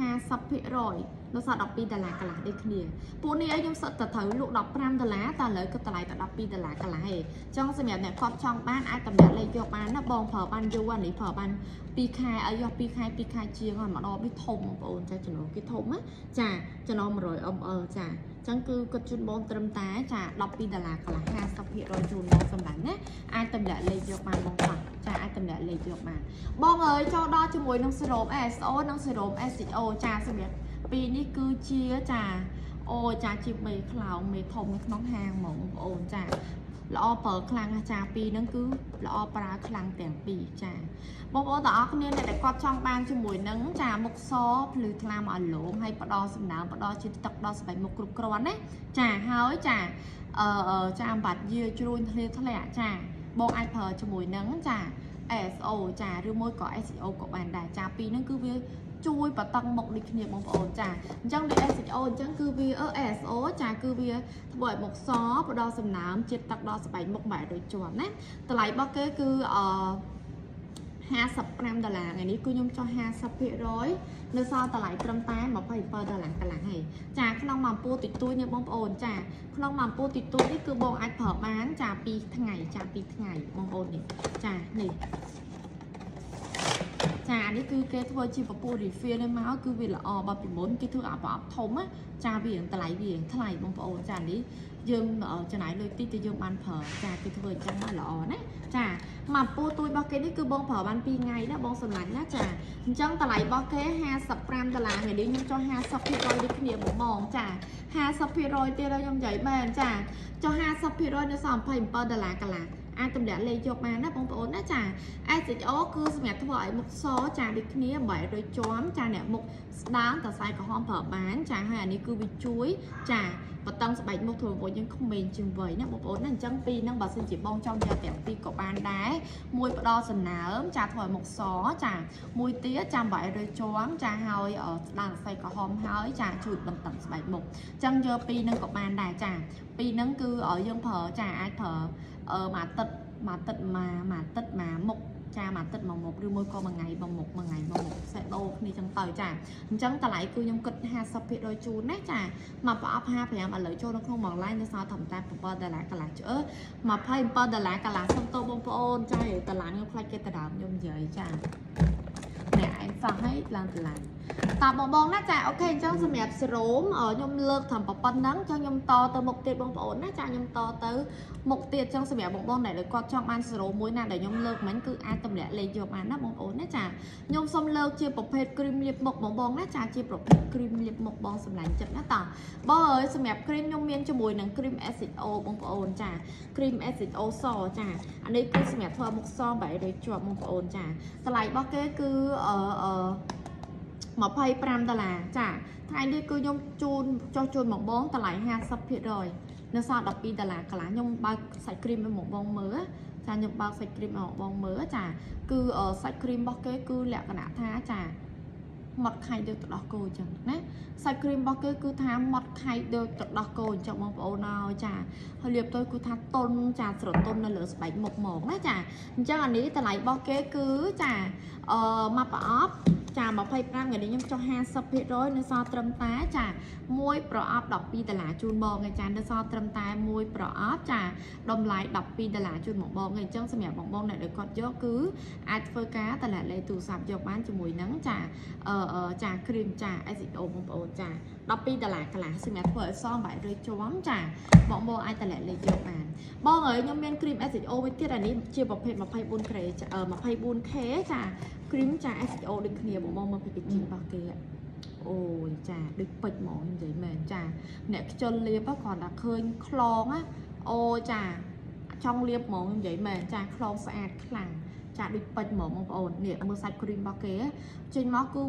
50%នៅសល់12ដុល្លារកន្លះដូចគ្នាពួកនេះអីខ្ញុំសិតតែត្រូវលក់15ដុល្លារតែឥឡូវក៏តម្លៃតែ12ដុល្លារកន្លះឯងចង់សម្រាប់អ្នកគាត់ចង់បានអាចតម្លាក់លេខយកបានណាបងប្រើបានយូរអានេះប្រើបាន2ខែអីយក2ខែ2ខែជាងហើយម្ដងនេះធំបងប្អូនចាចំណងគេធំណាចាចំណង100 ml ចាចឹងគឺគាត់ជូនបងត្រឹមតែចា12ដុល្លារកន្លះ50%ជូនបងសម្រាប់ណាអាចតម្លាក់លេខយកបានបងបាទចាអាចតម្លាក់លេខយកបានបងអើយចូលដល់ជាមួយនឹងសេរ៉ូម SO និងសេរ៉ូម SHO ចាសម្រាប់ពីរនេះគឺជាចាអូចាជាមេខ្លោងមេធំនៅក្នុងហាងហ្មងបងប្អូនចា ល្អប្រើខ្លាំងណាស់ចាពីរហ្នឹងគឺល្អប្រើខ្លាំងទាំងពីរចាបងប្អូនទាំងអស់គ្នាអ្នកដែលគាត់ចង់បានជាមួយនឹងចាមុខសភ្លឺថ្លាមកឲ្យលោមហើយផ្ដល់សំណើមផ្ដល់ជាតិទឹកដល់ស្បែកមុខគ្រប់គ្រាន់ណាចាហើយចាចាអំបាត់យាជ្រួញធ្លាធ្លាក់ចាបងអាចប្រើជាមួយនឹងចា SO ចាឬមួយក៏ SEO ក៏បានដែរចាពីរហ្នឹងគឺវាជួយបតឹងមុខដូចគ្នាបងប្អូនចាអញ្ចឹងដូច SEO អញ្ចឹងគឺវា SO ចាគឺវាធ្វើឲ្យមុខសផ្ដល់សំណើមជាតិទឹកដល់ស្បែកមុខបែបដូចជាប់ណាតម្លៃរបស់គេគឺអឺ55ដុល្លារថ្ងៃនេះគឺខ្ញុំចុះ50%នៅសល់តម្លៃត្រឹមតែ27ដុល្លារកន្លះហើយចាក្នុងមួយអំពូលតិចតួចនេះបងប្អូនចាក្នុងមួយអំពូលតិចតួចនេះគឺបងអាចប្រើបានចា2ថ្ងៃចា2ថ្ងៃបងប្អូននេះចានេះចានេះគឺគេធ្វើជាពពួក refill នេះមកគឺវាល្អបើពីមុនគេធ្វើអាប្រអប់ធំណាចាវារៀងតម្លៃវារៀងថ្លៃបងប្អូនចានេះយើងចំណាយលុយតិចទៅយើងបានប្រើចាគេធ្វើអញ្ចឹងមកល្អណាចាមួយអំពូលទួយរបស់គេនេះគឺបងប្រើបាន2ថ្ងៃណាបងសម្លាញ់ណាចាអញ្ចឹងតម្លៃរបស់គេ55ដុល្លារថ្ងៃនេះខ្ញុំចុះ50%ដូចគ្នាបងបងចា50%ទៀតហើយខ្ញុំនិយាយមែនចាចុះ50%នៅសល់27ដុល្លារកន្លះអាចទម្លាក់លេខយកបានណាបងប្អូនណាចា SHO គឺសម្រាប់ធ្វើឲ្យមុខសចាដូចគ្នាបែរដូចជាំចាអ្នកមុខស្ដើងតសៃក្រហមប្រើបានចាហើយអានេះគឺវាជួយចាបតឹងស្បែកមុខធ្វើឲ្យយើងក្មេងជាងវ័យណាបងប្អូនណាអញ្ចឹងពីរហ្នឹងបើសិនជាបងចង់យកទាំងពីរក៏បានដែរមួយផ្ដល់សំណើមចាធ្វើឲ្យមុខសចាមួយទៀតចាំបែរដូចជាំចាហើយស្ដើងសៃក្រហមហើយចាជួយបន្តឹងស្បែកមុខអញ្ចឹងយកពីរហ្នឹងក៏បានដែរចាពីរហ្នឹងគឺឲ្យយើងប្រើចាអាចប្រើមួយអាទិត្យមួយអាទិត្យមួយមួយអាទិត្យមួយមុខចាមួយអាទិត្យមួយមុខឬមួយក៏មួយថ្ងៃមួយមុខមួយថ្ងៃមួយមុខសេះដូរគ្នាចឹងទៅចាអញ្ចឹងតម្លៃគឺខ្ញុំគិត50%ជូនណាចាមកប្រអប់55ឥឡូវចូលនៅក្នុងមួយឡាញនៅសល់ត្រឹមតែ7ដុល្លារកន្លះឆ្អើ27ដុល្លារកន្លះសុំទោសបងប្អូនចាតម្លៃខ្ញុំខ្លាចគេដដើមខ្ញុំនិយាយចាអ្នកឯងសោះឲ្យឡើងតម្លៃតើបងបងណាចា OK អញ្ចឹងសម្រាប់សេរ៉ូមខ្ញុំលើកត្រឹមប៉ុណ្្នឹងអញ្ចឹងខ្ញុំតទៅមុខទៀតបងប្អូនណាចាខ្ញុំតទៅមុខទៀតអញ្ចឹងសម្រាប់បងបងដែលគាត់ចង់បានសេរ៉ូមមួយណាដែលខ្ញុំលើកមិញគឺអាចទម្លាក់លេខយកបានណាបងប្អូនណាចាខ្ញុំសូមលើកជាប្រភេទគ្រីមលាបមុខបងបងណាចាជាប្រភេទគ្រីមលាបមុខបងសម្លាញ់ចិត្តណាតោះបងអើយសម្រាប់គ្រីមខ្ញុំមានជាមួយនឹងគ្រីម SHO បងប្អូនចាគ្រីម SHO សចាអានេះគឺសម្រាប់ធ្វើមុខសបែរដូចជាប់បងប្អូនចាតម្លៃរបស់គេគឺអឺអឺ25ដុល្លារចាថ្ងៃនេះគឺខ្ញុំជូនចុះជូនមកបងតម្លៃ50%នៅសល់12ដុល្លារកន្លះខ្ញុំបើកសាច់គ្រីមឲ្យមកបងមើលចាខ្ញុំបើកសាច់គ្រីមឲ្យមកបងមើលចាគឺសាច់គ្រីមរបស់គេគឺលក្ខណៈថាចាម៉ត់ខៃដូចទឹកដោះគោអញ្ចឹងណាសាច់គ្រីមរបស់គេគឺថាម៉ត់ខៃដូចទឹកដោះគោអញ្ចឹងបងប្អូនហើយចាហើយលាបទៅគឺថាតុនចាស្រទន់នៅលើស្បែកមុខហ្មងណាចាអញ្ចឹងអានេះតម្លៃរបស់គេគឺចាមកប្រអប់ចា25ថ្ងៃនេះខ្ញុំចុះ50%នៅសល់ត្រឹមតែចាមួយប្រអប់12ដុល្លារជូនបងឯចានៅសល់ត្រឹមតែមួយប្រអប់ចាតម្លៃ12ដុល្លារជូនបងបងឯអញ្ចឹងសម្រាប់បងបងអ្នកដែលគាត់យកគឺអាចធ្វើការតម្លាក់លេខទូរស័ព្ទយកបានជាមួយនឹងចាចាគ្រីមចា SEO បងប្អូនចា12ដុល្លារកន្លះសម្រាប់ធ្វើឲ្យសមបែររួចជាំចាបងបងអាចតម្លាក់លេខយកបានបងអើយខ្ញុំមានគ្រីម SEO មួយទៀតអានេះជាប្រភេទ24ក្រេ 24K ចាគ្រីមចា SEO ដូចគ្នាបងបងមើល packaging របស់គេអូយចាដូចពេជ្រហ្មងនិយាយមែនចាអ្នកខ្ជិលលាបគ្រាន់តែឃើញខ្លងណាអូចាចង់លាបហ្មងនិយាយមែនចាខ្លងស្អាតខ្លាំងចាដូចពេជ្រហ្មងបងប្អូននេះមើលសាច់គ្រីមរបស់គេចេញមកគឺ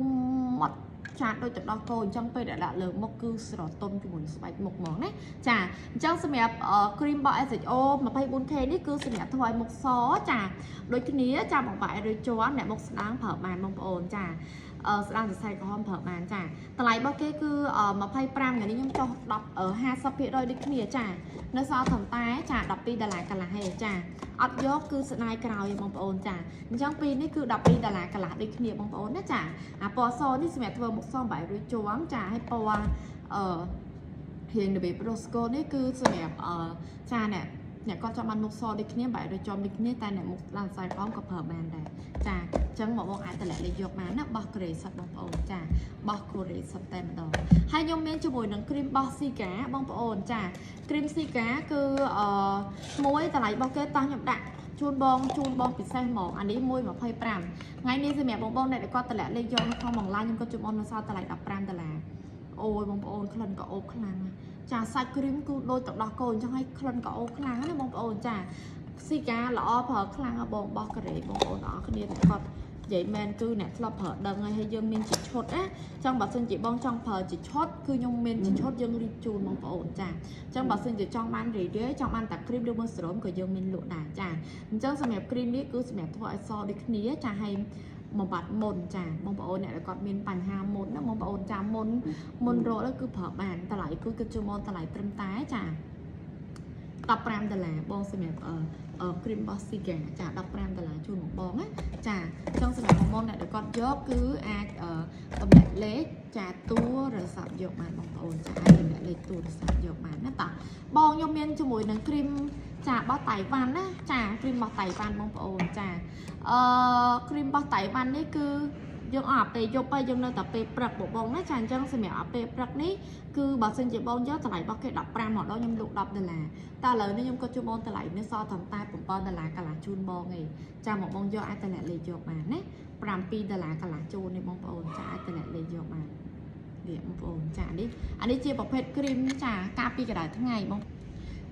ម៉ត់ចាដូចទឹកដោះគោអញ្ចឹងពេលដែលដាក់លើមុខគឺស្រទន់ជាមួយស្បែកមុខហ្មងណាចាអញ្ចឹងសម្រាប់គ្រីមរបស់ SHO 24K នេះគឺសម្រាប់ធ្វើឲ្យមុខសចាដូចគ្នាចាបងបែរឬជាន់អ្នកមុខស្ដើងប្រើបានបងប្អូនចាស្ដើងសរសៃក្រហមប្រើបានចាតម្លៃរបស់គេគឺ25ថ្ងៃនេះខ្ញុំចុះ10 50%ដូចគ្នាចានៅសល់ត្រឹមតែចា12ដុល្លារកន្លះឯងចាអត់យកគឺស្ដាយក្រោយបងប្អូនចាអញ្ចឹងពីរនេះគឺ12ដុល្លារកន្លះដូចគ្នាបងប្អូនណាចាអាពណ៌សនេះសម្រាប់ធ្វើមុខសបែររួចជាំចាហើយពណ៌អឺរៀងរបៀប rose gold នេះគឺសម្រាប់អឺចាអ្នកអ្នកគាត់ចង់បានមុខសដូចគ្នាបែរដូចចំដូចគ្នាតែអ្នកមុខឡើងខ្សែក្រោមក៏ប្រើបានដែរចាអញ្ចឹងមកបងអាចតម្លាក់លេខយកបានណាបោះក្រេសិតបងប្អូនចាបោះកូរ៉េសិតតែម្ដងហើយខ្ញុំមានជាមួយនឹងគ្រីមបោះស៊ីកាបងប្អូនចាគ្រីមស៊ីកាគឺអឺមួយតម្លៃរបស់គេតោះខ្ញុំដាក់ជូនបងជូនបងពិសេសហ្មងអានេះ1.25ថ្ងៃនេះសម្រាប់បងបងអ្នកដែលគាត់តម្លាក់លេខយកនៅក្នុងអនឡាញខ្ញុំក៏ជូនបងនៅសល់តម្លៃ15ដុល្លារអូយបងប្អូនក្លិនក៏អូបខ្លាំងណាស់ ចាសាច់គ្រីមគឺដូចទឹកដោះគោអញ្ចឹងឲ្យក្លិនក៏អូខ្លាំងណាបងប្អូនចាស៊ីកាល្អប្រើខ្លាំងហ៎បងបោះកូរ៉េបងប្អូនទាំងអស់គ្នាគាត់និយាយមែនគឺអ្នកធ្លាប់ប្រើដឹងហើយហើយយើងមានជាឈុតណាចង់បើសិនជាបងចង់ប្រើជាឈុតគឺខ្ញុំមានជាឈុតយើងរៀបជូនបងប្អូនចាអញ្ចឹងបើសិនជាចង់បានរីរាយចង់បានតែគ្រីមឬមួយសេរ៉ូមក៏យើងមានលក់ដែរចាអញ្ចឹងសម្រាប់គ្រីមនេះគឺសម្រាប់ធ្វើឲ្យសដូចគ្នាចាហើយបំបត្តិមុនចាបងប្អូនអ្នកដែលគាត់មានបញ្ហាមុនណាបងប្អូនចាមុនមុនរកគឺប្រើបានតម្លៃគឺគិតជូនមកតម្លៃត្រឹមតែចា15ដុល្លារបងសម្រាប់អឺអឺគ្រីមរបស់ Cica ចា15ដុល្លារជូនបងបងណាចាចង់សម្រាប់បងបងអ្នកដែលគាត់យកគឺអាចអឺតម្លាក់លេខចាទូរស័ព្ទយកបានបងប្អូនចាអាចតម្លាក់លេខទូរស័ព្ទយកបានណាតោះបងខ្ញុំមានជាមួយនឹងគ្រីមចារបស់តៃវ៉ាន់ណាចាគ្រីមរបស់តៃវ៉ាន់បងប្អូនចាអឺគ្រីមរបស់តៃវ៉ាន់នេះគឺយើងអត់អាពេលយប់ហើយយើងនៅតែពេលព្រឹកបងបងណាចាអញ្ចឹងសម្រាប់អាពេលព្រឹកនេះគឺបើសិនជាបងយកតម្លៃរបស់គេ15មកដល់ខ្ញុំលក់10ដុល្លារតែឥឡូវនេះខ្ញុំក៏ជូនបងតម្លៃនេះសល់ត្រឹមតែ7ដុល្លារកន្លះជូនបងឯងចាមកបងយកអាចតម្លាក់លេខយកបានណា7ដុល្លារកន្លះជូននេះបងប្អូនចាអាចតម្លាក់លេខយកបាននេះបងប្អូនចានេះអានេះជាប្រភេទគ្រីមចាការពីកម្ដៅថ្ងៃបង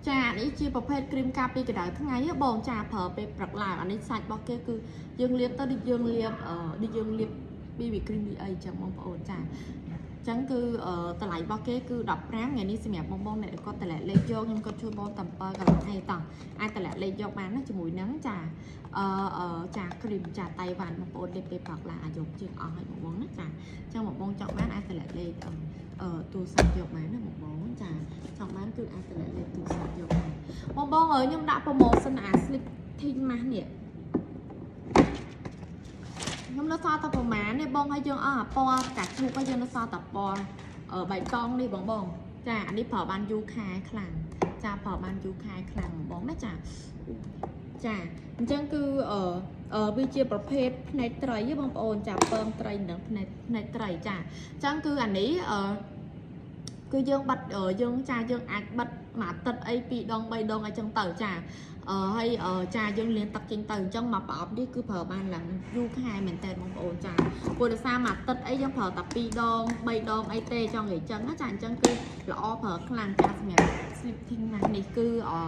ចានេះជាប្រភេទគ្រីមការពីកម្ដៅថ្ងៃហ៎បងចាប្រើពេលព្រឹកឡើងអានេះសាច់របស់គេគឺយើងលាបទៅដូចយើងលាបអឺដូចយើងលាប BB cream នេះអីចឹងបងប្អូនចាចឹងគឺតម្លៃរបស់គេគឺ15ថ្ងៃនេះសម្រាប់បងបងអ្នកដែលគាត់តម្លាក់លេខយកខ្ញុំគាត់ជួយបងតាម7កន្លះឯតោះអាចតម្លាក់លេខយកបានណាជាមួយនឹងចាអឺអឺចាគ្រីមចាតៃវ៉ាន់បងប្អូនលេបពេលព្រឹកឡើងអាយុជាងអស់ហើយបងបងណាចាចឹងបងបងចង់បានអាចតម្លាក់លេខអឺទូរស័ព្ទយកបានណាបងបងចាចង់បានគឺអាចតម្លាក់លេខទូរស័ព្ទយកបានបងបងអើយខ្ញុំដាក់ promotion អា sleeping mask នេះខ្ញុំនៅសល់តែប្រហែលនេះបងឲ្យយើងអស់អាពណ៌កាឈូកឲ្យយើងនៅសល់តែពណ៌បៃតងនេះបងបងចាអានេះប្រើបានយូរខែខ្លាំងចាប្រើបានយូរខែខ្លាំងបងណាចាចាអញ្ចឹងគឺអឺអឺវាជាប្រភេទភ្នែកត្រីហ៎បងប្អូនចាពងត្រីនិងភ្នែកភ្នែកត្រីចាអញ្ចឹងគឺអានេះអឺគឺយើងបាត់យើងចាយើងអាចបិទមួយអាទិត្យអី2ដង3ដងអីចឹងទៅចាអឺហើយចាយើងលាងទឹកចេញទៅអញ្ចឹងមកប្រអប់នេះគឺប្រើបានឡើងយូរខែមែនតើបងប្អូនចាព្រោះដោយសារមួយអាទិត្យអីយើងប្រើតែ2ដង3ដងអីទេចង់និយាយចឹងណាចាអញ្ចឹងគឺល្អប្រើខ្លាំងចាសម្រាប់ sleeping mask នេះគឺអឺ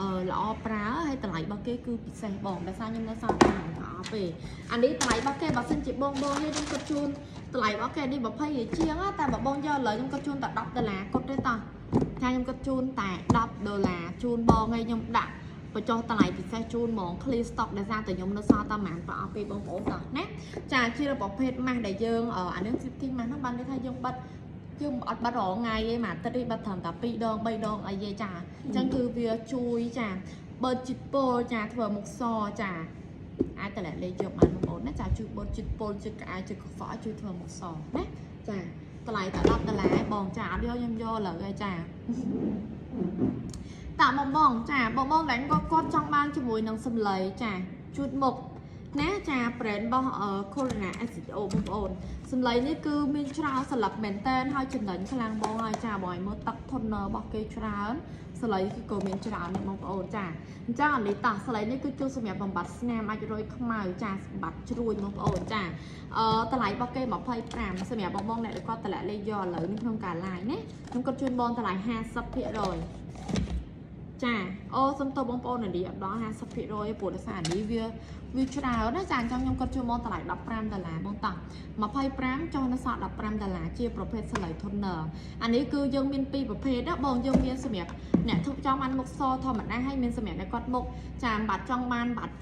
អឺល្អប្រើហើយតម្លៃរបស់គេគឺពិសេសបងដោយសារខ្ញុំនៅសល់តែប្រអប់ទេអានេះតម្លៃរបស់គេបើសិនជាបងបងនេះខ្ញុំគាត់ជូនតម្លៃរបស់គេនេះ20រៀលជាងតែបើបងយកឥឡូវខ្ញុំគាត់ជូនតែ10ដុល្លារគាត់ទេតោះចាខ្ញុំគាត់ជូនតែ10ដុល្លារជូនបងឲ្យខ្ញុំដាក់បញ្ចុះតម្លៃពិសេសជូនហ្មង clear stock ដោយសារតែខ្ញុំនៅសល់តែប្រហែលប្រអប់ទេបងប្អូនតោះណាចាជាប្រភេទម៉ាស់ដែលយើងអានឹង sleeping mask ហ្នឹងបានន័យថាយើងបិទយើងអត់បាត់រាល់ថ្ងៃទេមួយអាទិត្យនេះបាត់ត្រឹមតែ2ដង3ដងអីទេចាអញ្ចឹងគឺវាជួយចាបើជាតិពុលចាធ្វើមុខសចាអាចតម្លាក់លេខយកបានបងប្អូនណាចាជួយបឺតជាតិពុលជាតិក្អៅជាតិកខ្វក់ជួយធ្វើមុខសណាចាតម្លៃតែ10ដុល្លារឯងបងចាអត់យកខ្ញុំយកលើហើយចាតាបងបងចាបងបងដែលគាត់គាត់ចង់បានជាមួយនឹងសម្លៃចាជូតមុខណាចា brand របស់ Corona SCO បងប្អូនសម្លៃនេះគឺមានច្រើនស្លឹកមែនតើហើយចំណេញខ្លាំងបងហើយចាបងឲ្យមើលទឹក toner របស់គេច្រើនសលៃគឺក៏មានច្រើនណាស់បងប្អូនចាអញ្ចឹងអានេះតោះសលៃនេះគឺជួយសម្រាប់បំបត្តិស្នាមអាចរយខ្មៅចាសម្បត្តិជ្រួញបងប្អូនចាអឺតម្លៃរបស់គេ25សម្រាប់បងបងអ្នកដែលគាត់តម្លាក់លេខយកឥឡូវនេះក្នុងការ live ណាខ្ញុំគាត់ជូនបងតម្លៃ50%ចាអូសុំទោសបងប្អូនអានេះអត់ដល់50%ទេព្រោះដោយសារអានេះវាវាច្រើនណាចាអញ្ចឹងខ្ញុំគាត់ជូនបងតម្លៃ15ដុល្លារបងតោះ25ចុះនៅសល់15ដុល្លារជាប្រភេទសលៃ toner អានេះគឺយើងមានពីរប្រភេទណាបងយើងមានសម្រាប់អ្នកធុបចង់បានមុខសធម្មតាហើយមានសម្រាប់អ្នកគាត់មុខចាបាត់ចង់បានបាត់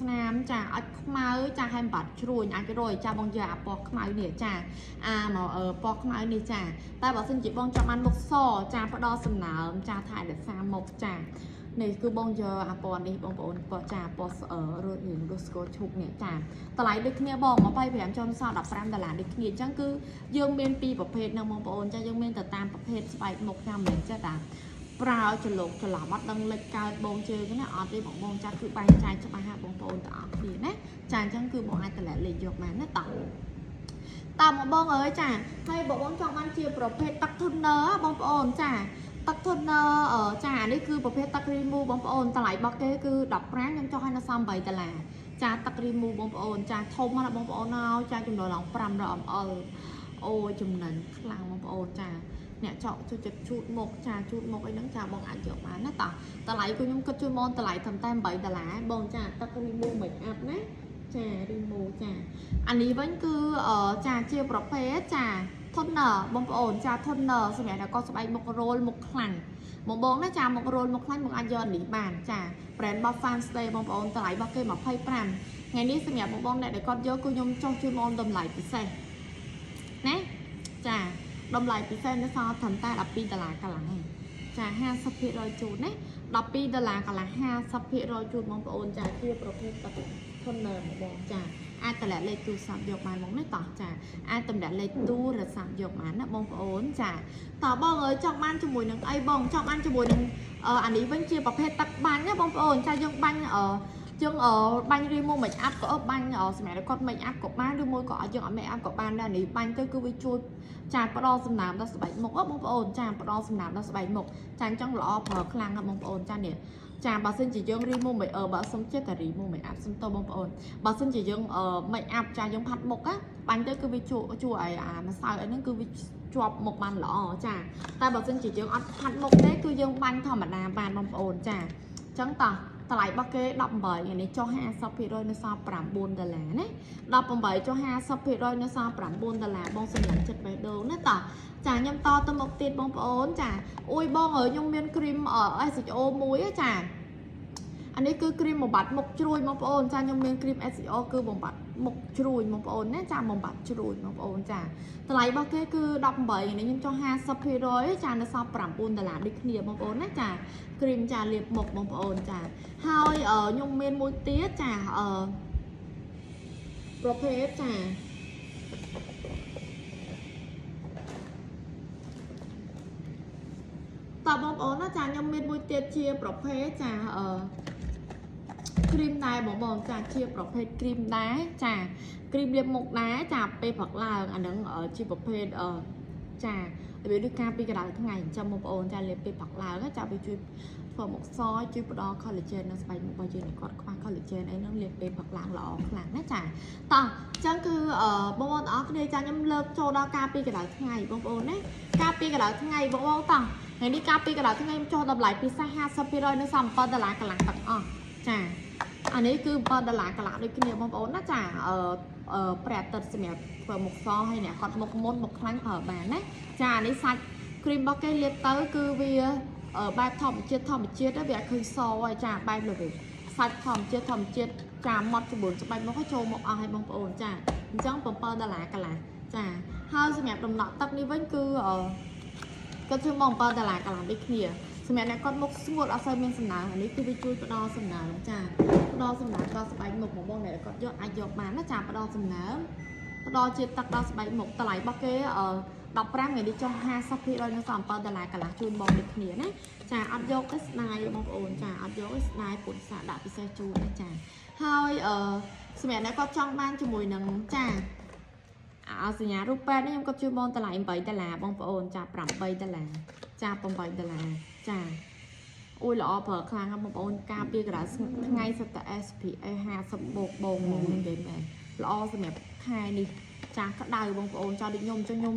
ស្នាមចាអាចខ្មៅចាឲ្យបាត់ជ្រួញអាចរយចាបងយកអាពណ៌ខ្មៅនេះចាអាមកពណ៌ខ្មៅនេះចាតែបើសិនជាបងចង់បានមុខសចាផ្ដល់សំណើមចាថែរក្សាមុខចានេះគឺបងយកអាពណ៌នេះបងប្អូនពណ៌ចាពណ៌រត់រៀងរស់ស្គរឈូកនេះចាតម្លៃដូចគ្នាបង25ចុះសល់15ដុល្លារដូចគ្នាអញ្ចឹងគឺយើងមានពីរប្រភេទហ្នឹងបងប្អូនចាយើងមានទៅតាមប្រភេទស្បែកមុខចាមិនមែនចេះតាប្រើចលោកច្រឡំអត់ដឹងលិចកើតបងជើងណាអត់ទេបងបងចាគឺបែងចែកច្បាស់ហាបងប្អូនទាំងអស់គ្នាណាចាអញ្ចឹងគឺបងអាចតម្លាក់លេខយកបានណាតោះតើបងបងអើយចាហើយបងបងចង់បានជាប្រភេទទឹក toner បងប្អូនចាទឹក toner ចានេះគឺប្រភេទទឹក remove បងប្អូនតម្លៃរបស់គេគឺ15ខ្ញុំចង់ឲ្យនៅសល់8ដុល្លារចាទឹក remove បងប្អូនចាធំណាស់បងប្អូនហើយចាចំនួនឡើង500 ml អូចំណេញខ្លាំងបងប្អូនចា អ្នកចောក់ចូលចិត្តជូតមុខចាជូតមុខអីហ្នឹងចាបងអាចយកបានណាតោះតម្លៃគឺខ្ញុំគិតជួយមកតម្លៃត្រឹមតែ8ដុល្លារបងចាទឹក remove make up ណាចា remove ចាអានេះវិញគឺអឺចាជាប្រភេទចា toner បងប្អូនចា toner សម្រាប់អ្នកក៏ស្បែកមុខរោលមុខខ្លាំងបងបងណាចាមុខរោលមុខខ្លាំងបងអាចយកអានេះបានចា brand របស់ Farmstay បងប្អូនតម្លៃរបស់គេ25ថ្ងៃនេះសម្រាប់បងបងអ្នកដែលគាត់យកគឺខ្ញុំចុះជួយមកតម្លៃពិសេសណាចាតម្លៃពិសេសនៅសល់ត្រឹមតែ12ដុល្លារកន្លះឯងចា50%ជូនណា12ដុល្លារកន្លះ50%ជូនបងប្អូនចាជាប្រភេទទឹក toner បងបងចាអាចតម្លាក់លេខទូរស័ព្ទយកបានមកណាតោះចាអាចតម្លាក់លេខទូរស័ព្ទយកបានណាបងប្អូនចាតើបងអើយចង់បានជាមួយនឹងអីបងចង់បានជាមួយនឹងអឺអានេះវិញជាប្រភេទទឹកបាញ់ណាបងប្អូនចាយើងបាញ់អឺយើងអឺបាញ់ remove make up ក៏អឺបាញ់សម្រាប់គាត់ make up ក៏បានឬមួយក៏អត់យើងអត់ make up ក៏បានដែរនេះបាញ់ទៅគឺវាជួយចាផ្ដល់សំណើមដល់ស្បែកមុខបងប្អូនចាផ្ដល់សំណើមដល់ស្បែកមុខចាអញ្ចឹងល្អប្រើខ្លាំងណាស់បងប្អូនចានេះចាបើសិនជាយើង remove make អឺបើសុំចិត្តតែ remove make up សុំតបងប្អូនបើសិនជាយើង make up ចាយើងផាត់មុខណាបាញ់ទៅគឺវាជួយជួយឲ្យអាម្សៅអីហ្នឹងគឺវាជាប់មុខបានល្អចាតែបើសិនជាយើងអត់ផាត់មុខទេគឺយើងបាញ់ធម្មតាបានបងប្អូនចាអញ្ចឹងតោះតម្លៃរបស់គេ18ថ្ងៃនេះចុះ50%នៅសល់9ដុល្លារណា18ចុះ50%នៅសល់9ដុល្លារបងសម្រាប់ចិត្តបេះដូងណាតោះចាខ្ញុំតទៅមុខទៀតបងប្អូនចាអួយបងអើយខ្ញុំមានគ្រីម SHO មួយចាអានេះគឺគ្រីមបំបត្តិមុខជ្រួយបងប្អូនចាខ្ញុំមានគ្រីម SHO គឺបំបត្តិមុខជ្រួយបងប្អូនណាចាបំបត្តិជ្រួយបងប្អូនចាតម្លៃរបស់គេគឺ18នេះខ្ញុំចុះ50%ចានៅសល់9ដុល្លារដូចគ្នាបងប្អូនណាចាគ្រីមចាលាបមុខបងប្អូនចាហើយខ្ញុំមានមួយទៀតចាអឺប្រភេទចាតើបងប្អូនណាចាខ្ញុំមានមួយទៀតជាប្រភេទចាអឺគ្រីមដែរបងបងចាជាប្រភេទគ្រីមដែរចាគ្រីមលាបមុខដែរចាពេលព្រឹកឡើងអាហ្នឹងជាប្រភេទអឺចារបៀបដូចការពីកម្ដៅថ្ងៃអញ្ចឹងបងប្អូនចាលាបពេលព្រឹកឡើងចាវាជួយធ្វើមុខសជួយផ្ដល់ collagen នៅស្បែកមុខរបស់យើងឲ្យគាត់ខ្វះ collagen អីហ្នឹងលាបពេលព្រឹកឡើងល្អខ្លាំងណាចាតោះអញ្ចឹងគឺបងប្អូនទាំងអស់គ្នាចាខ្ញុំលើកចូលដល់ការពីកម្ដៅថ្ងៃបងប្អូនណាការពីកម្ដៅថ្ងៃបងប្អូនតោះថ្ងៃនេះការពីកម្ដៅថ្ងៃខ្ញុំចុះតម្លៃពិសេស50%នៅសល់7ដុល្លារកន្លះទាំងអស់ចាអានេះគឺ7ដុល្លារកន្លះដូចគ្នាបងប្អូនណាចាអឺអឺព្រះអាទិត្យសម្រាប់ធ្វើមុខសហើយអ្នកគាត់មុខមុនមុខខ្លាញ់ប្រើបានណាចាអានេះសាច់គ្រីមរបស់គេលាបទៅគឺវាបែបធម្មជាតិធម្មជាតិវាអត់ឃើញសហើយចាបែបលើសាច់ធម្មជាតិធម្មជាតិចាម៉ត់ចំនួនស្បែកមុខចូលមកអស់ហើយបងប្អូនចាអញ្ចឹង7ដុល្លារកន្លះចាហើយសម្រាប់ដំណក់ទឹកនេះវិញគឺគាត់ធ្វើមក7ដុល្លារកន្លះដូចគ្នាសម្រាប់អ្នកគាត់មុខស្ងួតអត់សូវមានសំណើមអានេះគឺវាជួយផ្ដល់សំណើមចាផ្ដល់សំណើមដល់ស្បែកមុខបងបងអ្នកគាត់យកអាចយកបានណាចាផ្ដល់សំណើមផ្ដល់ជាតិទឹកដល់ស្បែកមុខតម្លៃរបស់គេអឺ15ថ្ងៃនេះចុះ50%នៅសល់7ដុល្លារកន្លះជូនបងដូចគ្នាណាចាអត់យកទេស្ដាយបងប្អូនចាអត់យកទេស្ដាយពុទ្ធសាដាក់ពិសេសជូនណាចាហើយអឺសម្រាប់អ្នកគាត់ចង់បានជាមួយនឹងចាអាសញ្ញារូបពេទ្យនេះខ្ញុំគាត់ជួយបងតម្លៃ8ដុល្លារបងប្អូនចា8ដុល្លារចា8ដុល្លារចាអូយល្អប្រើខ្លាំងណាស់បងប្អូនការពារកម្ដៅថ្ងៃសិតតែ SPF 50បូកបងហ្មងនិយាយមែនល្អសម្រាប់ខែនេះចាក្តៅបងប្អូនចាដូចខ្ញុំចុះខ្ញុំ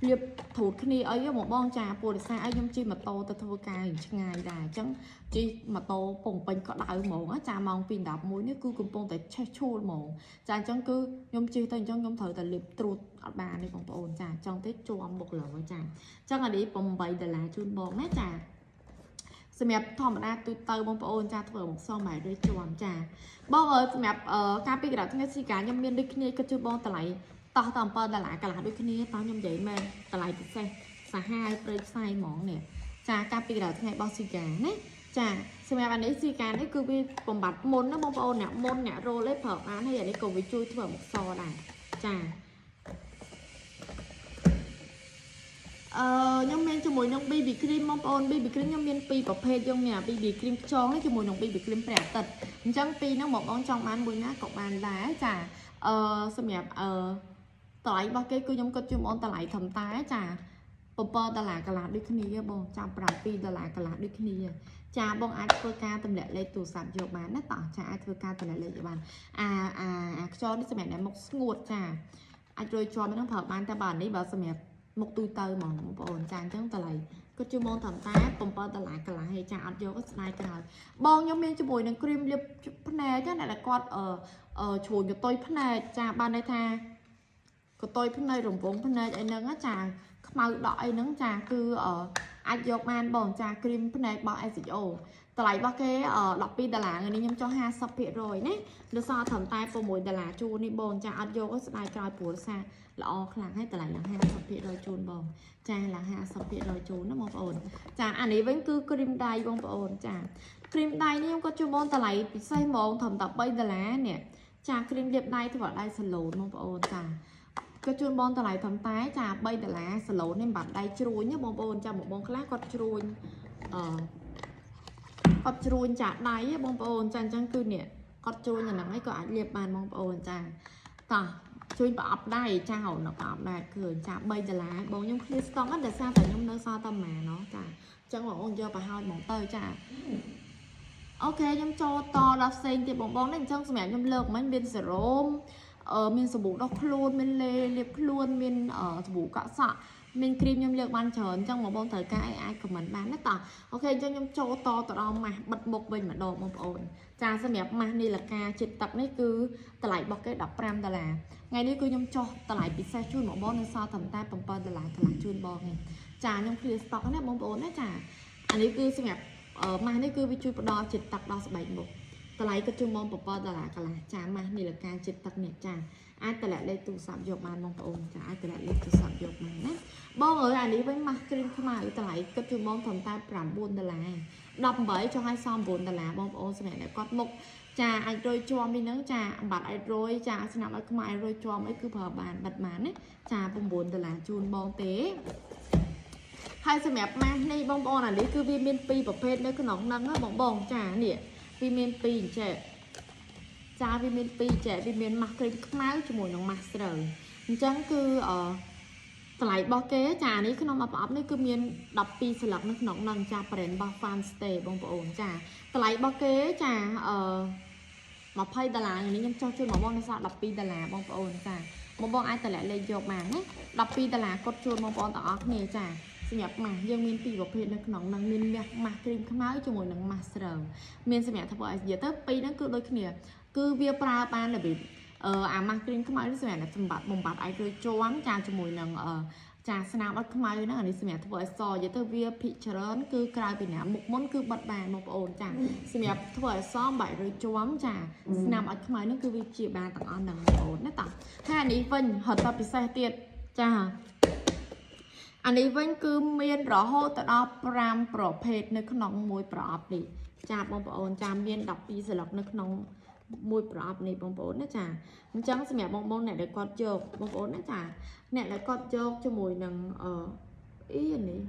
លាបត្រួតគ្នាអីបងបងចាពលិសាអីខ្ញុំជិះម៉ូតូទៅធ្វើការឆ្ងាយដែរអញ្ចឹងជិះម៉ូតូពងពេញក្តៅហ្មងចាម៉ោង2:11នេះគឺកំពុងតែឆេះឆួលហ្មងចាអញ្ចឹងគឺខ្ញុំជិះទៅអញ្ចឹងខ្ញុំត្រូវតែលាបត្រួតអត់បានទេបងប្អូនចាចង់ទេជាប់មុខឡើយចាអញ្ចឹងអានេះ8ដុល្លារជូនបងណាចាសម្រាប់ធម្មតាទូទៅបងប្អូនចាធ្វើមកសមហើយដូចជាប់ចាបងអើយសម្រាប់ការពីក្តៅថ្ងៃស៊ីកាខ្ញុំមានដូចគ្នាគិតជួយបងតម្លៃតោះត7ដុល្លារកន្លះដូចគ្នាតោះខ្ញុំនិយាយមែនតម្លៃពិសេសសាហាវព្រៃផ្សាយហ្មងនេះចាការពីក្តៅថ្ងៃរបស់ស៊ីកាណាចាសម្រាប់អានេះស៊ីកានេះគឺវាបំបត្តិមុនណាបងប្អូនអ្នកមុនអ្នករោលឯងប្រើបានហើយអានេះក៏វាជួយធ្វើមុខសដែរចាអឺខ្ញុំមានជាមួយនឹង BB cream បងប្អូន BB cream ខ្ញុំមានពីរប្រភេទយើងមានអា BB cream ខ្យងនេះជាមួយនឹង BB cream ព្រះអាទិត្យអញ្ចឹងពីរហ្នឹងបងប្អូនចង់បានមួយណាក៏បានដែរចាអឺសម្រាប់អឺតម្លៃរបស់គេគឺខ្ញុំគិតជូនបងតម្លៃធំតែចា7ដុល្លារកន្លះដូចគ្នាបងចាំ7ដុល្លារកន្លះដូចគ្នាចាបងអាចធ្វើការទម្លាក់លេខទូរស័ព្ទយកបានណាតោះចាអាចធ្វើការទម្លាក់លេខយកបានអាអាអាខ្យងនេះសម្រាប់អ្នកមុខស្ងួតចាអាចរយជាប់ហ្នឹងប្រើបានតែបើនេះបើសម្រាប់ មុខទូទៅហ្មងបងប្អូនចាអញ្ចឹងតម្លៃគាត់ជួយមកត្រឹមតែ7ដុល្លារកន្លះហើយចាអត់យកក៏ស្ដាយក្រោយបងខ្ញុំមានជាមួយនឹងគ្រីមលាបភ្នែកណាអ្នកដែលគាត់អឺអឺជ្រួញកតុយភ្នែកចាបានន័យថាកតុយភ្នែករង្វង់ភ្នែកអីហ្នឹងណាចាខ្មៅដក់អីហ្នឹងចាគឺអឺអាចយកបានបងចាគ្រីមភ្នែករបស់ SEO តម្លៃរបស់គេ12ដុល្លារថ្ងៃនេះខ្ញុំចុះ50%ណានៅសល់ត្រឹមតែ6ដុល្លារជូននេះបងចាអត់យកក៏ស្ដាយក្រោយព្រោះសារល្អខ្លាំងហើយតម្លៃឡើង50%ជូនបងចាឡើង50%ជូនណាបងប្អូនចាអានេះវិញគឺគ្រីមដៃបងប្អូនចាគ្រីមដៃនេះខ្ញុំក៏ជូនបងតម្លៃពិសេសហ្មងត្រឹមតែ3ដុល្លារនេះចាគ្រីមលាបដៃធ្វើឲ្យដៃសាឡូនបងប្អូនចាក៏ជូនបងតម្លៃត្រឹមតែចា3ដុល្លារសាឡូននេះមិនបាត់ដៃជ្រួញណាបងប្អូនចាបងបងខ្លះគាត់ជ្រួញអឺ គាត់ជ្រួញចាដៃហ៎បងប្អូនចាអញ្ចឹងគឺនេះគាត់ជ្រួញអាហ្នឹងឯងក៏អាចលាបបានបងប្អូនចាតោះជួយប្រអប់ដៃចាហៅនៅប្រអប់ដៃឃើញចា3ដុល្លារបងខ្ញុំ clear stock ហ្នឹងដោយសារតែខ្ញុំនៅសល់តែប៉ុន្មានណោះចាអញ្ចឹងបងប្អូនយកទៅហើយហ្មងទៅចាOK ខ្ញុំចូលតដល់ផ្សេងទៀតបងបងនេះអញ្ចឹងសម្រាប់ខ្ញុំលើកមិញមានសេរ៉ូមអឺមានសាប៊ូដុសខ្លួនមានលេលាបខ្លួនមានសាប៊ូកក់សក់មានគ្រីមខ្ញុំលើកបានច្រើនអញ្ចឹងបងបងត្រូវការអីអាច comment បានណាតោះ OK អញ្ចឹងខ្ញុំចូលតទៅដល់ម៉ាស់បិទមុខវិញម្ដងបងប្អូនចាសម្រាប់ម៉ាស់នីលកាជាតិទឹកនេះគឺតម្លៃរបស់គេ15ដុល្លារថ្ងៃនេះគឺខ្ញុំចុះតម្លៃពិសេសជូនបងប្អូននៅសល់ត្រឹមតែ7ដុល្លារកន្លះជូនបងឯងចាខ្ញុំ clear stock ណាបងប្អូនណាចាអានេះគឺសម្រាប់ម៉ាស់នេះគឺវាជួយផ្ដល់ជាតិទឹកដល់ស្បែកមុខតម្លៃក៏ជូនបង7ដុល្លារកន្លះចាម៉ាស់នីលកាជាតិទឹកនេះចាអាចតម្លាក់លេខទូរស័ព្ទយកបានបងប្អូនចាអាចតម្លាក់លេខទូរស័ព្ទយកបានណា បងអើយអានេះវិញម៉ាស់គ្រីមខ្មៅតម្លៃគិតជូនបងត្រឹមតែ9ដុល្លារ18ចុះឲ្យសម9ដុល្លារបងប្អូនសម្រាប់អ្នកគាត់មុខចាអាចរយជាប់នេះហ្នឹងចាអំបត្តិអាចរយចាស្នាមឲ្យខ្មៅអាចរយជាប់អីគឺប្រើបានបិទបានណាចា9ដុល្លារជូនបងទេហើយសម្រាប់ម៉ាស់នេះបងប្អូនអានេះគឺវាមានពីរប្រភេទនៅក្នុងហ្នឹងណាបងបងចានេះវាមានពីរអញ្ចេះចាវាមានពីរចេះវាមានម៉ាស់គ្រីមខ្មៅជាមួយនឹងម៉ាស់ស្រូវអញ្ចឹងគឺអឺ តម្លៃរបស់គេចានេះក្នុងមួយប្រអប់នេះគឺមាន12ស្លឹកនៅក្នុងហ្នឹងចា brand របស់ Farm Stay បងប្អូនចាតម្លៃរបស់គេចាអឺ20ដុល្លារនេះខ្ញុំចុះជូនបងបងនៅសល់12ដុល្លារបងប្អូនចាបងបងអាចតម្លាក់លេខយកបានណា12ដុល្លារគាត់ជូនបងប្អូនទាំងអស់គ្នាចាសម្រាប់ម៉ាស់យើងមានពីរប្រភេទនៅក្នុងហ្នឹងមានម៉ាស់ម៉ាស់គ្រីមខ្មៅជាមួយនឹងម៉ាស់ស្រូវមានសម្រាប់ធ្វើឲ្យនិយាយទៅពីរហ្នឹងគឺដូចគ្នាគឺវាប្រើបានរបៀបអឺអាម៉ាស់គ្រីមខ្មៅនេះសម្រាប់សម្បត្តិបំបត្តិអាចរួចជាំចាជាមួយនឹងអឺចាស្នាមអត់ខ្មៅហ្នឹងអានេះសម្រាប់ធ្វើឲ្យសនិយាយទៅវាភិកច្រើនគឺក្រៅពីណាមុខមុនគឺបិទបានបងប្អូនចាសម្រាប់ធ្វើឲ្យសមបែករួចជាំចាស្នាមអត់ខ្មៅហ្នឹងគឺវាជាបានទាំងអស់ហ្នឹងបងប្អូនណាតាហើយអានេះវិញរត់តពិសេសទៀតចាអានេះវិញគឺមានរហូតទៅដល់5ប្រភេទនៅក្នុងមួយប្រអប់នេះចាបងប្អូនចាមាន12ស្លឹកនៅក្នុងមួយប្រអប់នេះបងប្អូនណាចាអញ្ចឹងសម្រាប់បងប្អូនអ្នកដែលគាត់យកបងប្អូនណាចាអ្នកដែលគាត់យកជាមួយនឹងអឺអីនេះ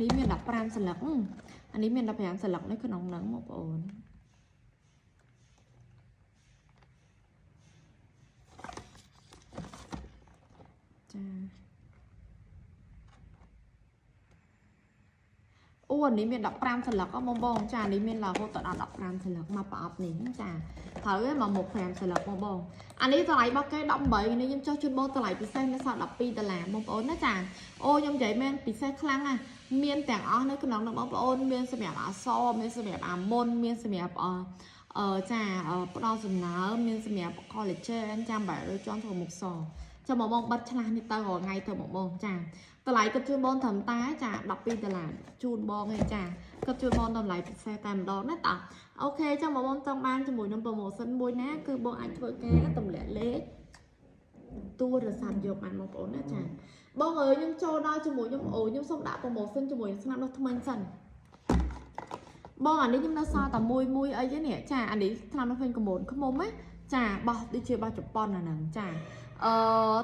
នេះមាន15ស្លឹកអានេះមាន15ស្លឹកនៅក្នុងហ្នឹងបងប្អូនចាអូអានេះមាន15ស្លឹកហ៎បងបងចានេះមានរហូតដល់15ស្លឹកមកប្រអប់នេះចាត្រូវឯងមកមុខ5ស្លឹកបងបងអានេះតម្លៃរបស់គេ18នេះខ្ញុំចុះជូនបងតម្លៃពិសេសនៅសល់12ដុល្លារបងប្អូនណាចាអូខ្ញុំនិយាយមែនពិសេសខ្លាំងណាស់មានទាំងអស់នៅក្នុងនោះបងប្អូនមានសម្រាប់អសមានសម្រាប់អាមុនមានសម្រាប់អអឺចាផ្ដល់សំណើមមានសម្រាប់ collagen ចាំបែរដូចជាន់ធ្វើមុខសចាំបងបងបិទឆ្លាស់នេះទៅរាល់ថ្ងៃទៅបងបងចាតម្លៃគិតជូនបងត្រឹមតែចា12ដុល្លារជូនបងឯងចាគិតជូនបងតម្លៃពិសេសតែម្ដងណាតា OK ចាំបងបងចង់បានជាមួយនឹង promotion មួយណាគឺបងអាចធ្វើការទម្លាក់លេខទូរស័ព្ទយកបានបងប្អូនណាចាបងអើយខ្ញុំចូលដល់ជាមួយខ្ញុំអូខ្ញុំសូមដាក់ promotion ជាមួយនឹងស្នាមនោះថ្មិញសិនបងអានេះខ្ញុំនៅសល់តែមួយមួយអីទេនេះចាអានេះស្នាមនោះឃើញកម្ូនខ្មុំណាចាបោះដូចជាបោះជប៉ុនអាហ្នឹងចាអឺ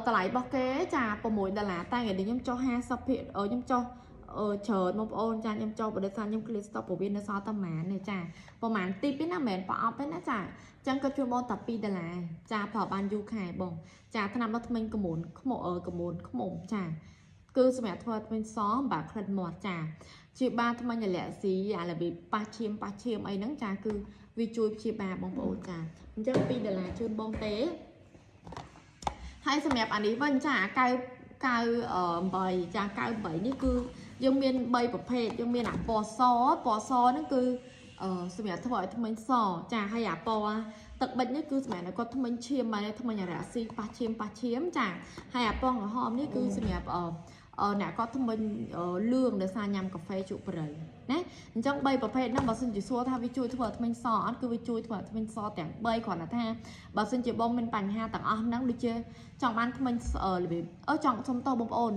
តម្លៃរបស់គេចា6ដុល្លារតែថ្ងៃនេះខ្ញុំចុះ50ភាគខ្ញុំចុះអឺច្រើនបងប្អូនចាខ្ញុំចុះបដិសាខ្ញុំ clear stock ព្រោះវានៅសល់តែប៉ុន្មាននេះចាប្រហែលទីពីណាមិនមែនប្រអប់ទេណាចាចឹងក៏ជួយបងតែ2ដុល្លារចាប្រើបានយូរខែបងចាថ្នាំដុសធ្មេញកម្ូនខ្មុកម្ូនខ្មុំចាគឺសម្រាប់ធ្វើធ្មេញសបាក់ក្លិនមាត់ចាជាបាធ្មេញអាឡែស៊ីអារបៀបប៉ះឈាមប៉ះឈាមអីហ្នឹងចាគឺវាជួយព្យាបាលបងប្អូនចាអញ្ចឹង2ដុល្លារជូនបងទេ ហើយសម្រាប់អានេះវិញចា9 98ចា98នេះគឺយើងមាន3ប្រភេទយើងមានអាពណ៌សពណ៌សហ្នឹងគឺអឺសម្រាប់ធ្វើឲ្យធ្មេញសចាហើយអាពណ៌ទឹកប៊ិចនេះគឺសម្រាប់ឲ្យគាត់ធ្មេញឈាមហើយធ្មេញអារ៉ាស៊ីប៉ះឈាមប៉ះឈាមចាហើយអាពណ៌ក្រហមនេះគឺសម្រាប់អឺអ្នកគាត់ធ្មេញលឿងដោយសារញ៉ាំកាហ្វេជក់ប្រៃណាអញ្ចឹង3ប្រភេទហ្នឹងបើសិនជាសួរថាវាជួយធ្វើឲ្យធ្មេញសអត់គឺវាជួយធ្វើឲ្យធ្មេញសទាំង3គ្រាន់តែថាបើសិនជាបងមានបញ្ហាទាំងអស់ហ្នឹងដូចជាចង់បានធ្មេញរបៀបអឺចង់សុំតោបងប្អូន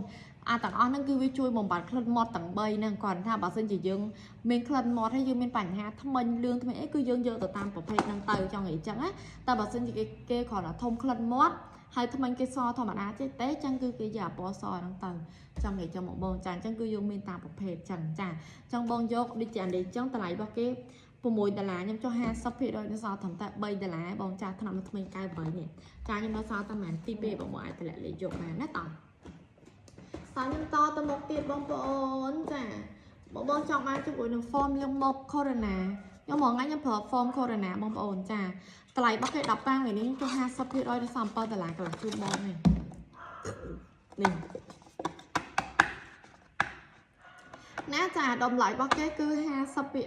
អាទាំងអស់ហ្នឹងគឺវាជួយបំបត្តិក្លិនមាត់ទាំង3ហ្នឹងគ្រាន់ថាបើសិនជាយើងមានក្លិនមាត់ហើយយើងមានបញ្ហាធ្មេញលឿងធ្មេញអីគឺយើងយកទៅតាមប្រភេទហ្នឹងទៅចង់និយាយអញ្ចឹងណាតែបើសិនជាគេគេគ្រាន់តែធំក្លិនមាត់ហើយធ្មេញគេសធម្មតាទេទេចឹងគឺគេយកអាពណ៌សហ្នឹងទៅចង់និយាយចឹងមកបងចាអញ្ចឹងគឺយើងមានតាមប្រភេទចឹងចាចង់បងយកដូចជាអានេះចឹងតម្លៃរបស់គេ6ដុល្លារខ្ញុំចុះ50%នៅសល់ត្រឹមតែ3ដុល្លារបងចាថ្នាំថ្មី98នេះចាខ្ញុំនៅសល់តែប្រហែលទី2បងមកអាចតម្លាក់លេខយកបានណាតោះសល់ខ្ញុំតទៅមុខទៀតបងប្អូនចាបងបងចង់បានជាមួយនឹង foam លាងមុខ Corona ខ្ញុំមកថ្ងៃខ្ញុំប្រើ foam Corona បងប្អូនចាតម្លៃរបស់គេ10ប៉ាំងថ្ងៃនេះខ្ញុំចុះ50%ដល់37ដុល្លារកន្លះជូនបងនេះនេះណាចាតម្លៃរបស់គេគឺ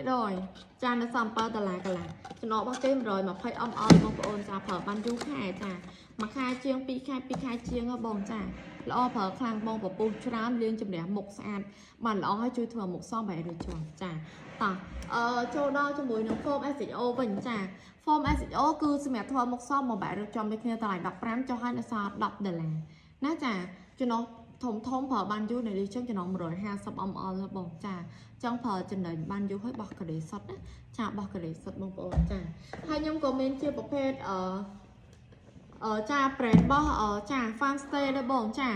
50%ចានៅ37ដុល្លារកន្លះចំណុះរបស់គេ120 ml បងប្អូនចាប្រើបានយូរខែចាមួយខែជាង2ខែ2ខែជាងហ៎បងចាល្អប្រើខ្លាំងបងពពុះច្រើនលាងជំរះមុខស្អាតបានល្អហើយជួយធ្វើឲ្យមុខសមបែររួចជាប់ចាតោះអឺចូលដល់ជាមួយនឹង foam SHO វិញចា foam SHO គឺសម្រាប់ធ្វើមុខសមមកបែររៀបចំដូចគ្នាតម្លៃ15ចុះឲ្យនៅសល់10ដុល្លារណាចាចំណុះធំធំប្រើបានយូរនៅនេះចឹងចំណង150 ml ហ៎បងចាចង់ប្រើចំណេញបានយូរហើយបោះកាឡេសុតណាចាបោះកាឡេសុតបងប្អូនចាហើយខ្ញុំក៏មានជាប្រភេទអឺអឺចា brand របស់អឺចា Farm Stay ដែរបងចា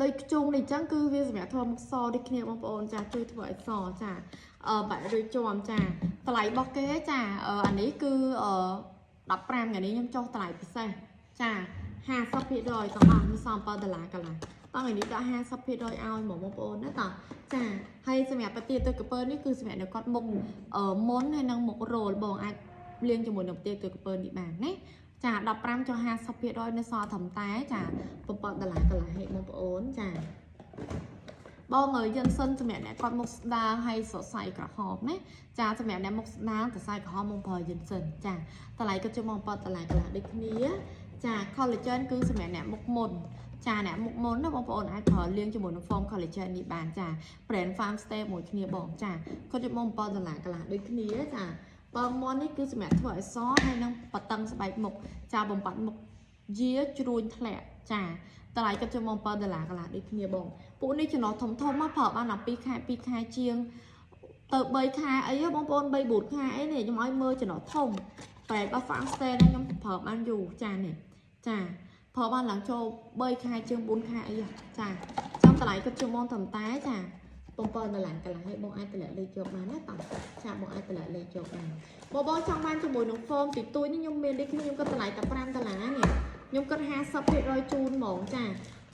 ដូចខ្ជុងនេះចឹងគឺវាសម្រាប់ធ្វើមុខសដូចគ្នាបងប្អូនចាជួយធ្វើឲ្យសចាអឺបាក់រួចជាំចាតម្លៃរបស់គេចាអានេះគឺអឺ15ថ្ងៃនេះខ្ញុំចុះតម្លៃពិសេសចា50%ទាំងអស់នៅសល់7ដុល្លារកន្លះតោះថ្ងៃនេះដាក់50%ឲ្យហ្មងបងប្អូនណាតោះចាហើយសម្រាប់ប្រទាទឹកកពើនេះគឺសម្រាប់នៅគាត់មុខអឺមុនហើយនិងមុខរោលបងអាចលាងជាមួយនឹងប្រទាទឹកកពើនេះបានណាចា15ចុះ50%នៅសល់ត្រឹមតែចា7ដុល្លារកន្លះឲ្យបងប្អូនចាបងអើយយិនសិនសម្រាប់អ្នកគាត់មុខស្ដើងហើយសរសៃក្រហមណាចាសម្រាប់អ្នកមុខស្ដើងសរសៃក្រហមមកប្រើយិនសិនចាតម្លៃក៏ជិះមក7ដុល្លារកន្លះដូចគ្នាចា collagen គឺសម្រាប់អ្នកមុខមុនចាអ្នកមុខមុនណាបងប្អូនអាចប្រើលាងជាមួយនឹង foam collagen នេះបានចា brand farm stay មួយគ្នាបងចាគាត់ជិះមក7ដុល្លារកន្លះដូចគ្នាចាបងមន់នេះគឺសម្រាប់ធ្វើឲ្យសហើយនឹងបតឹងស្បែកមុខចាបំបត្តិមុខយាជ្រួញធ្លាក់ចាតម្លៃគាត់ជិះមក7ដុល្លារកន្លះដូចគ្នាបងពួកនេះចំណុះធំធំមកប្រើបានដល់2ខែ2ខែជាងទៅ3ខែអីបងប្អូន3 4ខែអីនេះខ្ញុំឲ្យមើលចំណុះធំប្រែរបស់ farm stay នេះខ្ញុំប្រើបានយូរចានេះចាប្រើបានឡើងចូល3ខែជាង4ខែអីចាចាំតម្លៃគាត់ជុំមកត្រឹមតែចា7ដុល្លារកន្លះឲ្យបងអាចតម្លាក់លេខយកបានណាតោះចាបងអាចតម្លាក់លេខយកបានបងបងចង់បានជាមួយនឹង foam ទីទួយនេះខ្ញុំមានដូចគ្នាខ្ញុំគាត់តម្លៃតែ5ដុល្លារនេះខ្ញុំគាត់50%ជូនហ្មងចា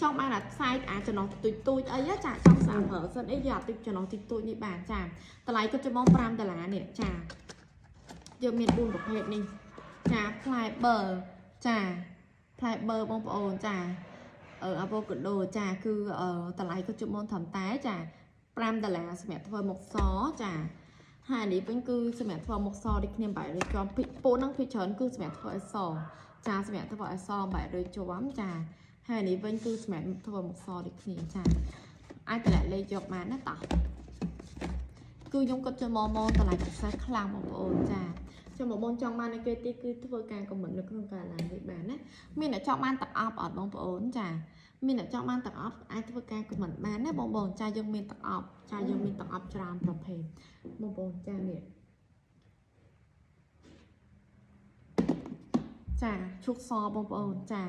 ចង់បានអាខ្សែអាចចំណុះទូចទូចអីចាចង់សាប្រើសិនអីយកអាតិចចំណុះតិចទូចនេះបានចាតម្លៃគាត់ចំមក5ដុល្លារនេះចាយើងមាន4ប្រភេទនេះចាផ្លែបឺចាផ្លែបឺបងប្អូនចាអឺអាវ៉ូកាដូចាគឺតម្លៃគាត់ជុំមកត្រឹមតែចា5ដុល្លារសម្រាប់ធ្វើមុខសចាហើយនេះវិញគឺសម្រាប់ធ្វើមុខសដូចគ្នាបែរដូចជាប់ពីពូនហ្នឹងពីច្រើនគឺសម្រាប់ធ្វើឲ្យសចាសម្រាប់ធ្វើឲ្យសបែរដូចជាប់ចាហើយនេះវិញគឺសម្រាប់ធ្វើមុខសដូចគ្នាចាអាចតម្លាក់លេខយកបានណាតោះគឺខ្ញុំគាត់ចូលមកមកតម្លៃពិសេសខ្លាំងបងប្អូនចាចាំបងបងចង់បាននៅគេទីគឺធ្វើការ comment នៅក្នុងការ live នេះបានណាមានអ្នកចង់បានទឹកអប់អត់បងប្អូនចាមានអ្នកចង់បានទឹកអប់អាចធ្វើការ comment បានណាបងបងចាយើងមានទឹកអប់ចាយើងមានទឹកអប់ច្រើនប្រភេទបងប្អូនចានេះចាឈុកសបងប្អូនចា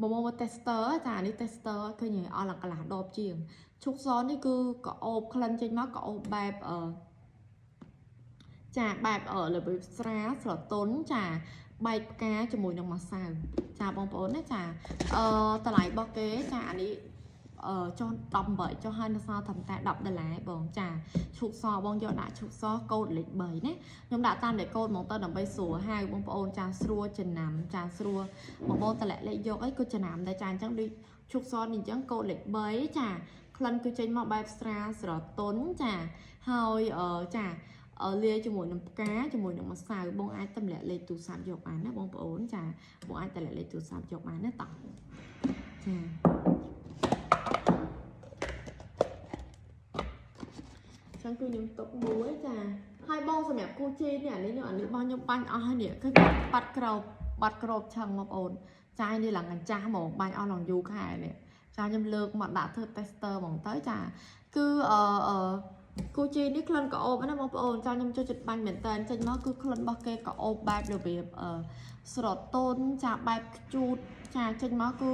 បងបងមក tester ចានេះ tester ឃើញអស់ឡើងកន្លះដបជាងឈុកសនេះគឺក៏អូបក្លិនចេញមកក៏អូបបែបអឺចាបែបអឺរបៀបស្រាលស្រទន់ចាបែកផ្កាជាមួយនឹងម្សៅចាបងប្អូនណាចាអឺតម្លៃរបស់គេចាអានេះ ចុះ18ចុះហើយនៅសល់ត្រឹមតែ10ដុល្លារបងចាឈូកសបងយកដាក់ឈូកសកូដលេខ3ណាខ្ញុំដាក់តាមលេខកូដហ្មងទៅដើម្បីស្រួលហៅបងប្អូនចាស្រួលចំណាំចាស្រួលបងប្អូនតម្លាក់លេខយកអីក៏ចំណាំដែរចាអញ្ចឹងដូចឈូកសនេះអញ្ចឹងកូដលេខ3ចាក្លិនគឺចេញមកបែបស្រាលស្រទន់ចាហើយអឺចាលាយជាមួយនឹងផ្កាជាមួយនឹងម្សៅបងអាចទម្លាក់លេខទូរស័ព្ទយកបានណាបងប្អូនចាបងអាចទម្លាក់លេខទូរស័ព្ទយកបានណាតោះចាចឹងគឺខ្ញុំទុកមួយចាហើយបងសម្រាប់គូជីនេះអានេះខ្ញុំអានេះបងខ្ញុំបាញ់អស់ហើយនេះគឺបាត់ក្របបាត់ក្របឆឹងបងប្អូនចាយនេះឡើងកញ្ចាស់ហ្មងបាញ់អស់ឡើងយូរខែនេះចាខ្ញុំលើកមកដាក់ធ្វើ tester ហ្មងទៅចាគឺអឺអឺគូជីនេះក្លិនក្អូបណាបងប្អូនចាខ្ញុំចូលចិត្តបាញ់មែនតើចេញមកគឺក្លិនរបស់គេក្អូបបែបរបៀបអឺស្រទន់ចាបែបខ្ជូតចាចេញមកគឺ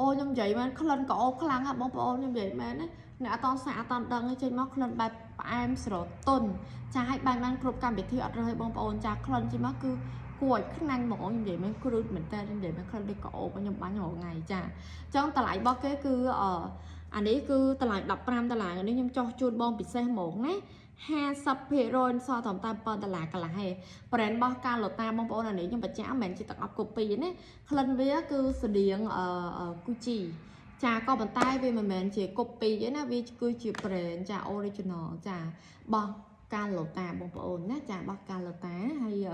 អូខ្ញុំនិយាយមែនក្លិនក្អូបខ្លាំងណាស់បងប្អូនខ្ញុំនិយាយមែនណាអ្នកអត់តសាកអត់តដឹងទេចេញមកក្លិនបែបផ្អែមស្រទន់ចាឲ្យបាញ់បានគ្រប់កម្មវិធីអត់រើសឲ្យបងប្អូនចាក្លិនចេញមកគឺគួរឲ្យខ្នាញ់ហ្មងខ្ញុំនិយាយមែនគ្រូតមែនតើខ្ញុំនិយាយមែនក្លិនដូចក្អូបខ្ញុំបាញ់រាល់ថ្ងៃចាអញ្ចឹងតម្លៃរបស់គេគឺអឺអានេះគឺតម្លៃ15ដុល្លារនេះខ្ញុំចោះជូនបងពិសេសហ្មងណា50%សល់ត្រឹមតែ7ដុល្លារកន្លះឯង brand របស់កាឡូតាបងប្អូនអានេះខ្ញុំបញ្ជាក់មិនមែនជាទឹកអប់ copy ណាក្លិនវាគឺស្តៀងអឺគូជីចាក៏ប៉ុន្តែវាមិនមែនជា copy ទេណាវាគឺជា brand ចា original ចារបស់កាឡូតាបងប្អូនណាចារបស់កាឡូតាហើយ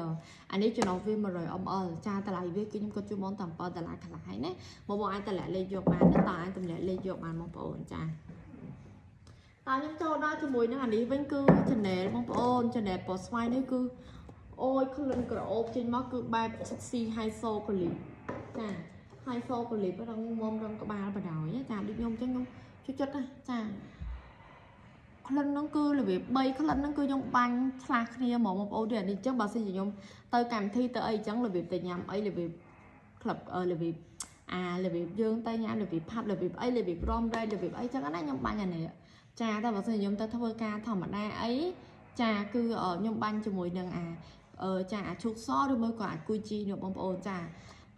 អានេះចំណុះវា100 ml ចាតម្លៃវាគឺខ្ញុំគាត់ជូនបងតាម7ដុល្លារកន្លះហើយណាបងបងអាចតម្លាក់លេខយកបានតើអាចតម្លាក់លេខយកបានបងប្អូនចាតើខ្ញុំចូលដល់ជាមួយនឹងអានេះវិញគឺ channel បងប្អូន channel ពណ៌ស្វាយនេះគឺអូយក្លិនក្រអូបចេញមកគឺបែប sexy high so កលីចា high so កលីរងមុំរងក្បាលបដ ாய் ចាដូចខ្ញុំអញ្ចឹងខ្ញុំជួយចិត្តណាចាក្លិនហ្នឹងគឺរបៀប3ក្លិនហ្នឹងគឺខ្ញុំបាញ់ឆ្លាស់គ្នាហ្មងបងប្អូនដូចអានេះអញ្ចឹងបើសិនជាខ្ញុំទៅកម្មវិធីទៅអីអញ្ចឹងរបៀបទៅញ៉ាំអីរបៀបក្លឹបរបៀបអារបៀបយើងទៅញ៉ាំរបៀបផាប់របៀបអីរបៀបរំរែរបៀបអីចឹងណាខ្ញុំបាញ់អានេះចាតែបើសិនជាខ្ញុំទៅធ្វើការធម្មតាអីចាគឺខ្ញុំបាញ់ជាមួយនឹងអាចាអាឈូកសឬមួយក៏អាគូជីនោះបងប្អូនចា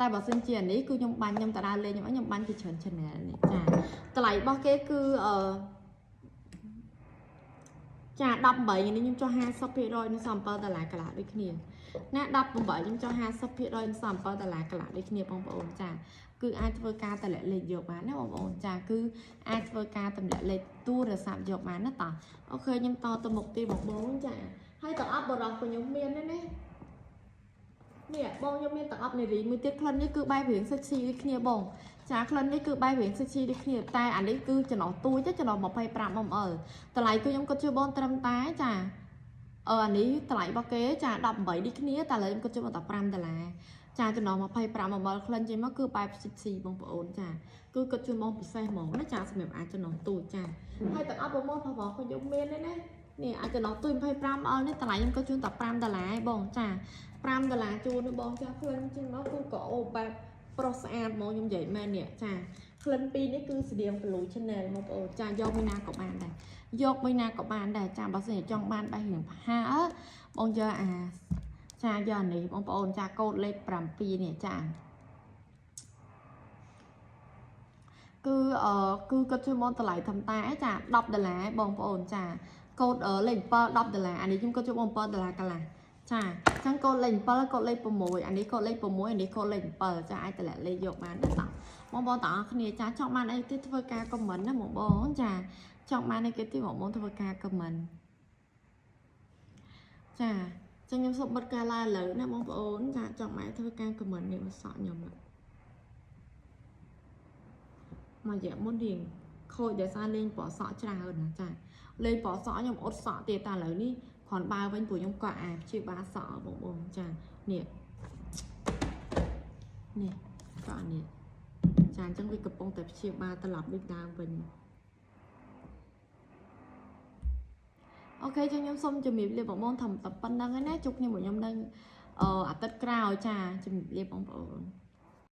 តែបើសិនជាអានេះគឺខ្ញុំបាញ់ខ្ញុំទៅដើរលេងខ្ញុំអីខ្ញុំបាញ់ពីច្រើន channel នេះចាតម្លៃរបស់គេគឺអឺចា18នេះខ្ញុំចុះ50%នៅសល់7ដុល្លារកន្លះដូចគ្នាណា18ខ្ញុំចុះ50%នៅសល់7ដុល្លារកន្លះដូចគ្នាបងប្អូនចាគឺអាចធ្វើការតម្លាក់លេខយកបានណាបងប្អូនចាគឺអាចធ្វើការតម្លាក់លេខទូរស័ព្ទយកបានណាតោះ OK ខ្ញុំតទៅមុខទីបងបងចាហើយទឹកអប់បរោះក៏ខ្ញុំមានដែរណានេះបងខ្ញុំមានទឹកអប់នារីមួយទៀតក្លិននេះគឺបែបរៀង sexy ដូចគ្នាបងចាក្លិននេះគឺបែបរៀង sexy ដូចគ្នាតែអានេះគឺចំណុះទូចទេចំណុះ25 ml តម្លៃគឺខ្ញុំគិតជួយបងត្រឹមតែចាអឺអានេះតម្លៃរបស់គេចា18ដូចគ្នាតែឥឡូវខ្ញុំគិតជួយបងតែ5ដុល្លារចាចំណុះ25 ml ក្លិនចេញមកគឺបែប sexy បងប្អូនចាគឺគិតជូនបងពិសេសហ្មងណាចាសម្រាប់អាចចំណុះទូចចាហើយទាំងអស់បងប្អូនផងខ្ញុំមានទេណានេះអាចចំណុះទូច25 ml នេះតម្លៃខ្ញុំក៏ជូនតែ5ដុល្លារឯងបងចា5ដុល្លារជូនបងចាក្លិនចេញមកគឺក៏អូបែបប្រុសស្អាតហ្មងខ្ញុំនិយាយមែននេះចាក្លិនពីរនេះគឺស្តៀង Blue Channel បងប្អូនចាយកមួយណាក៏បានដែរយកមួយណាក៏បានដែរចាបើសិនជាចង់បានបែបរៀងផាបងយកអាចាយកអានេះបងប្អូនចាកូដលេខ7នេះចាគឺអឺគឺគាត់ជួយមកតម្លៃធម្មតាចា10ដុល្លារបងប្អូនចាកូដលេខ7 10ដុល្លារអានេះខ្ញុំគាត់ជួយបង7ដុល្លារកន្លះចាអញ្ចឹងកូដលេខ7កូដលេខ6អានេះកូដលេខ6អានេះកូដលេខ7ចាអាចតម្លាក់លេខយកបានណាតោះបងប្អូនទាំងអស់គ្នាចាចង់បានអីទេធ្វើការ comment ណាបងបងចាចង់បានអីគេទេបងបងធ្វើការ comment ចាចឹងខ្ញុំសូមបិទការ live ឥឡូវណាបងប្អូនចាចង់បានធ្វើការ comment នេះមកសក់ខ្ញុំមករយៈមុនរៀងខូចដោយសារលេងពណ៌សក់ច្រើនណាចាលេងពណ៌សក់ខ្ញុំអត់សក់ទៀតតែឥឡូវនេះគ្រាន់បើវិញព្រោះខ្ញុំក៏អាព្យាបាលសក់បងប្អូនចានេះនេះក៏អានេះចាអញ្ចឹងវាកំពុងតែព្យាបាលត្រឡប់ដូចដើមវិញ OK ចឹងខ្ញុំសូមជំរាបលាបងប្អូនត្រឹមតែប៉ុណ្្នឹងឯណាជួបគ្នាមួយខ្ញុំនៅអាទិត្យក្រោយចាជំរាបលាបងប្អូន។